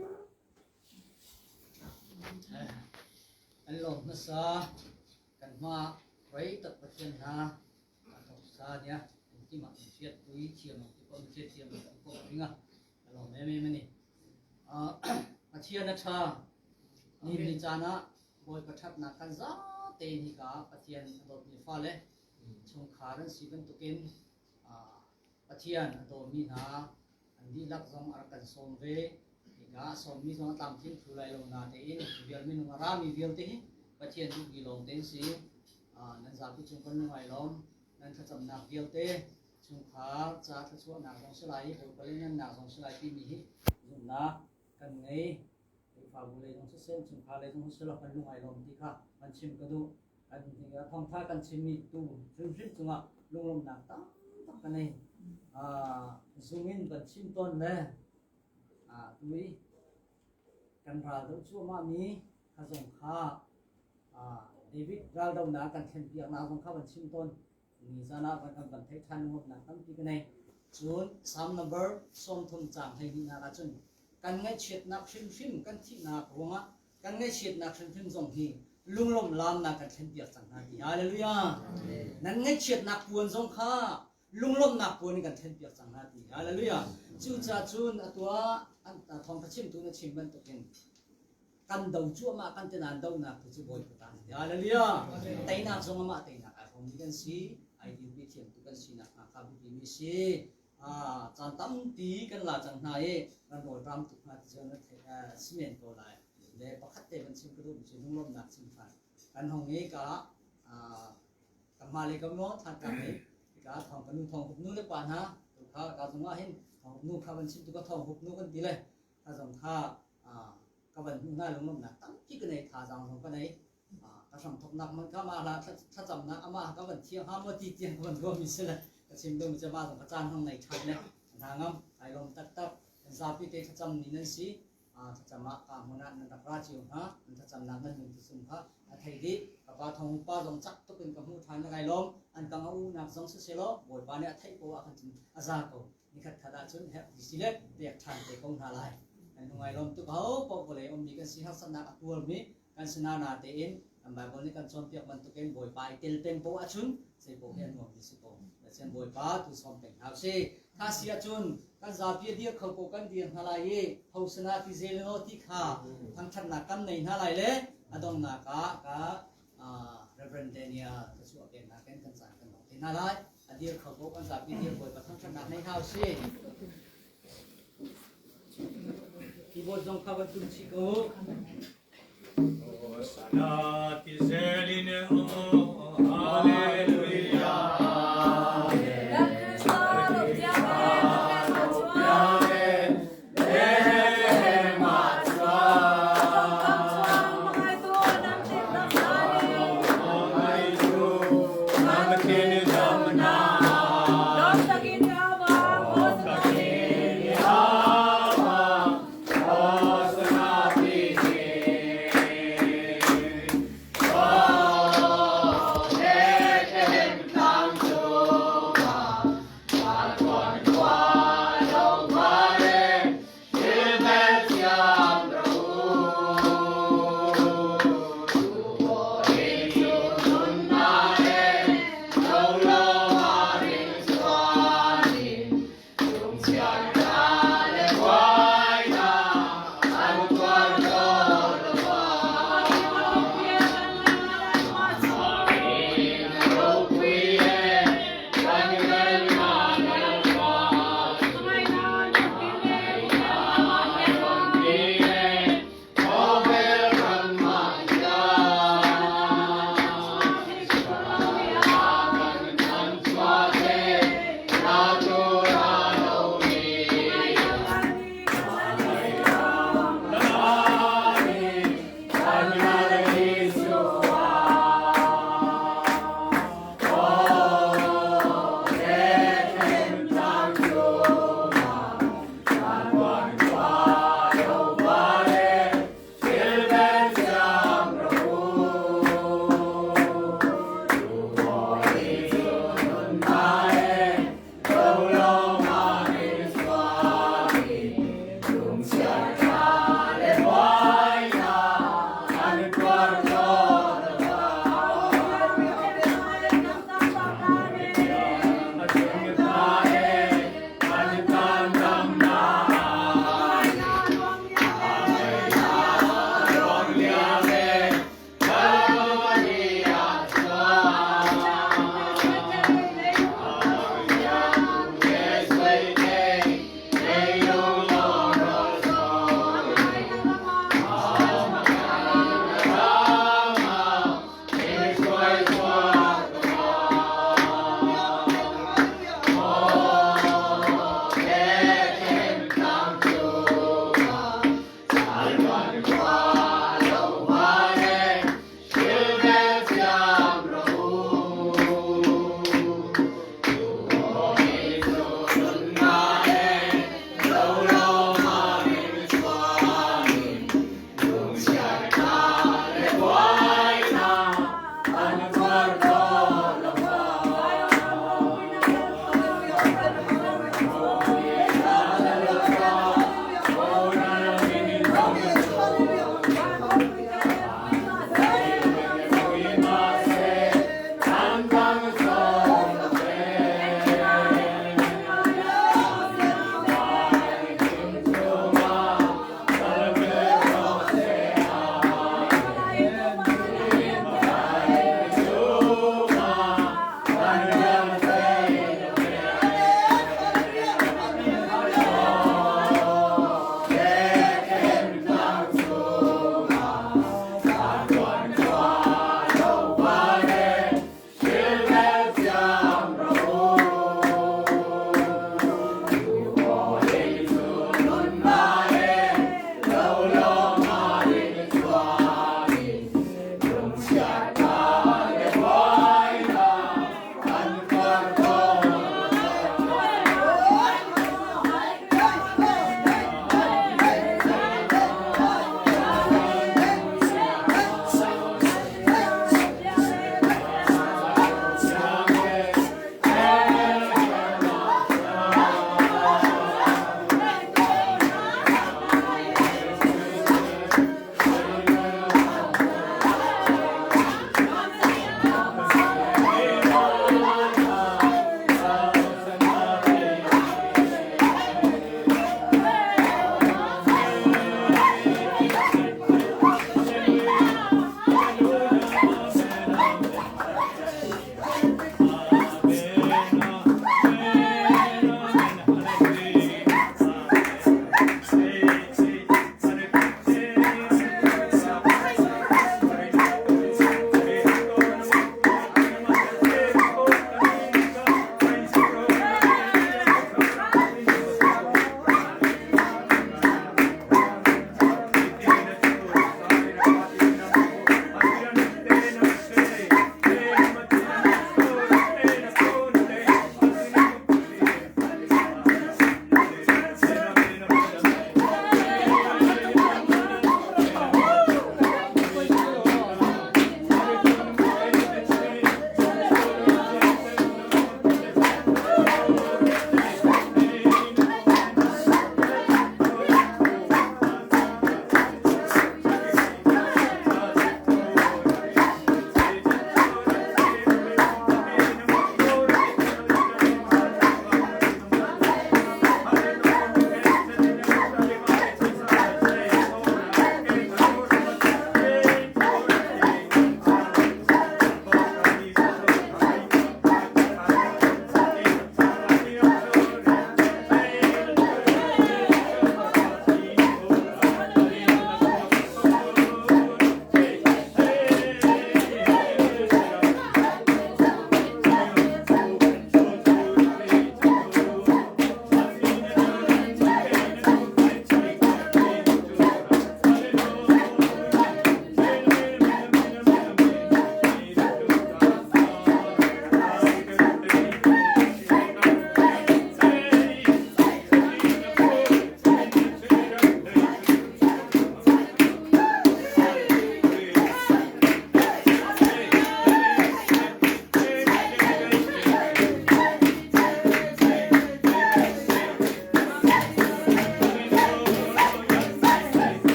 An lawm hmasa kan hma rei tak Pathian hna a thok sa nia an timah an hriat pui thiam ang ti pawh an hriat thiam ang ti pawh ringa a lawm em em ani. Pathian a ṭha ni ni caan ah Bawipa ṭhatnak kan za tein hika Pathian a dawtmi fale chungkhar an si bantukin Pathian a dawmi hna an dihlak zong a rak kan sawm ve. Hika a sawmmi zong a tlamtling thlu lai lo natein vial minung a rami vialte hi Pathian duhmi lawng te an si. Nan zapi cung kan lungai lawm. Nan thlacamnak vialte chungkhar ca thluachuahnak zong si lai i Bawipa le ngannak zong si lai timi hi zumhnak kan ngei. Khrihfabu lei zong siseh, chungkhar lei zong siseh kan lung ai lawm ti kha kan chim ka duh. Kan thawngtha kan chimmi tu hrimhrim cungah lunglawmhnak tamtak ka nei. Zung in kan chim tawn le tui kan ral do cuahmah mi kha zong kha David raldonak kan thlen piaknak zong kha kan chim tawn. Ni zan ah kan kan theih ṭhan ngawtnak tampi ka nei. Cun Psalm number 30 caang 12 nak ahcun kan ngaihchiatnak hrimhrim kan thihnak ruangah kan ngaihchiatnak hrimhrim zong hi lunglawmh laamnak kan thlenpiak cang hna ti. Hallelujah. Nan ngaihchiatnak puan zong kha lunglawmhnak puan in kan thlenpiak cang hna ti. Hallelujah. Cucaah cun a tuah thawngtha chimtu na chim bantukin kan do cuahmah kan tenan donak tu cu Bawipa ta si. Hallelujah. Teinak zong amah teinak ai hrawmmi kan si. Ai dirpi thiamtu kan sinak hnga kha biapi mi si. Caan tampi kan la cang hna i kan rawlram tuk hna ti cun si men ko lai. Le pakhat te van chim ka duh mi cu lunglawmhnak chim than. Kan hong i ka ka hma le ka mo than ka hei ka thong ka nu thong hup nu le pa hna tu kha ka zung ah hin thong hup nu kha van chim tu ka thong hup nu kan ti le ka zong kha ka van hmuh hna lunglawmhnak tampi ka nei thazaang zong ka nei ka hram thoknak man ka ma hla thlacamnak ama ka van thiang ha maw ti tiang ka van ruahmi si le ka chim ding cu ma zong ka caan hong nei ṭhan le hna ngam ai lawm taktak zapi te thlacam ni nan si thlacam ah ka hmun ah nan rak ra cio hna nan thlacamnak nan lung sum kha a thei dih ka pa thong pa zong cak tuk in ka hmu ṭhan na kai lawm an kang a unak zong si selaw bawipa nih a theih ko ah khan cun a za ko nikhat khat ahcun herh ti si le pek ṭhan te ko hna lai. Kan lungai lawm tuk ho paoh vawlei ummi kan si harsatnak a tuarmi kan si na tein kan Bible nih kan cawnpiak bantukin Bawipa i tel peng poh ahcun zei poh hi a nuam mi si ko. Pathian Bawipa tu sawm peng hna usih. Kha si ahcun kan zapi a dir kho ko kan dir hna lai i hosana ti zeleno ti kha thangṭhatnak kan nei hna lai le a donghnak ah ka Reverend Daniel thluachuah peknak in kan caan kan dong te hna lai. A dir kho ko kan zapi dir Bawipa thangṭhatnak nei hna usih. Keyboard zong kha van tum chih ko. Hosanna ti zelin o hallelujah.